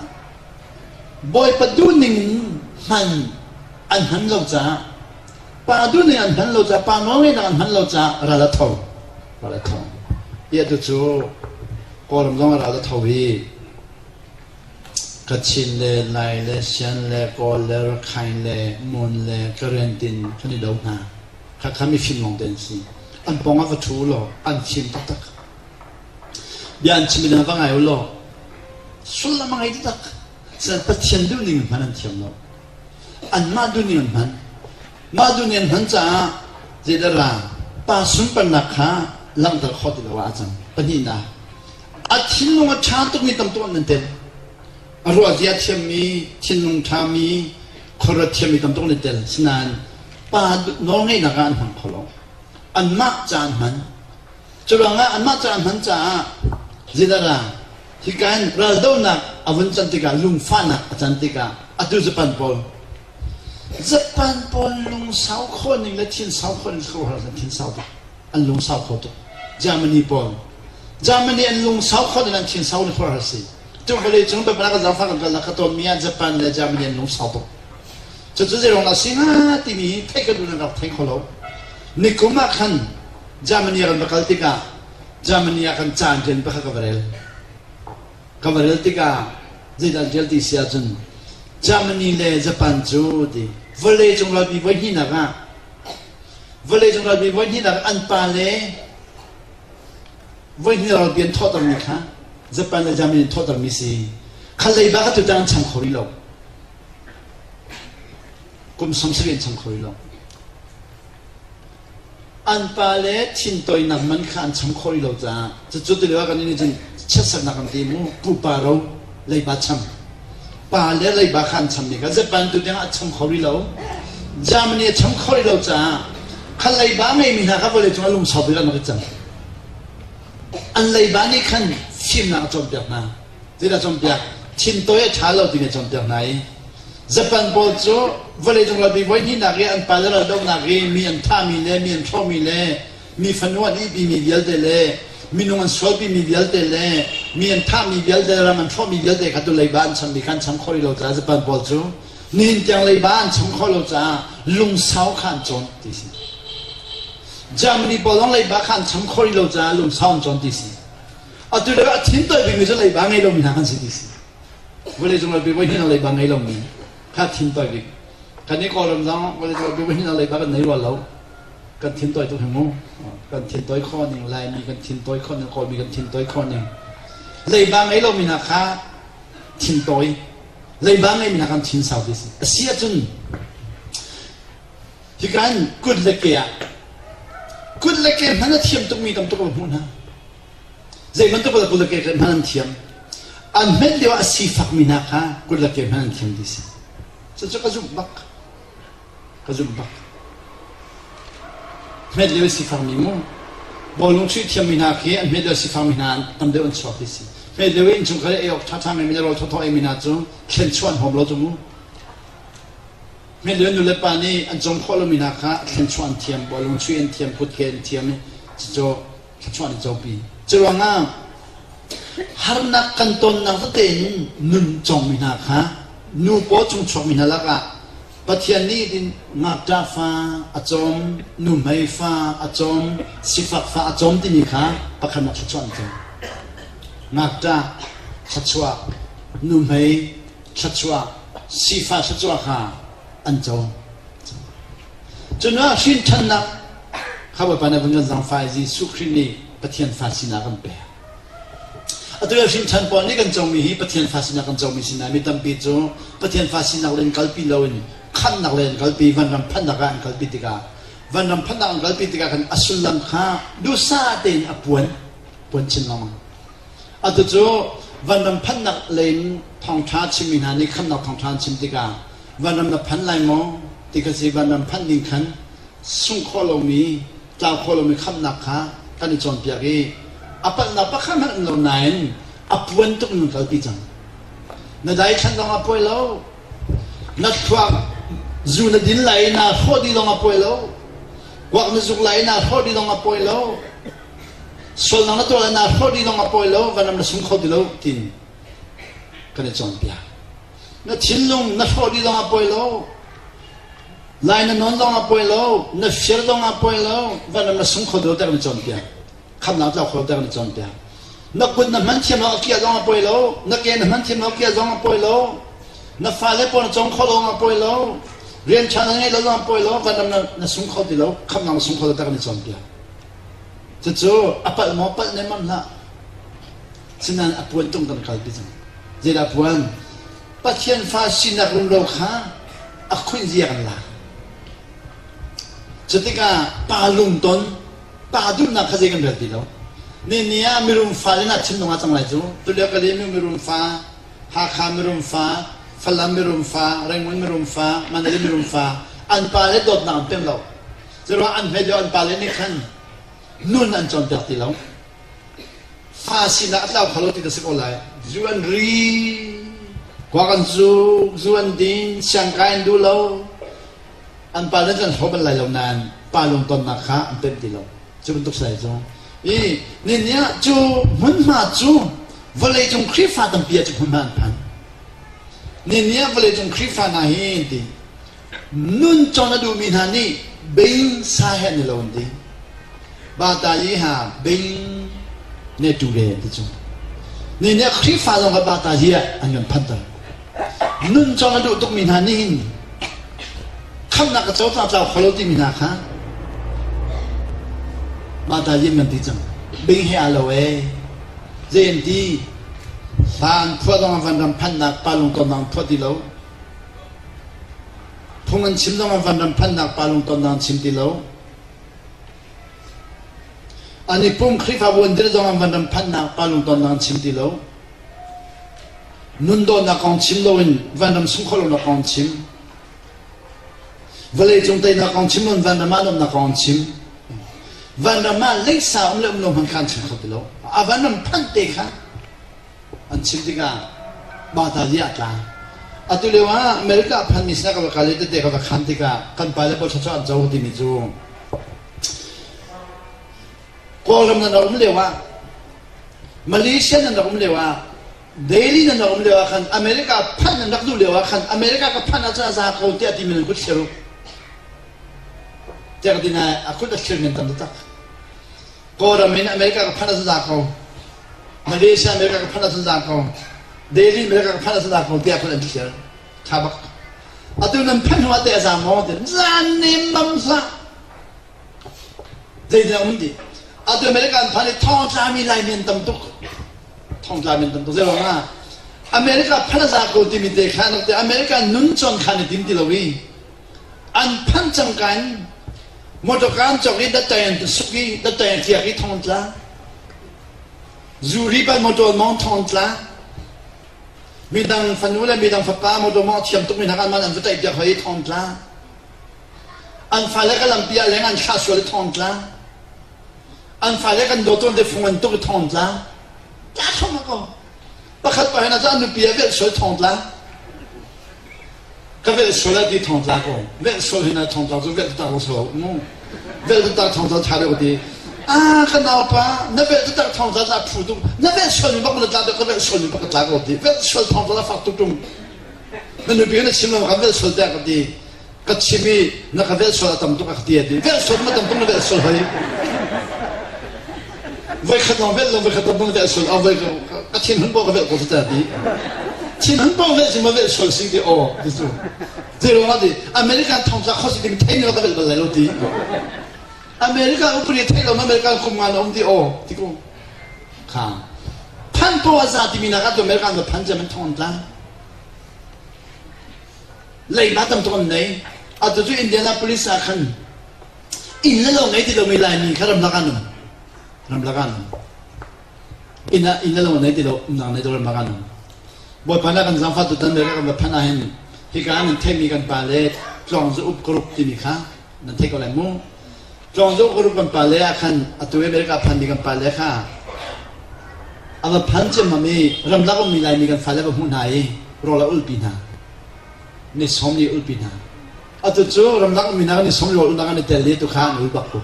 Bawipa duhning hman an hman lo caah pa duhning an hman lo caah pa nawlngeihnak an hman lo caah ral a tho ral a tho i atu cu Kawlram zong ral a tho i Kachin le Lai le Shan le Kawl le Rakhine le Mon le Karen tin kan i do hna. Khakha mifim lawngte an si. An pawng ah va ṭhu u law an fim taktak. Bia an chim in va ngai u law sullam a ngei taktak. Sinain Pathian duhning in hman an thiam lo. Anmah duhning an hman. Mah duhning an hman caah zeidah ra pa sunparnak kha langhter khawh ti lo ah a cang. Pahnihnak, A thinlung a ṭha tukmi tam tuk an nan tel. A ruahzia thiammi, thinlung ṭhami, khuaruat thiammi tam tuk an i tel. Sinain pa nawlngeihnak ah an hmang kho lo. Anmah ca an hman. Cu ruangah anmah ca an hman caah zeidah hika hin raldohnak a vun can tikah lungfahnak a can tikah atu Japan pawl Japan pawl lungsau khawh ning le thin sau khawh ning thin sau tuk. An lungsau kho tuk. Germany pawl. Germany an lungsau kho in an thin sau ni khor si. Tu vawlei cung biapana kan zangfah kan kal ka tawn mi ah Japan le Germany an lungsau tuk. Cucu zeiruang dah si hnga timi theih ka duh nan rak thei kho lo. Nikum ah khan Germany ram va kal tikah Germany ah kan ca an ṭial pakhat ka va rel. Ka va rel tikah zeidah an ṭial ti si ahcun Germany le Japan cu ti vawlei cung ralpi voi hnihnak ah Vawleicung ralpi voihnihnak an pa le voihnih ralpi an thawhtermi kha Japan le Germany an thawhtermi si. Kha leiba kha tutan an cham kho rih lo. Kum 70 an cham kho rih lo. An pa le thintoinak man kha an cham kho rih lo caah cucu ti lio ah kan nih cun chiatsernak kan ti mu pupa ro leiba cham. Pa le leiba kha an chammi kha Japan tu tiang a cham kho rih lo. Germany a cham kho rih lo caah kha leiba ngeimi hna kha vawleicung ah lungsau bik an rak i cang. An leiba nih khan fimnak a cawnpiak hna. Zeidah cawnpiak? Thintawi a ṭha lo timi a cawnpiak hna i Japan pawl cu vawleicung ralpi voihnihnak i an pale raldohnak i mi an thahmi le mi an hrawhmi le mi fanu an ihpimi vialte le minung an sualpimi vialte le mi an thahmi vialte ram an hrawhmi vialte kha tu leiba an chammi kha an cham khawh rih lo caah Japan pawl cu. Nihin tiang leiba an cham khawh lo caah lungsau kha an cawn ti si. Germany pawl zong leiba kha an cham khawh rih lo caah lungsau an cawn ti si. Atu lio a thin toi bikmi cu leiba ngei lomi hna kan si ti si. Vawlei cung ralpi voi hnih leiba ngei lomi kha thin toi bik. Kan i Kawlram zong vawlei cung ralpi voi hnih leiba kan nei rua lo. Kan thin toi tuk hi mu. Kan thin toi khawh ning Laimi kan thin toi khawh ning Kawlmi kan thin toi khawh ning. Leiba ngei lomi hna kha thin toi leiba ngeimi hna kan thin sau ti si. A si ahcun hika in kut le ke ah kut le ke hman a thiam tukmi tam tuk ka hmuh hna. Zei bantuk kut le ke hman an thiam. An hmet lio ah a sifakmi hna kha kut le ke hman an thiam ti si. Cucu ka zumh bak. Ka zumh bak. Hmet lio sifakmi mu. Bawlung chuih thiammi hna khi an hmet lio sifakmi hna tam deuh an chuak ti si. Hmet lio i innchungkhar ei awk ṭhaṭha ngeimi le rawl thawthaw eimi hna cu thlen chuah an huam lo cu mu. Hmet lio nu le pa nih an cawm khawh lomi hna kha thlen chuah an thiam, bawlung chuih an thiam, kutke an thiam i cucu thluachuah an i copi. Curuangah harnak kan tonnak tete in nun cawngmi hna kha nu paw chung chuakmi hna lakah Pathian nih din ngakṭah fa a cawm, nuhmei fa a cawm, sifak fa a cawm timi kha pakhatnak thluachuah an cawm. Ngakṭah thluachuah, nuhmei thluachuah, sifah thluachuah kha an cawm. Cun ah hrinṭhannak kha Bawipa nih a vun kan zaangfah i Jesuh Khrih nih Pathian fa sinak an pek. Atu le hrinṭhan pawl nih kan comi hi Pathian fa sinak kan comi si nain mi tampi cu Pathian fa sinak le in kalpi loin khamhnak le in kalpi vanram phanhnak ah an kalpi tikah vanram phanhnak an kalpi tikah khan a sullam kha duhsah tein a puan puan chin lengmang. Atu cu vanram phanhnak lei in thawngṭha chimmi hna nih khamhnak thawngṭha an chim tikah vanram na phan lai maw ti kha si vanram phanh ding khan sungh khawh lomi tlau khawh lomi khamhnak kha kan i cawnpiak i a palhnak pakhat hmanh um lo nain a puan tuk in kalpi cang. Na daithlan zong a puai lo. Na thluak zu na din lai i naa hrawh dih zong a puai lo. Kuak na zuk lai i naa hrawh dih zong a puai lo. Sualnak na tuah lai naa hrawh dih zong a puai lo. Vanram na sung kho ti lo tiin kan i cawnpiak. Na thinlung na hrawh dih zong a puai lo. Lai na nawn zong ah puai lo, na fir zong ah puai lo, vanram na sung kho do ter na cawnpiak. Khamnak tlau kho ter na cawnpiak. Na kut na hman thiam lo a kiah zong ah puai lo, na ke na hman thiam lo a kiah zong ah puai lo, na fale pawl na cawng kho lo ah puai lo, rian ṭha na ngei lo zong ah puai lo, vanram na, na sung kho ti lo, khamnak na sung kho lo ter na cawnpiak. Cucu a palh maw palh nemmam hlah. Sinain a puan tung kan kalpi cang. Zeidah puan? Pathian fa sinak rumro kha a khunh zia kan lak. Cutikah pa lungton, pa duhnak kha zei kan rel ti lo. Ni ni ah mirum fa le na thinlung ah cang lai cu. Tulio ka mi mirum fa, Hakha mirum fa, Falam mirum fa, Rangoon mirum fa, Mandalay mirum fa, an pa le dawtnak an pem lo. Curuang an hme deuh an pa le nih khan nun an cawnpiak ti lo. Fa sinak a tlau kho lo ti ka si ko lai. Zu an ri, kuak an zuk, zu an din, siangkai an duh lo. An pa le an hlaw bal lai lo nain pa lungtonnak kha an pemh ti lo. Cu bantuk si lai cu. I ni ah cu hmunhma cu vawleicung Khrihfa tampi ah cu hmunhma an phan. Ni ah vawleicung Khrihfa hna hi ti Nun cawn a duhmi hna nih bing sa he an i lo an ti. Bata yi ha bing ne tu ve an ti cu. Ni nih Khrihfa zong kha bata hi ah an kan phanter. Nun cawn a duh tukmi hna nih hin khamnak ka co tlau kho lo timi hna kha bata yi an ti cang. Bing he aa lo ee. Zei an ti? Hlan phuah zong van ram phannak pa lungtonnak an phuah ti lo. Phung an chim zongah vanram phannak pa lungtonnak an chim ti lo. An i pum Khrihfabu an dirh zongah vanram phannak pa lungtonnak an chim ti lo. Nun dawtnak kong chim loin vanram sungh khawh lonak kong an chim. Vawleicung teinak kong chim loin vanram ah nuamhnak kong an chim. Vanram ah leisa um le um lo hmanh kha an chim kho ti lo. A vanram phanh te kha an chim tikah bata li ah tla. Atu lio ah America phanmi sinah ka va kal i tete ka va khan tikah kan pale pawl thluachuah an co timi cu Kawlram nan rak um lio ah Malaysia nan rak um lio ah. Daily nan rak um lio ah khan America phanh nan rak duh lio ah khan America ka phanh ahcun a za ko tiah timi nan kut thlir u. Tiah ka ti nain a kut a thlir men tam taktak. Kawlram in America ka phanh ahcun za ko. Malaysia America ka phanh ahcun za ko. Delhi America ka phanh ahcun za ko tiah kut an thlir. Tha bak. Atu nan phanh hnu ah teh a za maw? Zan nem mam hlah. Zeidah um ti? Atu America an phan i thongtlami Laimi an tam tuk. Thongtlami an tam tuk. Zei ah America phan a za ko timi te kha an te America nun cawn khan i tim ti lo i an phan cang kan motor an cawk i dattai an suk i dattai an tliak i thong an tla. Zuri ban motor mong thong an tla. Midang fanu le midang fapa motor mong thiam tuk mi hna kan man an va taih piak hoi i thong an tla. An fale ka lampi ah leng an thlah sual i thong tla. An fale kan dawt te fung an tuk i thong tla. Tla thong ko. Pakhat pa hna cu an nupi a velh sual thong tla. Ka velh sual a ti thong tla ko. Velh sual hin thong tla cu velh tak lo so mu. Velh tak thong tla tha deuh ti. Ah ka nau pa na velh tak thong tla tla phu tuk. Na velh sual mi bak na tla ka velh sual mi bak ka tla ko ti. Velh sual thong tla fak tuk tung. Na nupi na chim lo kan velh sual tiah ka ti. Ka chim i na ka velh sual a tam tuk a ka ti a ti. Velh sual ma tam tuk na velh sual hoi. Voi khat lawng velh lo voi khat tam na velh sual. Voi ka thin hun bo ka velh ko ta ti. Thin hun bo velh si ma velh sual si ti aw ti cu. Zei ruang ah ti American thongtla khosi ding thei ni ka velh bal lai lo ti. American upri thei lo American kum nga na um ti aw ti ko. Kha. Phan po a za timi nak ah American va phan cem an thong an tla. Leiba tam tuk an nei. Atu cu Indianapolis ah khan inn le lo ngei ti lomi Laimi kha ramlak an um. Ramlak an um. Inn ah inn le lo nei ti lo umnak nei ti lo ramlak an um. Bawipa na kan zaangfah tutan le kan va phanh ah hin hika ah nan theihmi kan pa le tlawng zu up group timi kha nan theih ko lai mu. Tlawng zu group kan pa le ah khan atu America phanmi kan pa le kha a va phan ciammam i ramlak ummi Laimi kan fale va hmuh hna i rawl a ulpi hna. Ni som ni ulpi hna. Atu cu ramlak ummi hna ni som rawl ulnak an i tel i tu kha an ul bak ko.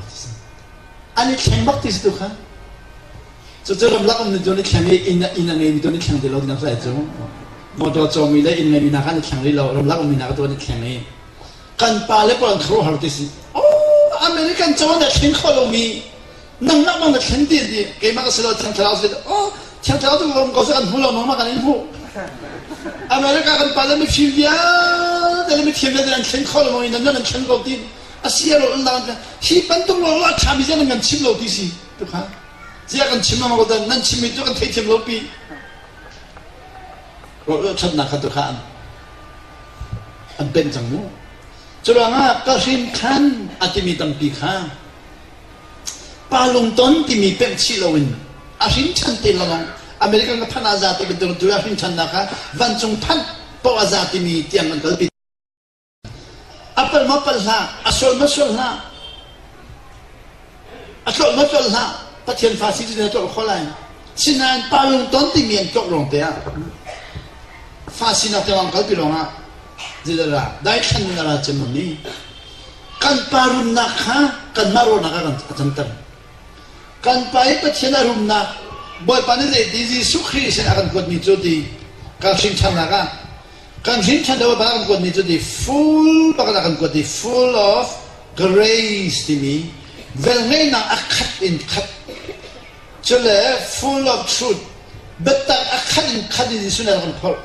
An i thleng bak ti si tu kha. Cucu ramlak ummi tu an i thleng i inn inn a ngeimi tu an i thleng ti lo ti sai cu. Motor cawmi le inn ngeimi hna kha an i thleng rih lo. Ramlak ummi hna kha tu an i thleng i kan pa le pawl an khuaruahhar ti si. Oh, American cawn a thleng kho lomi nangmah bang na thlen ti ti keimah ka si lo thiang thlarau si oh thiang thlarau tu rom ko kan hmu lo nangmah kan in hmuh America kan pa le mifim vialte le mithiam vialte an thlen kho lo in nan an thlen ko ti a si ro lang hi bantuk lo a ṭhami zan kan chim lo ti si tu kha zia kan chim lo ko nan chimmi cu kan theithiam lo pi ro ṭhatnak kha tu kha an pen cang mu curuangah ka hrin ṭhan a timi tampi kha Pa lungton timi pemh chih loin a hrin ṭhan te lawng American ka phanh ah za ti bantuk tu a hrin ṭhannak kha vancung phanh poh a za timi tiang an kalpi. A pal ma pal hlah, a sual ma sual hlah, a tlolh ma tlolh hlah, Pathian fa si cu na tlolh kho lai. Sinain pa lungton timi an tlolh ruang te ah fa sinak tiang an kalpi lawng ah zeidah daithlan in a ra cem mi Kan pa rumnak kha kanmah ruahnak ah a canter. Kan pa i Pathian a rumnak Bawipa nih zeiti Jesuh Khrih sin a kan kuatmi cu ti kan hrinṭhannak ah kan hrinṭhan Bawipa a kan kuatmi cu ti full pakhat a kan kuat i full of grace timi velngeihnak a khat in khat cule full of truth biatak a khat in khat in Jesuh nih a kan phorh.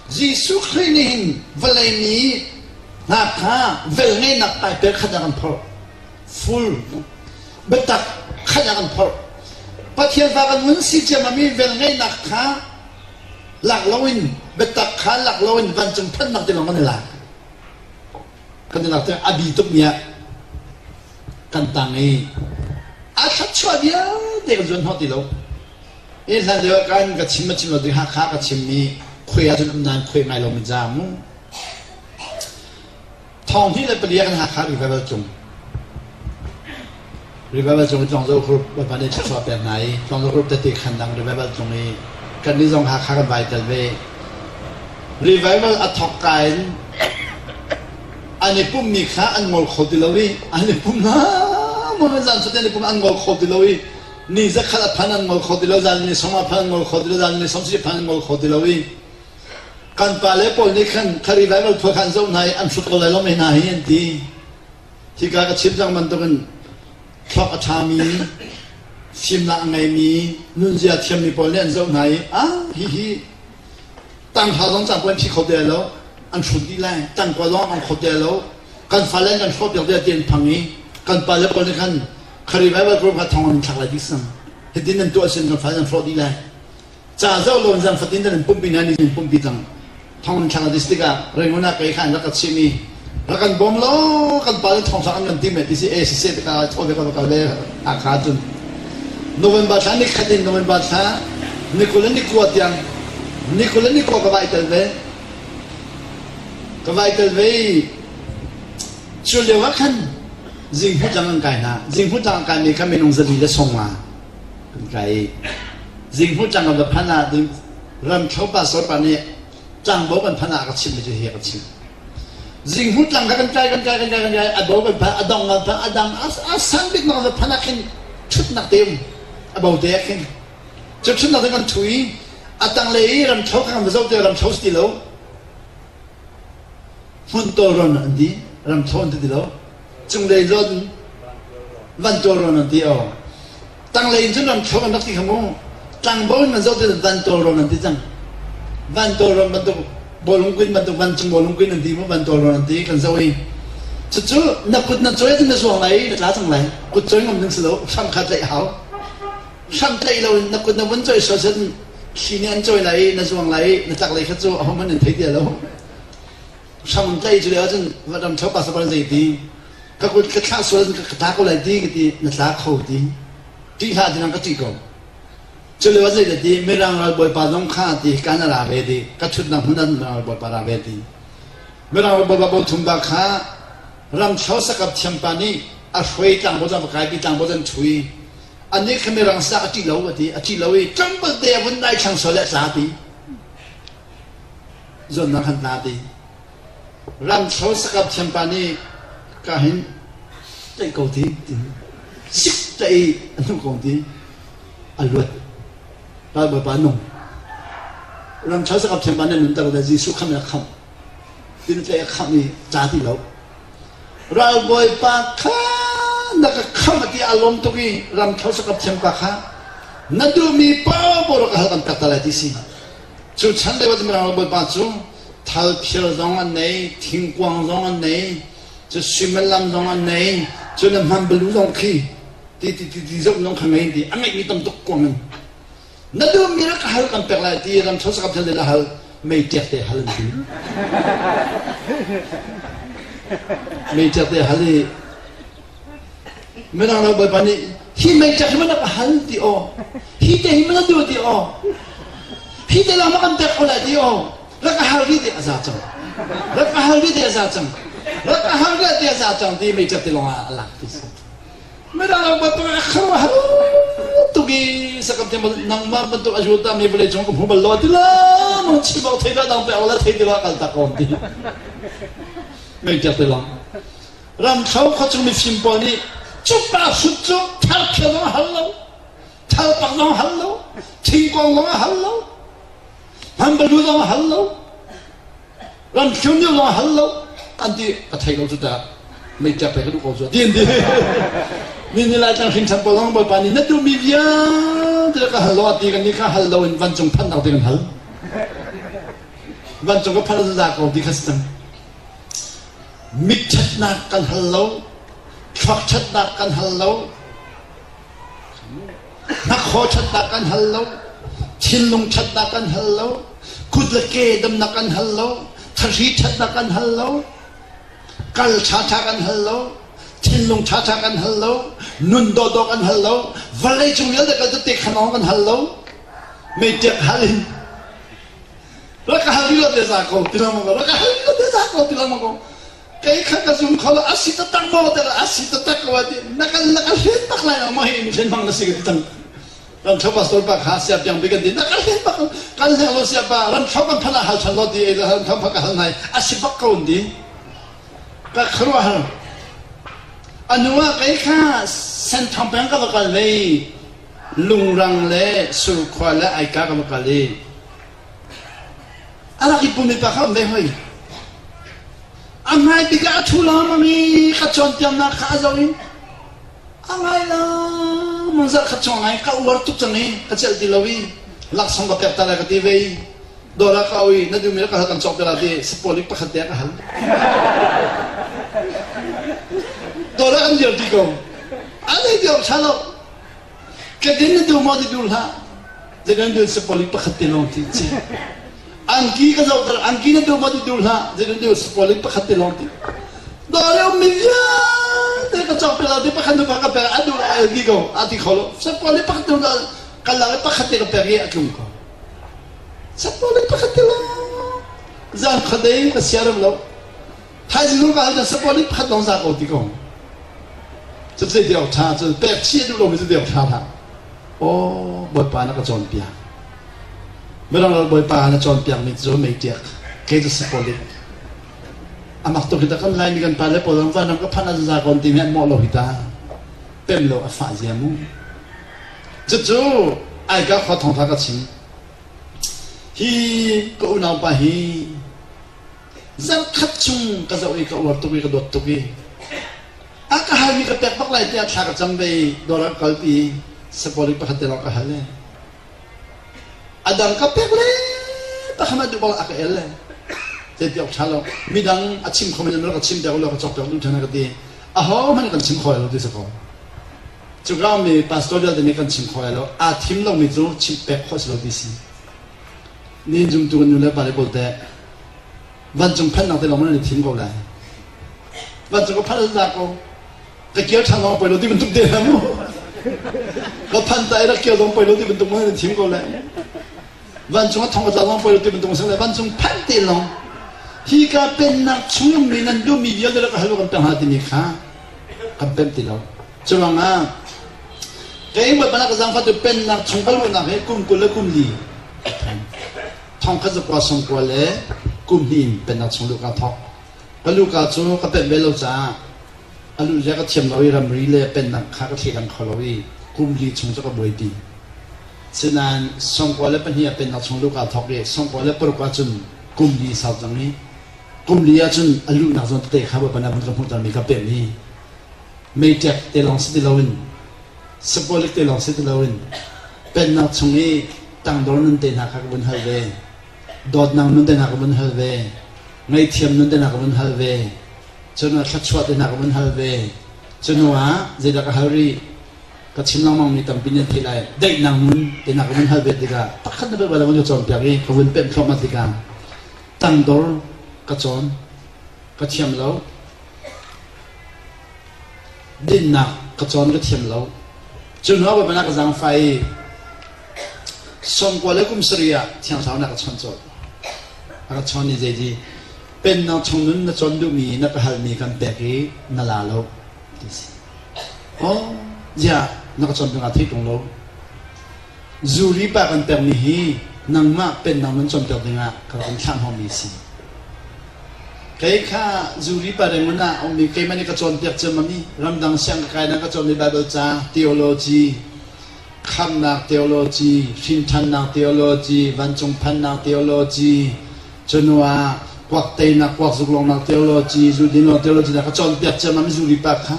Jesuh Khrih nih hin vawlei mi hna kha velngeihnak paiper khat a kan phorh. Full biatak khat a kan phorh. Pathian fa kan hun si ciammam i velngeihnak kha lak loin biatak kha lak loin vancung phanhnak ti lawng kan i lak. Kan i lak tiah a bi tukmi ah kan tang i a thluachuah vialte kan zuan hnawh ti lo. Hi hlan lio kan ka chim ma chim lo ding Hakha ka chim mi khuai ahcun um nain khuai ngai lomi za mu. Thong hnih le pali ah kan Hakha revival tlung. Revival tlung i Tlawngzo group Bawipa nih thluachuah pek hna i Tlawngzo group tete khan dang revival tlung i kan nih zong Hakha kan vai tel ve. Revival a thawk ka in an i pummi kha an ngol kho ti lo i an i pum hna mo zan an i pum an ngol kho ti lo i. Ni zakhat a phan an ngol kho ti lo, zan ni som a phan an ngol kho ti lo, zan ni som si phan an ngol kho ti lo i kan pa le pawl nih khan kha revival phuah kha an zoh hna i an hrut ko lai lo mei hna hi an ti. Hika ka chim cang bantukin thluak a ṭhami, fimnak a ngeimi, nunzia thiammi pawl nih an zoh hna i ah hihi tangha zong cang puan phi kho te lo, an hrut dih lai, tangkua zong an kho te lo, kan fale an kan hrawh piak dih ti an phang i kan pale pawl nih khan kha revival program kha thong an thlak lai dih sang. Hitin nan tuah sin kan fale an hrawh dih lai. Ca zoh lo in zan fatin nan pumpi hna ni pumpi cang. Thong an thlak dis tikah Rangoon ah kei kha an rak ka chim i rak kan bawm law kan pa le thong thlak an kan ti me ti si e si se ka thaw ve ka ka le Hakha cun November thla ni khat in November thla ni 20 le ni kua tiang ni 20 le ni kua ka vai tel ve ka vai tel ve i cu lio ah khan Zinghmuh tlang an kai hna Zinghmuh tlang an kai mi kha minung 450 kan kai i Zinghmuh tlang kan va phan ah ramthlo pastor pa nih tlangbo kan phan ah ka chim mi cu hi ka chim Zinghmuh tlang kha kan kai kan kai kan kai kan kai a bo kan phan a dong kan phan a dang a sang bik nak phan ah khin thutnak te um a bo te ah khin cu thutnak te kan thu i a tanglei i ramthlo kha kan va zoh te ramthlo si ti lo hmun tawlrawn an ti ramthlo an ti ti lo cunglei lon van tawlrawn an ti aw tanglei in cun ramthlo an rak ti kha mu tlangbo in van zoh ti van tawlrawn an ti cang van tawlrawn bantuk bawlung kuin bantuk vancung bawlung kuin an ti mu van tawlrawn an ti kan zoh i cucu na kut na cawi cun na zuang lai na tla cang lai kut cawi ngam ding si lo hram kha tlaih hau hram tlaih lo in na kut na vun cawi sual cun thli nih an cawi lai i na zuang lai i na tlak lei kha cu ahohmanh an thei ti lo hram an tlaih cu lio ahcun ram ṭho pa sabar zei ti ka kut ka thlah sual ka tla ko lai ti ka ti na tla kho ti ṭih hlah ti nang ka ṭih ko cu lio ah zei ti mirang ral bawipa zong kha ti kan ra ve ti ka ṭhutnak hmun ah mirang ral bawipa ra ve ti mirang ral bawipa bo thum ba kha ram thlo sakap thiampa nih a hruai tlangbo zan va kai pi tlangbo zan ṭhui anih kha mirang sa a ṭih lo a ti a ṭih lo i tlawmpal te a vun dai thlang sual le a tla ti zawnnak han tla ti ramthlo sakap thiampa nih ka hin tlaih ko ti ti sik tlaih i a hnu ko ti a luat ralbawipa nung ramthlo sakap thiampa nih nunter le Jesuh khamh a khamh tin tlaih a khamh i tla ti lo Ralbawipa kha na ka khamh a ti a lawm tuk i ramthlo sakap thiampa kha na duhmi paohpaoh rak ka hal kan pek ta lai ti si. Cu chan lio ah cun ralbawipa cu thal phir zong an nei, thingkuang zong an nei, cu suimilam zong an nei, cu na hman balu zong khi ti ti ti ti zong zong kha ngei ti a ngeihmi tam tuk kuang in Na duhmi rak ka hal kan pek lai ti ram ṭha sakap thil a hal mei ṭiak te hal an ti. Mei ṭiak te hal i mirang lo bawipa nih hi mei ṭiak hi mana ka hal ti aw hi te hi mana duh ti aw hi te lang ma kan pek ko lai ti aw rak ka hal rih ti a za cang rak ka hal rih ti a za cang rak ka hal rih ti a za cang ti mei ṭiak te lawng ah a lak ti si. Mirang bantuk a khuaruahhar tuk i sakam thiam nangmah bantuk a Judah mi vawlei cung ka hmu bal lo ti la mong chim awk thei dang pe awk la thei ti la kal tak ko ti mei tiak ti lang ramthlo khuachung mifim pawl nih cupa hrut cu thar phia zong a hal lo thal pak zong a hal lo thingkong zong a hal lo hmanbalu zong a hal lo Ramthlun nih lawng hal lo an ti ka thei lo cu ta mei ṭek pe ka duh ko cu ti an ti mi ni lai tlang hring chan pawl zong bawipa nih na duhmi vialte ka hal lo ti kan nih kha hal lo in vancung phannak ti kan hal vancung ka phan za ko ti kha si cang mit ṭhatnak kan hal lo thluak ṭhatnak kan hal lo Hnakhaw ṭhatnak kan hal lo, thinlung ṭhatnak kan hal lo, kut le ke damnak kan hal lo, thahri ṭhatnak kan hal lo, kal ṭhaṭha kan hal lo, thinlung ṭhaṭha kan hal lo, nun dawdawh kan hal lo, vawlei cung vialte kal tete khanawng kan hal lo, meiṭek hal in rak ka hal rih lo te za ko ti lengmang ko rak ka hal rih lo te za ko ti lengmang ko Kei kha ka zum kho lo a si taktak maw tiah a si taktak ko ti na kan na ka hlen bak lai lo maw hi mi hlen hmang na si ka ti cang ram thlo pastor pa kha sia piang bi kan ti na ka hlen bak kan hleng lo sia pa ram thlo kan phan ah hal than lo ti ram thlo pa ka hal nai a si bak ko ti ka kharuah har anu ah kei kha sen thong peng ka va kal vei. Lungrang le Surkhua le Aika ka va kal i a rak i pum i pa kha um ve hoi. A hmai bik ah a ṭhu lengmang i ka cawnpiaknak kha a zoh i a ngai lengmang zarh khat chung a ngai ka uar tuk cang i ka celh ti lo i laksawng ka pek ta lai ka ti ve i dawr ah ka au i na duhmi ka hal kan cawk te la ti sapolik pakhat te ka hal. Dawr ah kan dir ti ko. A zei ti awk ṭha lo. Ka din na duh maw ti duh hlah. Zeikan duh sapolik pakhat te lawng ti ci. Angki ka zohter angki na duh maw ti duh hlah. Zeikan duh sapolik pakhat te lawng ti. Dawr um mi vialte ka cawk pe lo ti pakhat nu ka pek a duh a ti ko a ti kho lo. Sapolik pakhat nu ka lak i pakhat te ka pek i a tlung ko. Sapolik pakhat te lawng. Zan khuadei ka siaram lo. Thaizing zong ka hal sapolik pakhat lawng za ko ti ko. Cu zei ti awk ṭha cu pek chih a duh lomi cu ti awk ṭha hlah. Aw Bawipa na ka cawnpiak. Mirang ral Bawipa na cawnpiakmi cu meiṭiak kei cu sapolik. Amak tuk hi ta kan Laimi kan pale pawl zong vanram ka phanh ah za kon ti mi an mawh lo hi ta. Pem lo a fah zia mu. Cucu aika khua thawngtha ka chim. Hi ka unaupa hi zarkhat chung ka zoh i ka uar tuk i ka dawt tuk i a ka halmi ka pek bak lai tiah thla ka cam ve i dawr ah ka kalpi sapawri pakhat te lawng ka hal le a dang ka pek le pakhat ah duh bak a ka el le zei ti awk ṭha lo midang a chim kho men ka chim piak lo ka cawk piak duh ṭhan ka ti aho hmanh kan chim kho lo ti si ko cuka mi pastor vialte nih kan chim kho lo aa thim lomi cu chimh pek khawh si lo ti si Nin zumtu kan nu le pa le pawl teh vancung phannak te lawng nan i thim ko lai. Vancung ka phanh za ko. Ka kir ṭhan zong poi lo ti bantuk te na mu. Ka phan ta i rak kir zong poi lo ti bantuk nan i thim ko lai. Vancung a thong ka tla zong poi lo ti bantuk si lai. Vancung phanh te lawng. Hi ka pennak chung mi nan duhmi vialte le ka hal kan pek hna timi kha kan pemh ti lo. Curuangah keimah bantuk ka zaangfah tu pennak chung ka luhnak hi kum 20 le kum li thong khat zakua sawmkua le kum hnih in pennak chung luh ka thawk. Ka luka cu ka penh ve lo caah a luh zia ka thiam lo i ramri le pennak kha ka thleidang kho lo i kum li chung cu ka buaipi. Sinain 92 ah pennak chung luh kaa thawk i 96 ahcun kum li sau cang i kum li ahcun a luhnak zawn tete kha Bawipa nih a vun ka hmuhtermi ka pemh i meiṭek te lawng si ti loin symbolic te lawng si ti loin pennak chung i tangdor nun te hna kha ka vun hal ve dawtnak nun te hna ka vun hal ve ngaihthiam nun te hna ka vun hal ve cun thluachuah te hna ka vun hal ve cu ah zeidah ka hal rih ka chim lengmang mi tampi nan theih lai daihnak nun te hna ka vun hal ve tikah pakhat na bel ka cawnpiak i ka vun pemh thluahmah tikah tangdor ka cawn ka thiam lo Dinnak ka cawn ka thiam lo. Cu hnu ah Bawipa ka zaangfah i 90 le kum sarih ah Thiang Thlarau nih a ka chawnh colh. A ka chawn i zeiti pennak chung nun na cawn duhmi na ka halmi kan pek i na la lo ti si. Oh, ziah na ka cawn piak thei tung lo. Zuri pa kan pekmi hi nangmah pennak nun cawnpiak dingah ka rak in thlah hnawhmi a si. Kei kha zuri pa Rangoon ah a ummi keimah nih ka cawnpiak ciammam i ramdang siang ka kai ka cawnmi Baibal ca, theology, khamhnak theology, hrinthannak theology, vancung phannak theology, cunu ah kuak teinak, kuak zuklongnak theology, zudin long theology na ka cawnpiak ciammam i zuri pa kha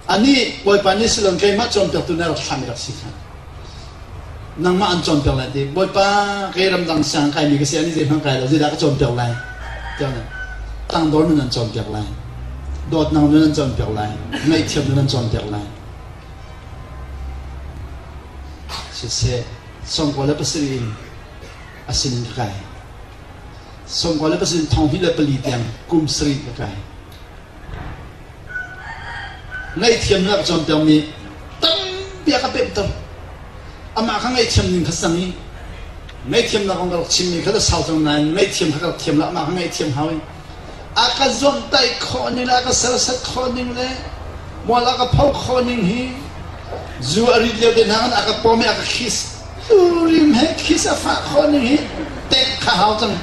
Anih Bawipa nih si loin keimah cawnpiaktu na rak thlahmi rak si kha. Nangmah an cawnpiak lai ti. Bawipa kei ramdang siang kaimi ka si ani zeihmanh kai lo zeidah ka cawnpiak lai. Tiah tangdor nun an cawnpiak lai. Dawtnak nun an cawnpiak lai. Ngaihthiam nun an cawnpiak lai. Siseh 97 in a sin ka kai. 97 thong hnih le pali tiang kum sarih ka kai. Ngaihthiamnak cawnpiakmi tampi a ka pemhter. Amah kha ngaihthiam ning kha sang i ngaihthiamnak kong ka rak chimmi kha sau cang nain ngaihthiam kha ka rak thiam lo amah kha ngaihthiam hau i a ka zawmhtaih khawh ning le a ka sersat khawh ning le mual a ka pho khawh ning hi zu a rit lio te hna khan a ka pawm i a ka khiss rim he khiss a fah khawh ning hi tek kha hau cang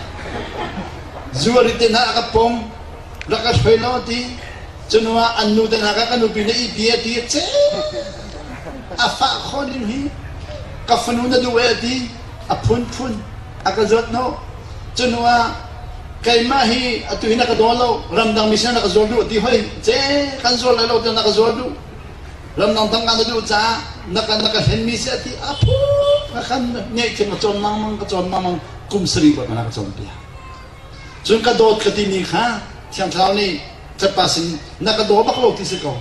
zu a rit te hna a ka pawm rak ka hruai law ti cunu ah an nu te hna kha ka nupi na ihpi a ti ce a fah khawh ning hi. Ka fanu na duh e ti a phunphun a ka zuat hnawh. Cu hnu ah keimah hi atu hi na ka daw lo, ramdang mi sin na ka zuar duh ti hoi ce kan zuar lai lo tiah na ka zuar duh. Ramdang tangka na duh caah na ka na ka hlenmi si a ti a phu ka kan ngaihthiam ka cawn mangmang ka cawn mangmang kum sarih bak na ka cawn piak. Cun ka dawt ka timi kha Thiang Thlarau nih Catpa sin na ka daw bak lo ti si ko.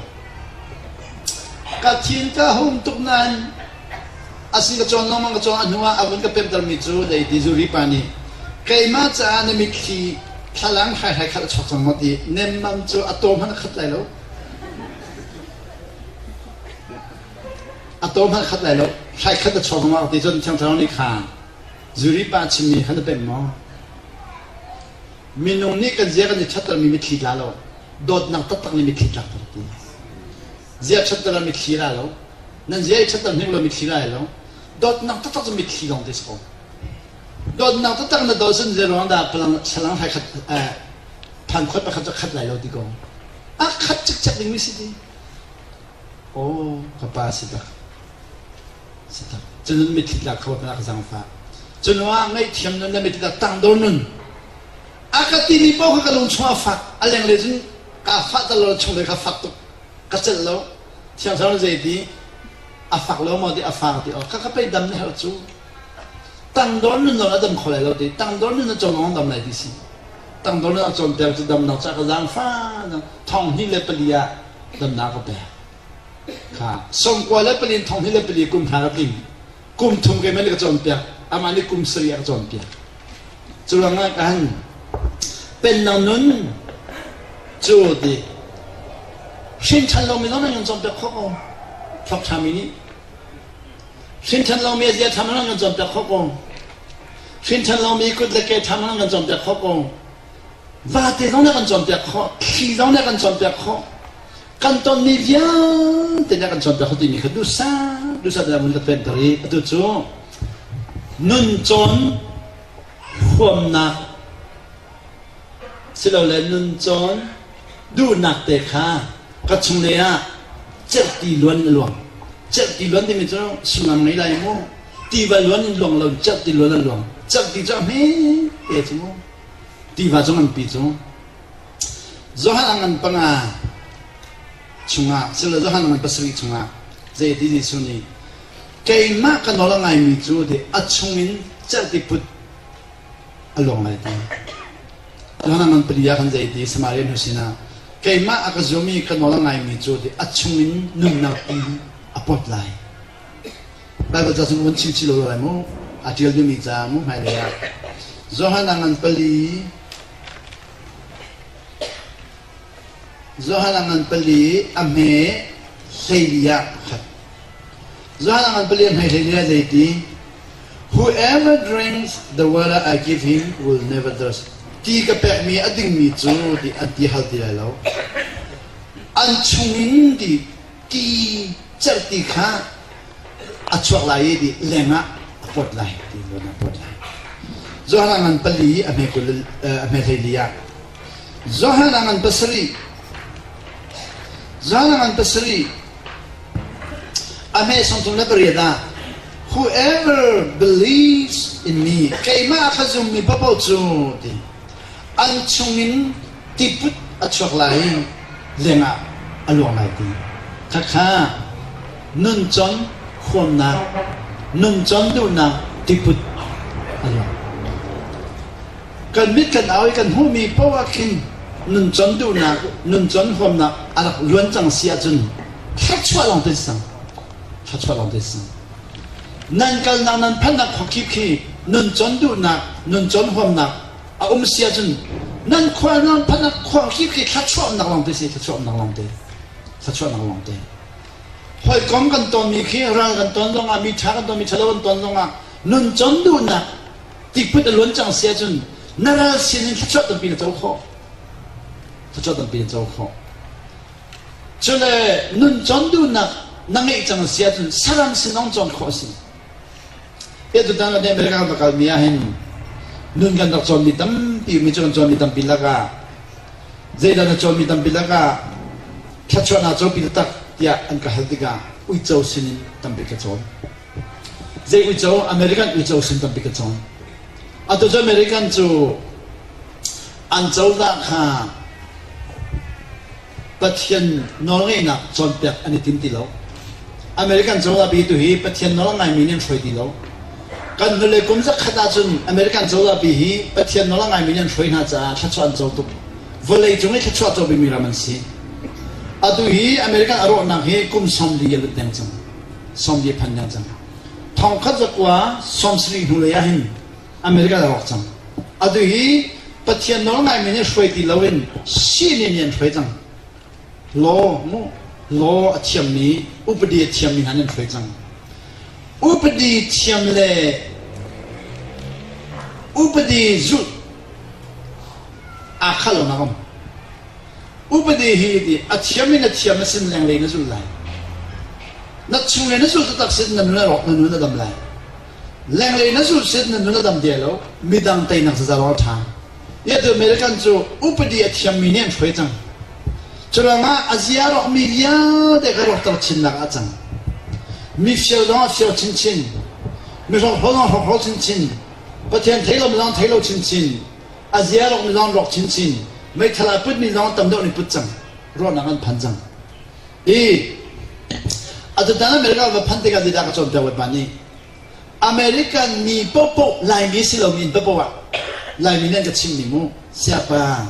Ka thin ka hum tuk nain asin ka cawn lengmang ka cawn a hnu ah a vun ka pemtermi cu leiti zuri pa nih keimah caah na mitthli thlalang hraihrai khat a chuak cang maw ti nemmam cu a taw hmanh a khat lai lo. A taw hmanh a khat lai lo. Hrai khat a chuak maw ti cun Thiang Thlarau nih kha zuri pa chimmi kha na pemh maw? Minung nih kan zia kan i ṭhattermi mitthli tla lo, dawtnak taktak nih mitthli tlakter ti. Zia ṭhatter ah mitthli ra lo, nan zia i ṭhatter hnik lo mitthli ra lo, dawtnak taktak cu mitthli lawng te si ko. Dawtnak taktak na dawt cun zei ruang dah palang salang hrai khat phan khuat pakhat cu khat lai lo ti ko. A khat cikcek dingmi si ti. Oh, ka pa si tak. Si tak. Cun mitthli tlak kho na ka zangfah. Cun ah ngaihthiam nun na mitthli tlak tangdor nun. A ka timi paoh kha ka lung chung a fak. A lenglei cun ka fah tal lo chung lei kha fak tuk. Ka celh lo. Thiang Thlarau zei ti a fak lo maw ti a fak ti oh ka ka pei dam na herh cu. Tangdor nun lawng a dam kho lai lo ti. Tangdor nun na cawn lawng dam lai ti si. Tangdor nun a cawnter cu damnak ca ka zaangfah thong hnih le pali ah damnak ka pek. Kha 94 in thong hnih le pali kum hna ka tling. Kum thum keimah nih ka cawnpiak. Amah nih kum sarih a ka cawnpiak. Cu ruangah kan pennak nun cu ti hrin ṭhan lomi zong nan kan cawnpiak khawh ko. Thawk ṭhami nih hrin ṭhan lomi a zia ṭha nan kan cawnpiak khawh ko. Hrin ṭhan lomi kut le ke ṭha nan kan cawnpiak khawh ko. Vate zong nih kan cawnpiak khawh. Thli zong nih kan cawnpiak khawh. Kan tonmi vialte nih kan cawnpiak khawh timi kha duhsah duhsah te mun ka pemter i atu cu nun cawn huamnak silole nun cawn duhnak te kha ka chunglei ah cerhti luan in a luang. Cerhti luan timi cu sullam ngei lai mu. Tiva luan in luang lo cerhti luan a luang. Cerhti cu a hme te cu mu. Tiva cu nganpi cu. Johan a ngan panga chungah silo Johan a ngan pasarih chungah zei ti Jesuh nih keimah ka nawl a ngaimi cu ti a chungin cerhti put a luang lai ti. Johan a ngan pali ah khan zei ti Samaria nu sinah keimah a ka zum i ka nawl a ngaimi cu ti a chungin nunnak ti a pawt lai. Baibal ca chung vun chim chih lo lai mu. A ṭial dingmi ca mu hmailei ah. Johan a ngan pali Johan a ngan pali a hme hleili ah khat. Johan a ngan pali a hme hleili ah zeiti? Whoever drinks the water I give him will never thirst. Ti ka pekmi a dingmi cu ti an ti hal ti lai lo. An chungin ti ti cerhti kha a chuak lai i ti lengah a pawt lai ti zawn a pawt lai. Johan a ngan pali a hme kul a hme hleili ah Johan a ngan pasarih Johan a ngan pasarih a hme sawmthum le pariat ah whoever believes in me keimah a ka zummi paohpaoh cu ti an chungin tiput a chuak lai i lengah a luang lai ti. Khakha nuncon huamnak, nuncon duhnak tiput a luang. Kan mit kan au i kan hmuhmi paoh ah khin nuncon duhnak, nuncon huamnak a rak luan cang si ahcun thluachuah lawng te si cang. Thluachuah lawng te si cang. Nan kalnak nan phanhnak khuakip khi nuncon duhnak, nuncon huamnak a um si ahcun nan khua nan phanh khua khi khi thluachuahnak lawng te si thluachuahnak lawng te thluachuahnak lawng te hawikom kan tonmi khi ral kan ton zongah mi ṭha kan ton mi ṭhalo kan ton zongah nun con duhnak tiput a luan cang si ahcun na ral sin in thluachuah tampi na co khawh thluachuah tampi na co khawh cule nun con duhnak na ngeih cang si ahcun saram sin ong cawn khawh a si Hi tutan kan America kan rak kalmi ah hin nun kan rak cawnmi tampi mi cu kan cawnmi tampi lakah zeidah na cawnmi tampi lakah thluachuahnak copi taktak tiah an ka hal tikah uico sinin tampi ka cawn. Zei uico? American uico sin tampi ka cawng. Atu cu American cu an cozah kha Pathian nawlngeihnak cawnpiak an i tim ti lo. American cozah pi tu hi Pathian nawl a ngaimi nih an hruai ti lo. Kan hnulei kum zakhat ahcun American cozah pi hi Pathian nawl a ngaimi nih an hruai hna caah thluachuah an co tuk. Vawlei cung i thluachuah co bikmi ram an si. Atu hi American a rawhnak hi kum 40 a lut deng cang. 40 a phan deng cang. Thongkhat zakua 70 hnulei ah hin America a rawk cang. Atu hi Pathian nawl ngaimi nih hruai ti loin sihni nih an hruai cang. Law mu law a thiammi upadi a thiammi hna nih an hruai cang. Upadi thiam le upadi zulh aa khah lonak um. Upadi hi ti a thiam in a thiam a sin lenglei na zulh lai. Na chung le na zulh taktak sin na nun a rawk na nun a dam lai. Lenglei na zulh sin na nun a dam te lo, midang teinak zaza lawng a ṭha. Iatu American cu upadi a thiammi nih an hruai cang. Curuangah a zia rawkmi vialte kha rawkter chinnak ah a cang. Mi fial zong a fial chinchin, mi hrokhrawl zong a hrokhrawl chinchin, Pathian thei lomi zong thei lo chinchin, a zia rawkmi zong rawk chinchin, meithal aa putmi zong tam deuh nih put cang, ruahnak an phan cang. I atutan America va phanh tikah zeidah ka cawnpiak Bawipa nih American mi paohpaoh Laimi si lomi inn paohpaoh ah Laimi nih an ka chimmi mu siapa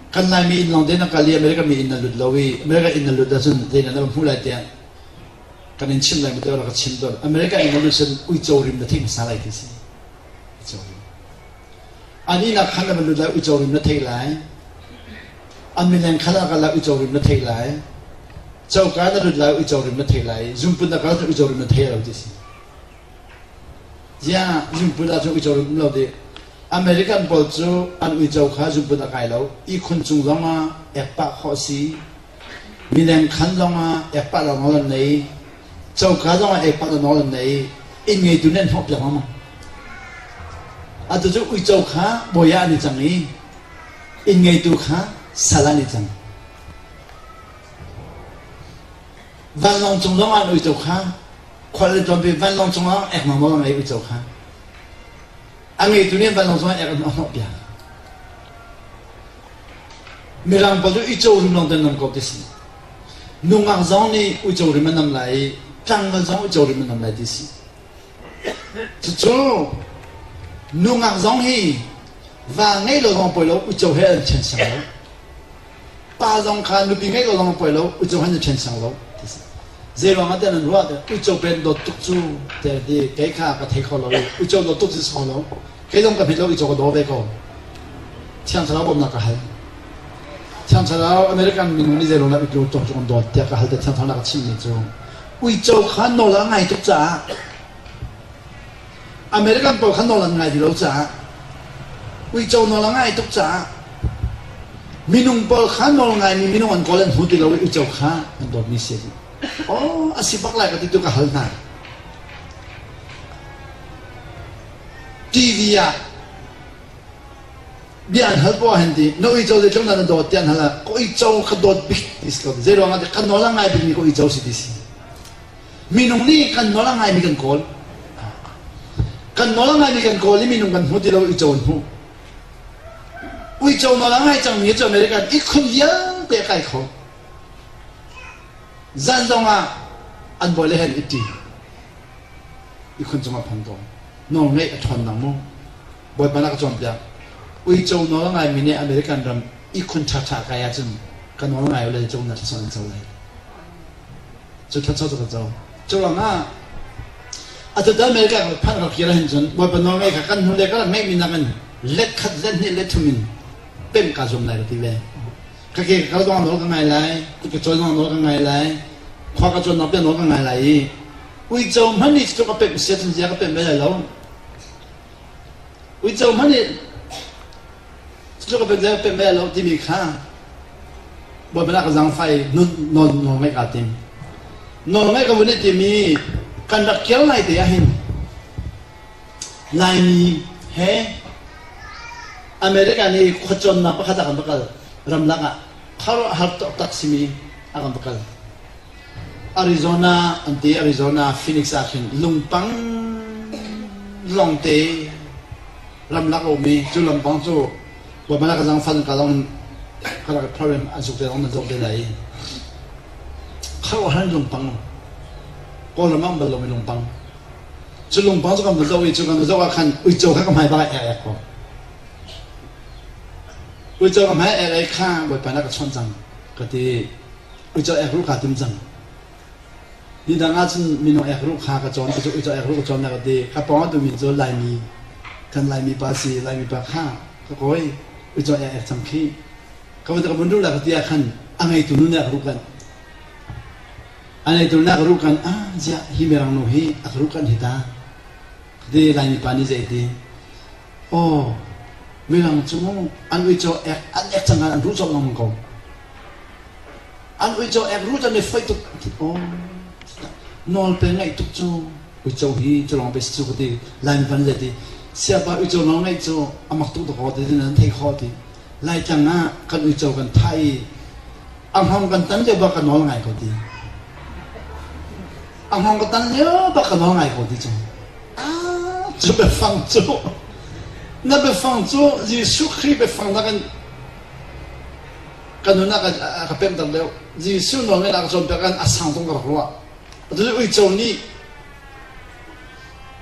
kan Laimi inn lawng te na kal i America mi inn na lut lo i America inn na lut ahcun zeidah na va hmuh lai tiah kan in chim lai mu tiah ka chim tawn America inn na lut cun uico rim na theih hmasa lai ti si uico rim Ani nak khan na va lut lai uico rim na thei lai An mileng khan a kal lai uico rim na thei lai Coka na lut lai uico rim na thei lai Zungput na kal uico rim na thei lo ti si Ziah zungput ahcun uico rim um lo ti American pawl cu an uico kha zungput a kai lo ihkhun cung zong ah ek pah khawh si mileng khan zong ah ek pah lo nawl an nei coka zong ah ek pah lo nawl an nei inn ngeitu nih an hnawh piak lengmang atu cu uico kha bawi ah an i cang i inn ngeitu kha sal an i cang. Vanlawng cung zong ah uico kha khual an tuanpi vanlawng cung ah ek nawl a ngei uico kha. A ngeitu nih vanlawng cung ah ek an hnawh piak. Mirang pawl cu uico rim lawng te nam ko ti si. Nungak zong nih uico rim an nam lai i tlangval zong uico rim an nam lai ti si. Cucu nungak zong hi va ngei lo zong poi lo uico he an ṭhen siang lo. Pa zong kha nupi ngei lo zong poi lo uico he an ṭhen siang lo. Zei ruang ah nan ruah uico pen dawt tuk cu te ti kei kha ka thei kho lo i uico dawt tuk si kho lo. Kei zong ka hmet lo uico ka daw ve ko. Thiang Thlarau bawmhnak ka hal. Thiang Thlarau American minung nih zei ruang dah uico cawk cu an dawt tiah ka hal te Thiang Thlarau ka chimmi cu uico kha nawl a ngai tuk caah American pawl kha nawl an ngai ti lo caah uico nawl a ngai tuk caah minung pawl kha nawl ngaimi minung an kawl an hmu ti lo i uico kha an dawtmi si oh a si bak lai ka ti tu ka hal hna TV ah bia an hal poah hin ti na uico zeitluk na dawt ti an hal ah ka uico ka dawt bik ti si ko zei ruang ah kan nawl a ngai bikmi ka uico si ti si minung nih kan nawl a ngaimi kan kawl kan nawl a ngaimi kan kawl i minung kan hmu ti lo uico an hmu uico nawl a ngai cangmi cu American ikhun vialte a kai kho zan zong ah an bawi le hen itti ikhun cungah phan ko nawl ngeih a ṭhawn nang mu Bawipa na ka cawnpiak. Uico nawl a ngaimi nih American ram ihkhun ṭhaṭha kai ahcun ka nawl ngai le cung na thluachuah nan co lai. Cu thluachuah cu ka co. Cu ruangah atu America ka phanh ka kir ahhin cun Bawipa nawl ngai kha kan hnu le ka rak ngeihmi nakin let khat let hnih let thum in pemh kaa zuam lai ka ti ve. Ka ke ka kal zong nawl ka ngai lai, kut ka cawi zong nawl ka ngai lai, khua ka cuannak bia nawl ka ngai lai i uico hmanh nih cu ka pemh sia cun zia ka pemh ve lai lo. Uico hmanh nih cucu ka pek pek bel lo timi kha Bawipa na ka zaangfah i nun nawl nawl ngaih kaa tim. Nawl ngaih ka vun i timi kan rak kir lai te ah hin Laimi he America nih khuacawnnak pakhat ah kan va kal ramlak ah khuaruahhar taktak simi ah kan va kal. Arizona an ti Arizona Phoenix ah khin lungpang lawngte ramlak a um i cu lungpang cu Bawipa ka zangfan ka long ka rak problem an suk te long nan zoh te lai. Khuaruahhar lungpang Kawlram ah um bal lomi lungpang. Cu lungpang cu kan va zoh i cu kan va zoh ah khan uico kha ka hmai bak ah ek ko. Uico ka hmai ek ai kha Bawipa na ka chawnh cang ka ti. Uico ek ruh kaa tim cang. Ni dang ah cun minung ek ruh kha ka cawn cu uico ek ruh ka cawn na ka ti. Ka pawng ah tumi cu Laimi kan Laimi pa si Laimi pa kha ka kawi uico ek ek cang khi. Ka van ka vun ruh la ka ti ah khan a ngeitu nu nih a ka ruh kanh. A ngeitu nih a ka ruh kanh ah ziah hi mirang nu hi a ka ruh kanh hi ta. Ka ti Laimi pa nih zei ti. Aw mirang cu mu an uico ek an ek cang an ruh cawk lengmang ko. An uico ek ruh cu an i foih tuk. Aw nawl pe ngaih tuk cu uico hi cu lawng pe si cu ka ti. Laimi van le ti siapa uico nawl ngaih cu a mak tuk dakaw ti nan thei khawh ti. Laitlang ah kan uico kan thah i a hngawng kan tan lio bak ka nawl ngai ko ti. A hngawng ka tan lio bak ka nawl ngai ko ti cu. Ah, cu biafang cu na biafang cu Jesuh Khrih biafang nakin ka nun ah a ka pemter deuh. Jesuh nawl ngeih a ka cawnpiak kan a sang tung ka rak ruah. Atu uico nih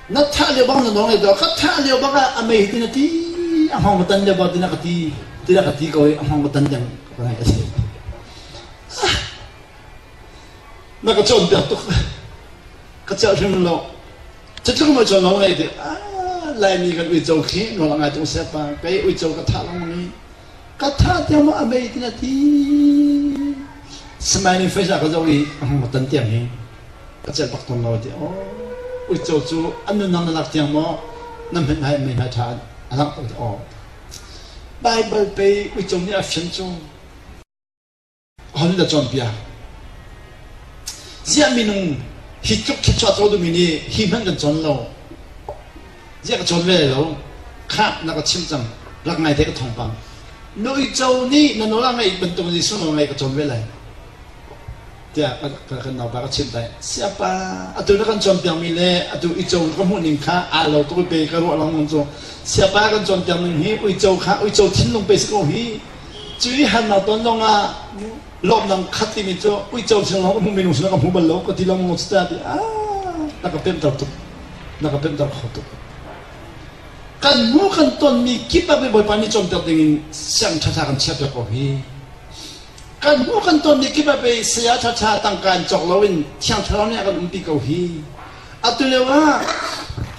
Na thah lio bang na nawl ngai ka thah lio bak ah a mei hi na ti a hngawng ka tan lio bak tina ka ti tina ka ti ko i a hngawng ka tan deng ka ngai a si. Na ka cawnpiak tuk ka celh hrim lo. Cutluk ma cawn nawl ngai ti Laimi kan uico khi nawl a ngai tung siapa kei uico ka thah lengmang i ka thah tiang maw a mei tina ti smiling face ah ka zoh i a hngawng ka tan tiang hi ka celh bak tawn lo ti aw uico cu an nunnak na lak tiang maw na hmenh hai mei hmai ṭha a langh ti aw Bible pei uico nih a fian cu hon da cawnpiak ziah minung hi tluk thluachuah co duhmi nih hi hmanh kan cawn lo ziah ka cawn ve lo khah na ka chimh cang rak ngai te ka thawngpang na uico nih na nawl a ngaih bantuk Jesuh nawl ngaih ka cawn ve lai tiah kan naupa ka chimh tai siapa atu na kan cawnpiakmi le atu uico ka hmuh ning kha aa lo tuk pe ka ruah lengmang cu siapa kan cawnpiak ning hi uico kha uico thinlung pe si ko hi cu i harnak ton zong ah lawmnak khat timi cu uico thinlung ka hmuh minung sin ka hmu bal lo ka ti lengmang cu ta ti ah na ka pemter tuk na ka pemter kho tuk kan hmu kan tonmi kip ah Bawipa nih cawnpiak ding in siang ṭhaṭha kan chiahpiak ko hi Kan hmuh kan tonmi kip ah pei saya ṭhaṭha tangka in cawk loin Thiang Thlarau nih a kan umpi ko hi. Atu lio ah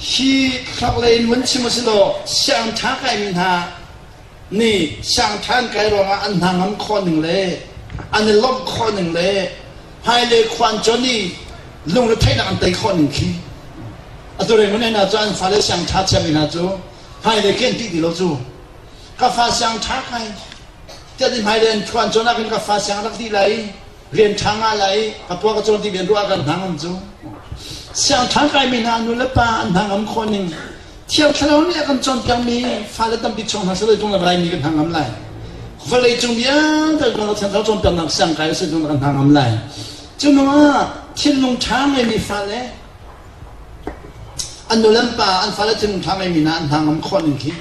hi thluak lei in vun chim usilaw sianginn ṭha kaimi hna nih sianginn ṭha an kai ruangah an hna ngam khawh ning le an i lawmh khawh ning le hmailei khua an cuan i lungretheihnak an tei khawh ning khi atu reng hna cu an fale sianginn ṭha thiammi hna cu hmailei khi an ṭih ti lo cu ka fa sianginn ṭha kai Tiah hmailei an ṭhuan cawn ahkhin ka fa siang rak dih lai i rian ṭha ngah lai i ka pua ka cawn ti rian ruah kan hna ngam cu. Siang ṭha kaimi hna nu le pa an hna ngam khawh ning Thiang Thlarau nih a kan cawnpiakmi fale tampi chung hna seh tung le Laimi kan hna ngam lai. Vawlei cung vialte kan Thiang Thlarau cawnpiaknak siang kai seh tung kan hna ngam lai. Cu hnu ah thinlung ṭha ngeimi fale an nu le an pa an fale thinlung ṭha ngeimi hna an hna ngam khawh ning khi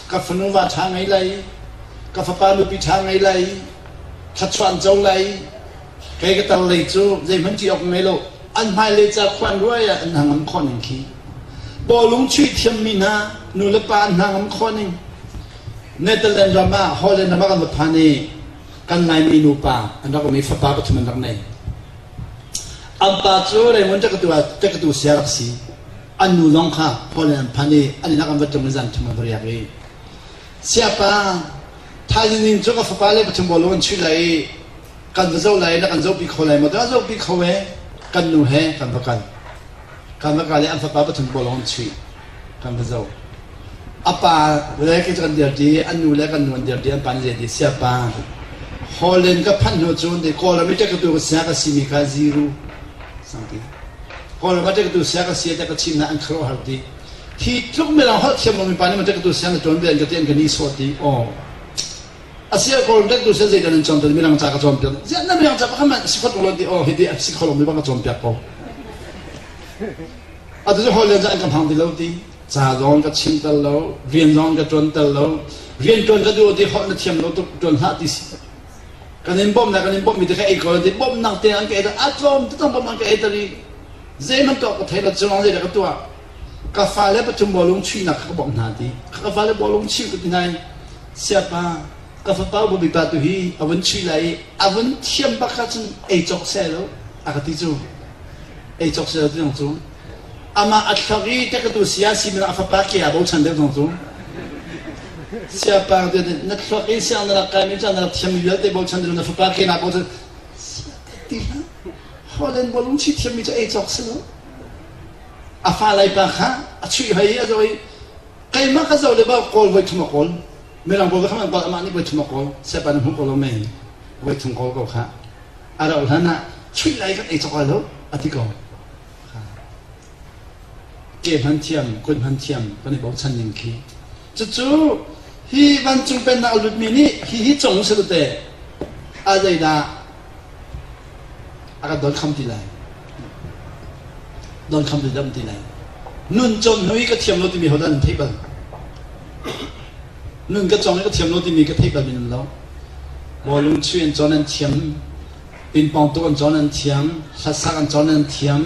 ka fanu va ṭha ngei lai, ka fapa nupi ṭha ngei lai, thluachuah an co lai, kei ka tar lei cu zeihmanh ṭih awk ngei lo, an hmailei ca khua an ruai ah an hnangam khawh ning khi. Bawlung chuih thiammi hna nu le pa an hnangam khawh ning. Netherlands ram ah Holland ram ah kan va phan i kan Laimi nupa an rak um i fapa pathum an rak nei. An pa cu Raymond ṭekatu ah ṭekatu sia rak si. An nu zong kha Holland an phan i an inn ah kan va tlung i zan thum an va riak i siapa thaizing ning cu ka fapa le pathum bawlung an chuih lai i kan va zoh lai na kan zohpi kho lai maw tiah zohpi kho e kan nu he kan va kal kan va kal i an fapa pathum bawlung an chuih kan va zoh a pa le ke cu kan dirti an nu le kan nu an dirti an pa nih zei ti siapa Holland ka phanh hnu cun te Kawlram i ṭekatu ka sia ka simi kha zero sangti Kawlram ah ṭekatu sia ka si tiah ka chim hna an khuaruahhar ti. Hi tluk mirang holh thiam lomi pa nih maw ṭekatu sia na ṭuan ve an ka ti an ka nihsawh ti. Aw. Asia kawl tek tu sen zei dan cawn mirang ca ka cawn piak. Ziah na mirang ca pakhat man si khot lo ti oh hi ti si kho lo mi bang ka cawn piak ko. Atu cu hawi le an ka hmang ti lo ti. Ca zong ka chim tel lo, rian zong ka ṭuan tel lo. Rian ṭuan ka duh ti holh na thiam lo tuk ṭuan hlah ti si. Kan in bawmh le kan in bawmh mi te kha ei ko ti bawmhnak te an ka ei a tlawm te tong bawmh an ka ei tari. Zeihmanh tuah ka thei lo cu zei dah ka tuah. Ka fale pathum bawlung chuihnak kha ka bawmh hna ti. Ka fale bawlung chuih ka ti hna i siapa ka fapa upa tu hi a vun chuih lai i a vun thiam bak kha cun ei cawk seh lo a ka ti cu. Ei cawk seh lo ti zong cu. Amah a thlok i tekatu sia si a fapa ke a bochan deuh zong cu. Siapa na thluak i siang na rak kai mi na rak thiam mi vialte bochan deuh na fapa ke na bochan. Sia ti hlah. Holland bawlung chuih thiam mi cu ei cawk si lo. A fa lai pa kha a chuih hoi i a zoh i keimah ka zoh le ba kawl voi thum a kawl. Mirang pawl kha kawl amah nih voi thum a kawl. Siapa na hmu ko lo mei. Voi thum kawl ko kha. A rauh hlan ah chuih lai kan ei cawk lai lo a ti ko. Ke hman thiam, kut hman thiam kan i bochan ning khi. Cucu hi vancung pennak a lutmi nih hi hi cong si te a zeidah a kan don kham ti lai. Don kham ti dam ti lai. Nun cawn hnu i ka thiam lo timi hodah nan theih bal? Nun ka cawng i ka thiam lo timi ka theih bal mi nan lo. Bawlung chuih an cawn an thiam. Pingpong tuk an cawn an thiam. Hlasak an cawn an thiam.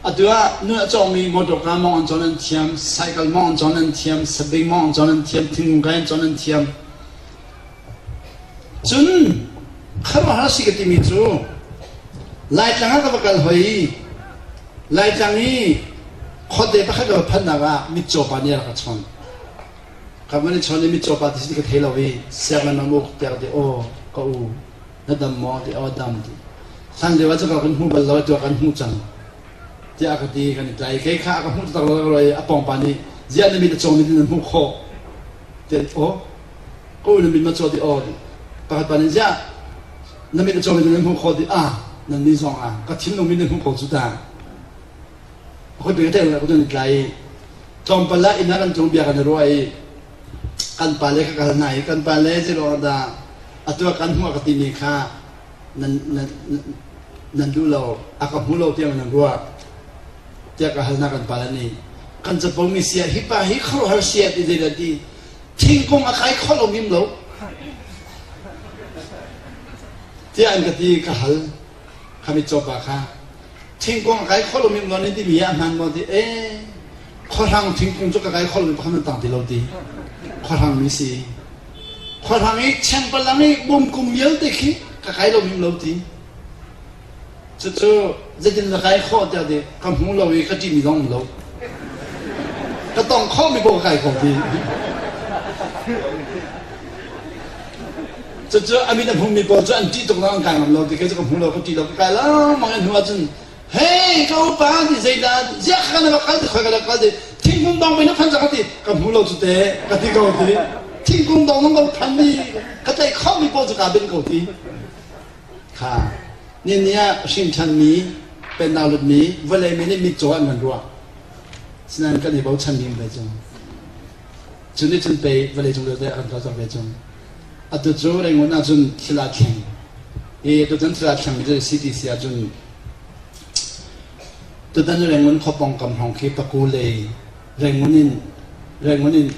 Atu ah nun a cawngmi motorka mawng an cawn an thiam. Cycle mawng an cawn an thiam. Sabing mawng an cawn an thiam. Thingkung kai an cawn an thiam. Cun khuaruahhar si ka timi cu Laitlang ah ka va kal hoi i Laitlang i khuate pakhat ka va phanhnak ah mitcaw pa nih a rak ka chawnh. Ka van i chawnh i mitcaw pa ti si ka thei lo i sianginn na uk tiah ka ti aw ka u na dam maw ti aw dam ti. Hlan lio ah cu ka kan hmu bal lo atu ah kan hmuh cang tiah ka ti kan i tlai. Kei kha a ka hmuh taktak lo i a pawng pa nih ziah na mit a cawng mi na hmuh khawh tiah aw Ka u na mit ma caw ti aw ti. Pakhat pa nih ziah na mit a caw mi na hmuh khawh ti ah nan nih zong ah ka thinlung mit na hmuh ko cu ta. Khoi pe te ka tun tlai i tlawmpal ah inn ah kan tlung bia kan i ruah i kan pa le ka kal hna i kan pa le zeiruang dah atu ah kan hmuh ka timi kha nan nan nan duh lo a ka hmu lo tiang nan ruah tiah ka hal hna kan pa le nih kan capo mi sia hi pa hi khuaruahhar sia ti zeidah ti Thingkung a kai kho lo mim lo. Tiah an ka ti ka hal. Kha mitcaw pa kha. Thingkung a kai kho lo mim lo nan timi ah hmaan maw ti ee khuahrang thingkung cu ka kai kho lo mi pakhat nan tang ti lo ti. Khuahrang mi si. Khuahrang i chengpalang i bungkung vialte khi ka kai lo mim lo ti. Cucu zeitin na kai khawh tiah ti ka hmu lo i ka ṭihmi zong um lo. Ka tong khawhmi paoh ka kai kho ti. Cucu a mit a hmumi pawl cu an ṭih tuk lo an kai ngam lo ti kei cu ka hmu lo ka ṭih lo ka kai lengmang i hnu ahcun hey ka upa ti zeidah ziah ka na va kal ti khoi ka la kal ti thingkung dong mei na phan cang ti ka hmu lo cu te ka ti ko ti thingkung dong nang ko phan mi ka tlaih khawhmi paoh cu kaa benh ko ti Kha ni ah hrin ṭhanmi pennak lutmi vawlei mi nih mitcaw an kan ruah. Sinain kan i bochan mi ve cung. Cu nih cun pei vawlei cung vialte a kan tuahter ve cung. Atu cu Rangoon ah cun thil aa thleng. I tutan thil aa thlengmi cu CTC ah cun tutan Rangoon khuapawng kam hrawng khi Paku lei Rangoon in Rangoon in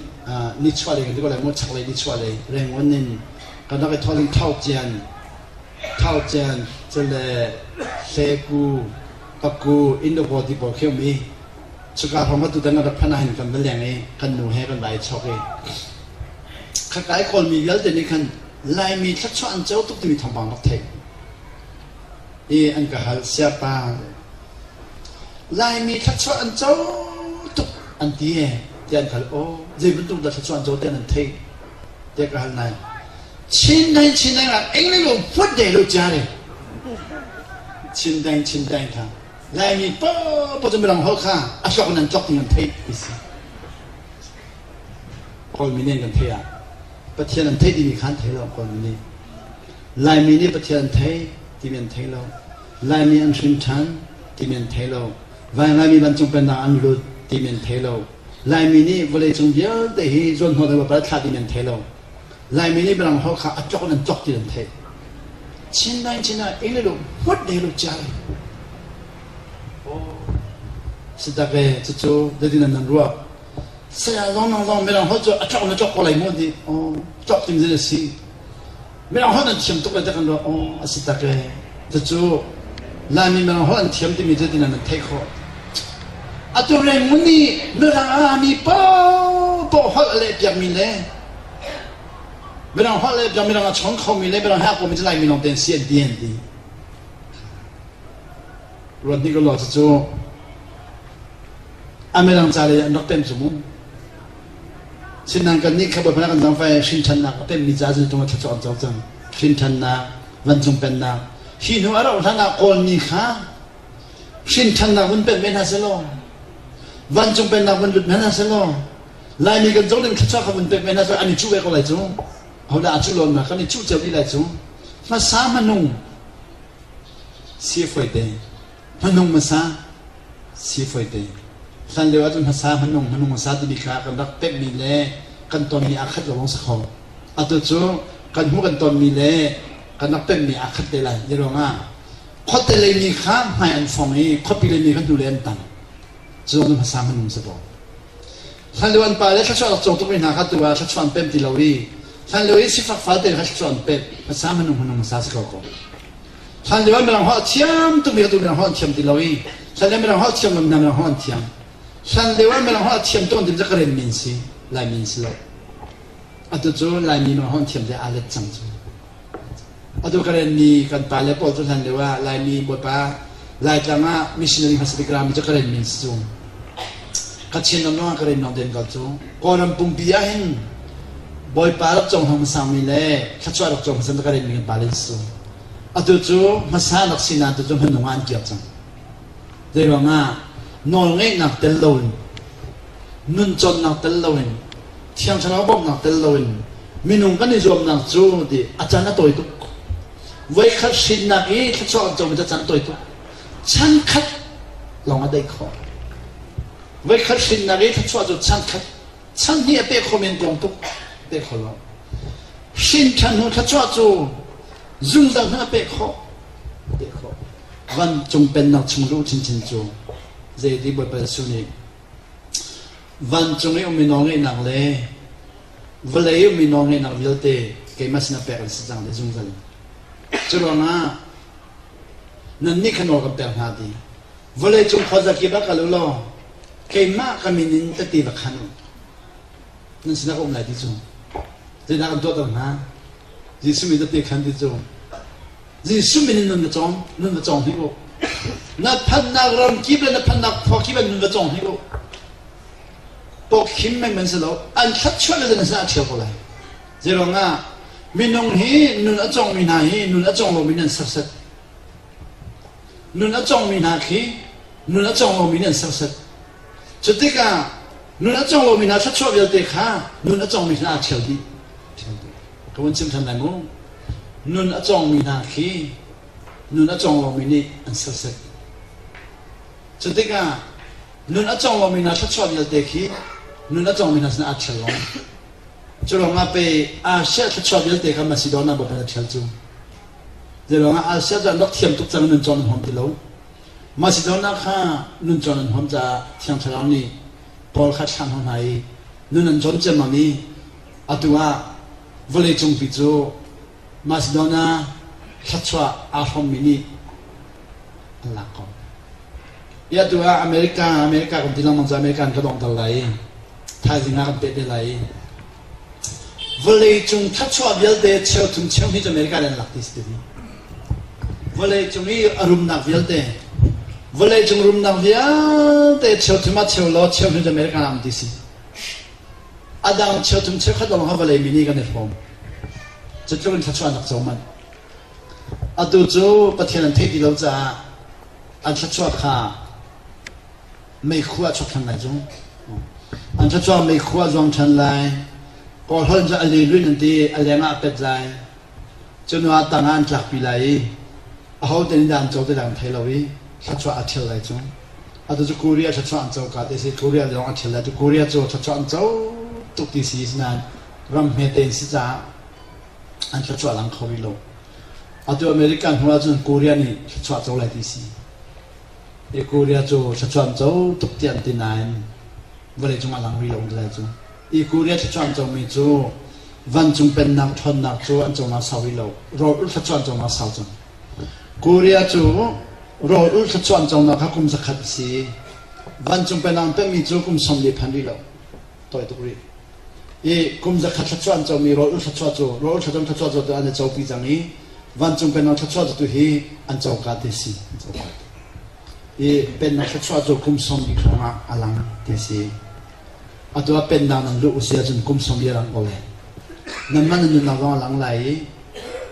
nichuahlei kan ti ko lai maw chaklei nichuahlei Rangoon in kan rak i thawh in Thaucian Thaucian cule Hleku Paku Indaw ti pawl khi um i cuka hrawng kha tutan kan rak phanh ahhin kan va leng i kan nu he kan va i chawk i khakai kawlmi vialte nih khan Laimi thluachuah an co tuk timi thawngpang rak theih i an ka hal siapa Laimi thluachuah an co tuk an ti e tiah an hal. Aw zei bantuk dah thluachuah an co tiah nan theih tiah ka hal nai. Chin dain chin dain ah eng le lo put de lo chia re. Chin dain chin dain kha Laimi paoh cu mirang holh kha a hlok in an tlok ding an theih ti si. Kawlmi nih an kan theih ah Pathian an theih timi kha an thei lo Kawlmi nih. Laimi nih Pathian an thei timi an thei lo. Laimi an hrin ṭhan timi an thei lo. Laimi vancung pennak an lut timi an thei lo. Laimi nih vawleicung vialte hi zuanhnawh le vapar thlah timi an thei lo. Laimi nih Mirang holh kha a tlok in an tlok ti an theih. Chin nai chin ah English lu hmut de lu chia Si tak e cucu zeitin nan ruah. Saya zong nang zong Mirang holh cu a tlok na tlok ko lai mu ti. Oh, tlok ting zin a si. Mirang holh nan thiam tuk le tak kan ruah. Oh, a si tak e. Cucu Laimi Mirang holh an thiam timi zeitin nan theih khawh. Atu Rangoon nih Mirang a mi paohpaoh holh a leh piakmi le Mirang holh le Mirang a chawng khomi le Mirang he a kawmi cu Laimi lawng te an si an ti an ti. Ruat hnik law cucu a Mirang ca le an rak pem cu mu. Sinain kan nih kha Bawipa kan zangfai hrinṭhannak a pemmi ca cu tung a thluachuah an co cang. Hrinṭhannak, vancung pennak. Hi hnu a rauh hlan ah Kawlmi kha hrinṭhannak vun pem ve hna selaw vancung pennak vun lut hna selaw Laimi kan zong nih thluachuah kha vun pek ve hna cu an i cuh ve ko lai cu. Hodah a cuh lawnnak kan i cuh cio dih lai cu. Hmasa hmanung si fawi Hmanung hmasa si fawi Hlan lio ahcun hmasa hmanung hmanung hmasa timi kha kan rak pekmi le kan tonmi aa khat lo lawng si kho. Atu cu kan hmuh kan tonmi le kan rak pekmi aa khat te lai. Hi ruangah khuate leimi kha hmai an fong i khuapi leimi kha hnulei an tang. Cu zong cu hmasa hmanung si ko. Hlanlio an pale thluachuah rak cawk tukmi hna kha tu ah thluachuah an pemh ti lo i hlanlio i sifak falte kha thluachuah an pemh hmasa hmanung hmanung hmasa si ko ko. Hlanlio ah mirang holh a thiam tukmi kha tu mirang holh an thiam ti lo i hlanlio mirang holh thiam lo hna mirang holh an thiam. Hlanlio ah mirang holh a thiam tuk an ti cu Karen min si, Laimi an si lo. Atu cu Laimi mirang holh an thiam te aa let cang cu. Atu Karen mi kan pale pawl cu hlan lio ah Laimi Bawipa Laitlang ah missionary hmasa bik rami cu Karen min si cu. Kachin ram lawngah Karen lawng den kal cu. Kawlram pumpi ah hin Bawipa rak cawng hmasa mi le thluachuah rak cawng hmasa Karen mi kan pale si cu. Atu cu hmasa rak si nain tu cu hmanung ah an kir cang. Zei ruangah nawlngeihnak tel loin nun cawnnak tel loin Thiang Thlarau bawmhnak tel loin minung kan i zuamnak cu ti a caan a tawi tuk. Voikhat hrinnak i thluachuah kan comi cu a caan a tawi tuk. Chan khat lawng a daih khawh. Voikhat hrinnak i thluachuah cu chan khat, chan hnih a peh kho men tlawm tuk, peh kho lo. Hrin ṭhan hnu thluachuah cu zungzal hmanh a peh khawh, peh khawh. Vancung pennak chung luh chinchin cu zeiti Bawipa Jesuh nih Vancung i ummi nawlngeihnak le vawlei i ummi nawlngeihnak vialte keimah sinah pek an si cang ti zungzal in. Cu ruangah nannih kha nawl kan pek hna ti. Vawlei cung khuazakip ah kal u law keimah ka min in tati va khan u. Nan sinah ka um lai ti cu. Zeidah kan tuahter hna? Jesuh min tati khan ti cu. Jesuh min in nun va cawng, nun va cawng hnik u. Na phannak ram kip le na phannak khua kip ah nun va cawng hnik u. Pawkhim menmen si lo, an thluachuah le nan sinah a ṭhial ko lai. Zeiruangah minung hi nun a cawngmi hna hi nun a cawng lomi nan serset. Nun a cawngmi hna khi nun a cawng lomi nan serset. Cu tikah nun a cawng lomi hna thluachuah vialte kha nun a cawngmi hna a ṭhial dih. Ka vun chim ṭhan lai mu. Nun a cawngmi hna khi nun a cawng lomi nih an serset. Cu tikah nun a cawng lomi hna thluachuah vialte khi nun a cawngmi hna sinah aa ṭhial lo. Cu ruangah pei Asia thluachuah vialte kha Macedonia bawipa a ṭhial cu. Zei ruangah Asia cu an rak thiam tuk cang nun cawn an huam ti lo. Macedonia kha nun cawn an huam caah Thiang Thlarau nih Paul kha thlah hna i nun an cawn ciammam i atu ah vawleicungpi cu Macedonia thluachuah aa hrawmmi nih an lak ko. I atu ah America, America kan ti lengmang cu America an ka donghter lai i thaizing ah kan peh te lai i vawleicung thluachuah vialte cheuthum cheuhnih cu America nih an lak ti si ti. Vawleicung i a rumnak vialte vawleicung rumnak vialte cheuthum ah cheu law cheuhnih cu America ah um ti si. A dang cheuthum cheukhat lawng kha vawlei mi nih kan i hrawm. Cu tluk in thluachuahnak co manh. Atu cu Pathian an theih ti lo caah an thluachuah kha meikhu ah chuak ṭhan lai cu. An thluachuah meikhu ah zuang ṭhan lai. Kawl holh cu a lelun an ti, a leng ah a pet lai. Cu hnu ah tang ah an tlakpi lai i ahote nih dah an co ti lai an thei lo i thluachuah a ṭhial lai cu. Atu cu Korea thluachuah an co ka ti si. Korea lawng a ṭhial lai. Tu Korea cu thluachuah an co tuk ti si nain ram hmete in si caah. An thluachuah lang kho rih lo. Atu America hnu ahcun Korea nih thluachuah co lai ti si. I Korea cu thluachuah an co tuk tiah an ti nain vawleicung ah lang rih lo an ti cu. I Korea thluachuah an comi cu vancung pennak ṭhawnnak cu an conak sau rih lo. Rawl ulh thluachuah an conak sau cang. Korea cu rawl ulh thluachuah an conak kha kum zakhat a si. Vancung pennak an pemmi cu kum 40 phan rih lo. Tawi tuk rih. I kum zakhat thluachuah an comi rawl ulh thluachuah cu rawl ulh thluachuah thluachuah cu an i copi cang i vancung pennak thluachuah cu tu hi an coka ti si. An coka. I pennak thluachuah cu kum 40 hrawng ah a lang ti si. Atu ah pennak nan luh usi ahcun kum 40 a lang ko lai. Nanmah nan nunnak zong a lang lai i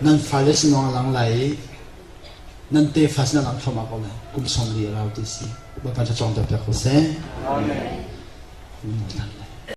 nan fale sin zong a lang lai i nan tefa sin a lang thluahmah ko lai. Kum 40 a rau ti si. Bawipa thluachuah piak ko seh. Amen.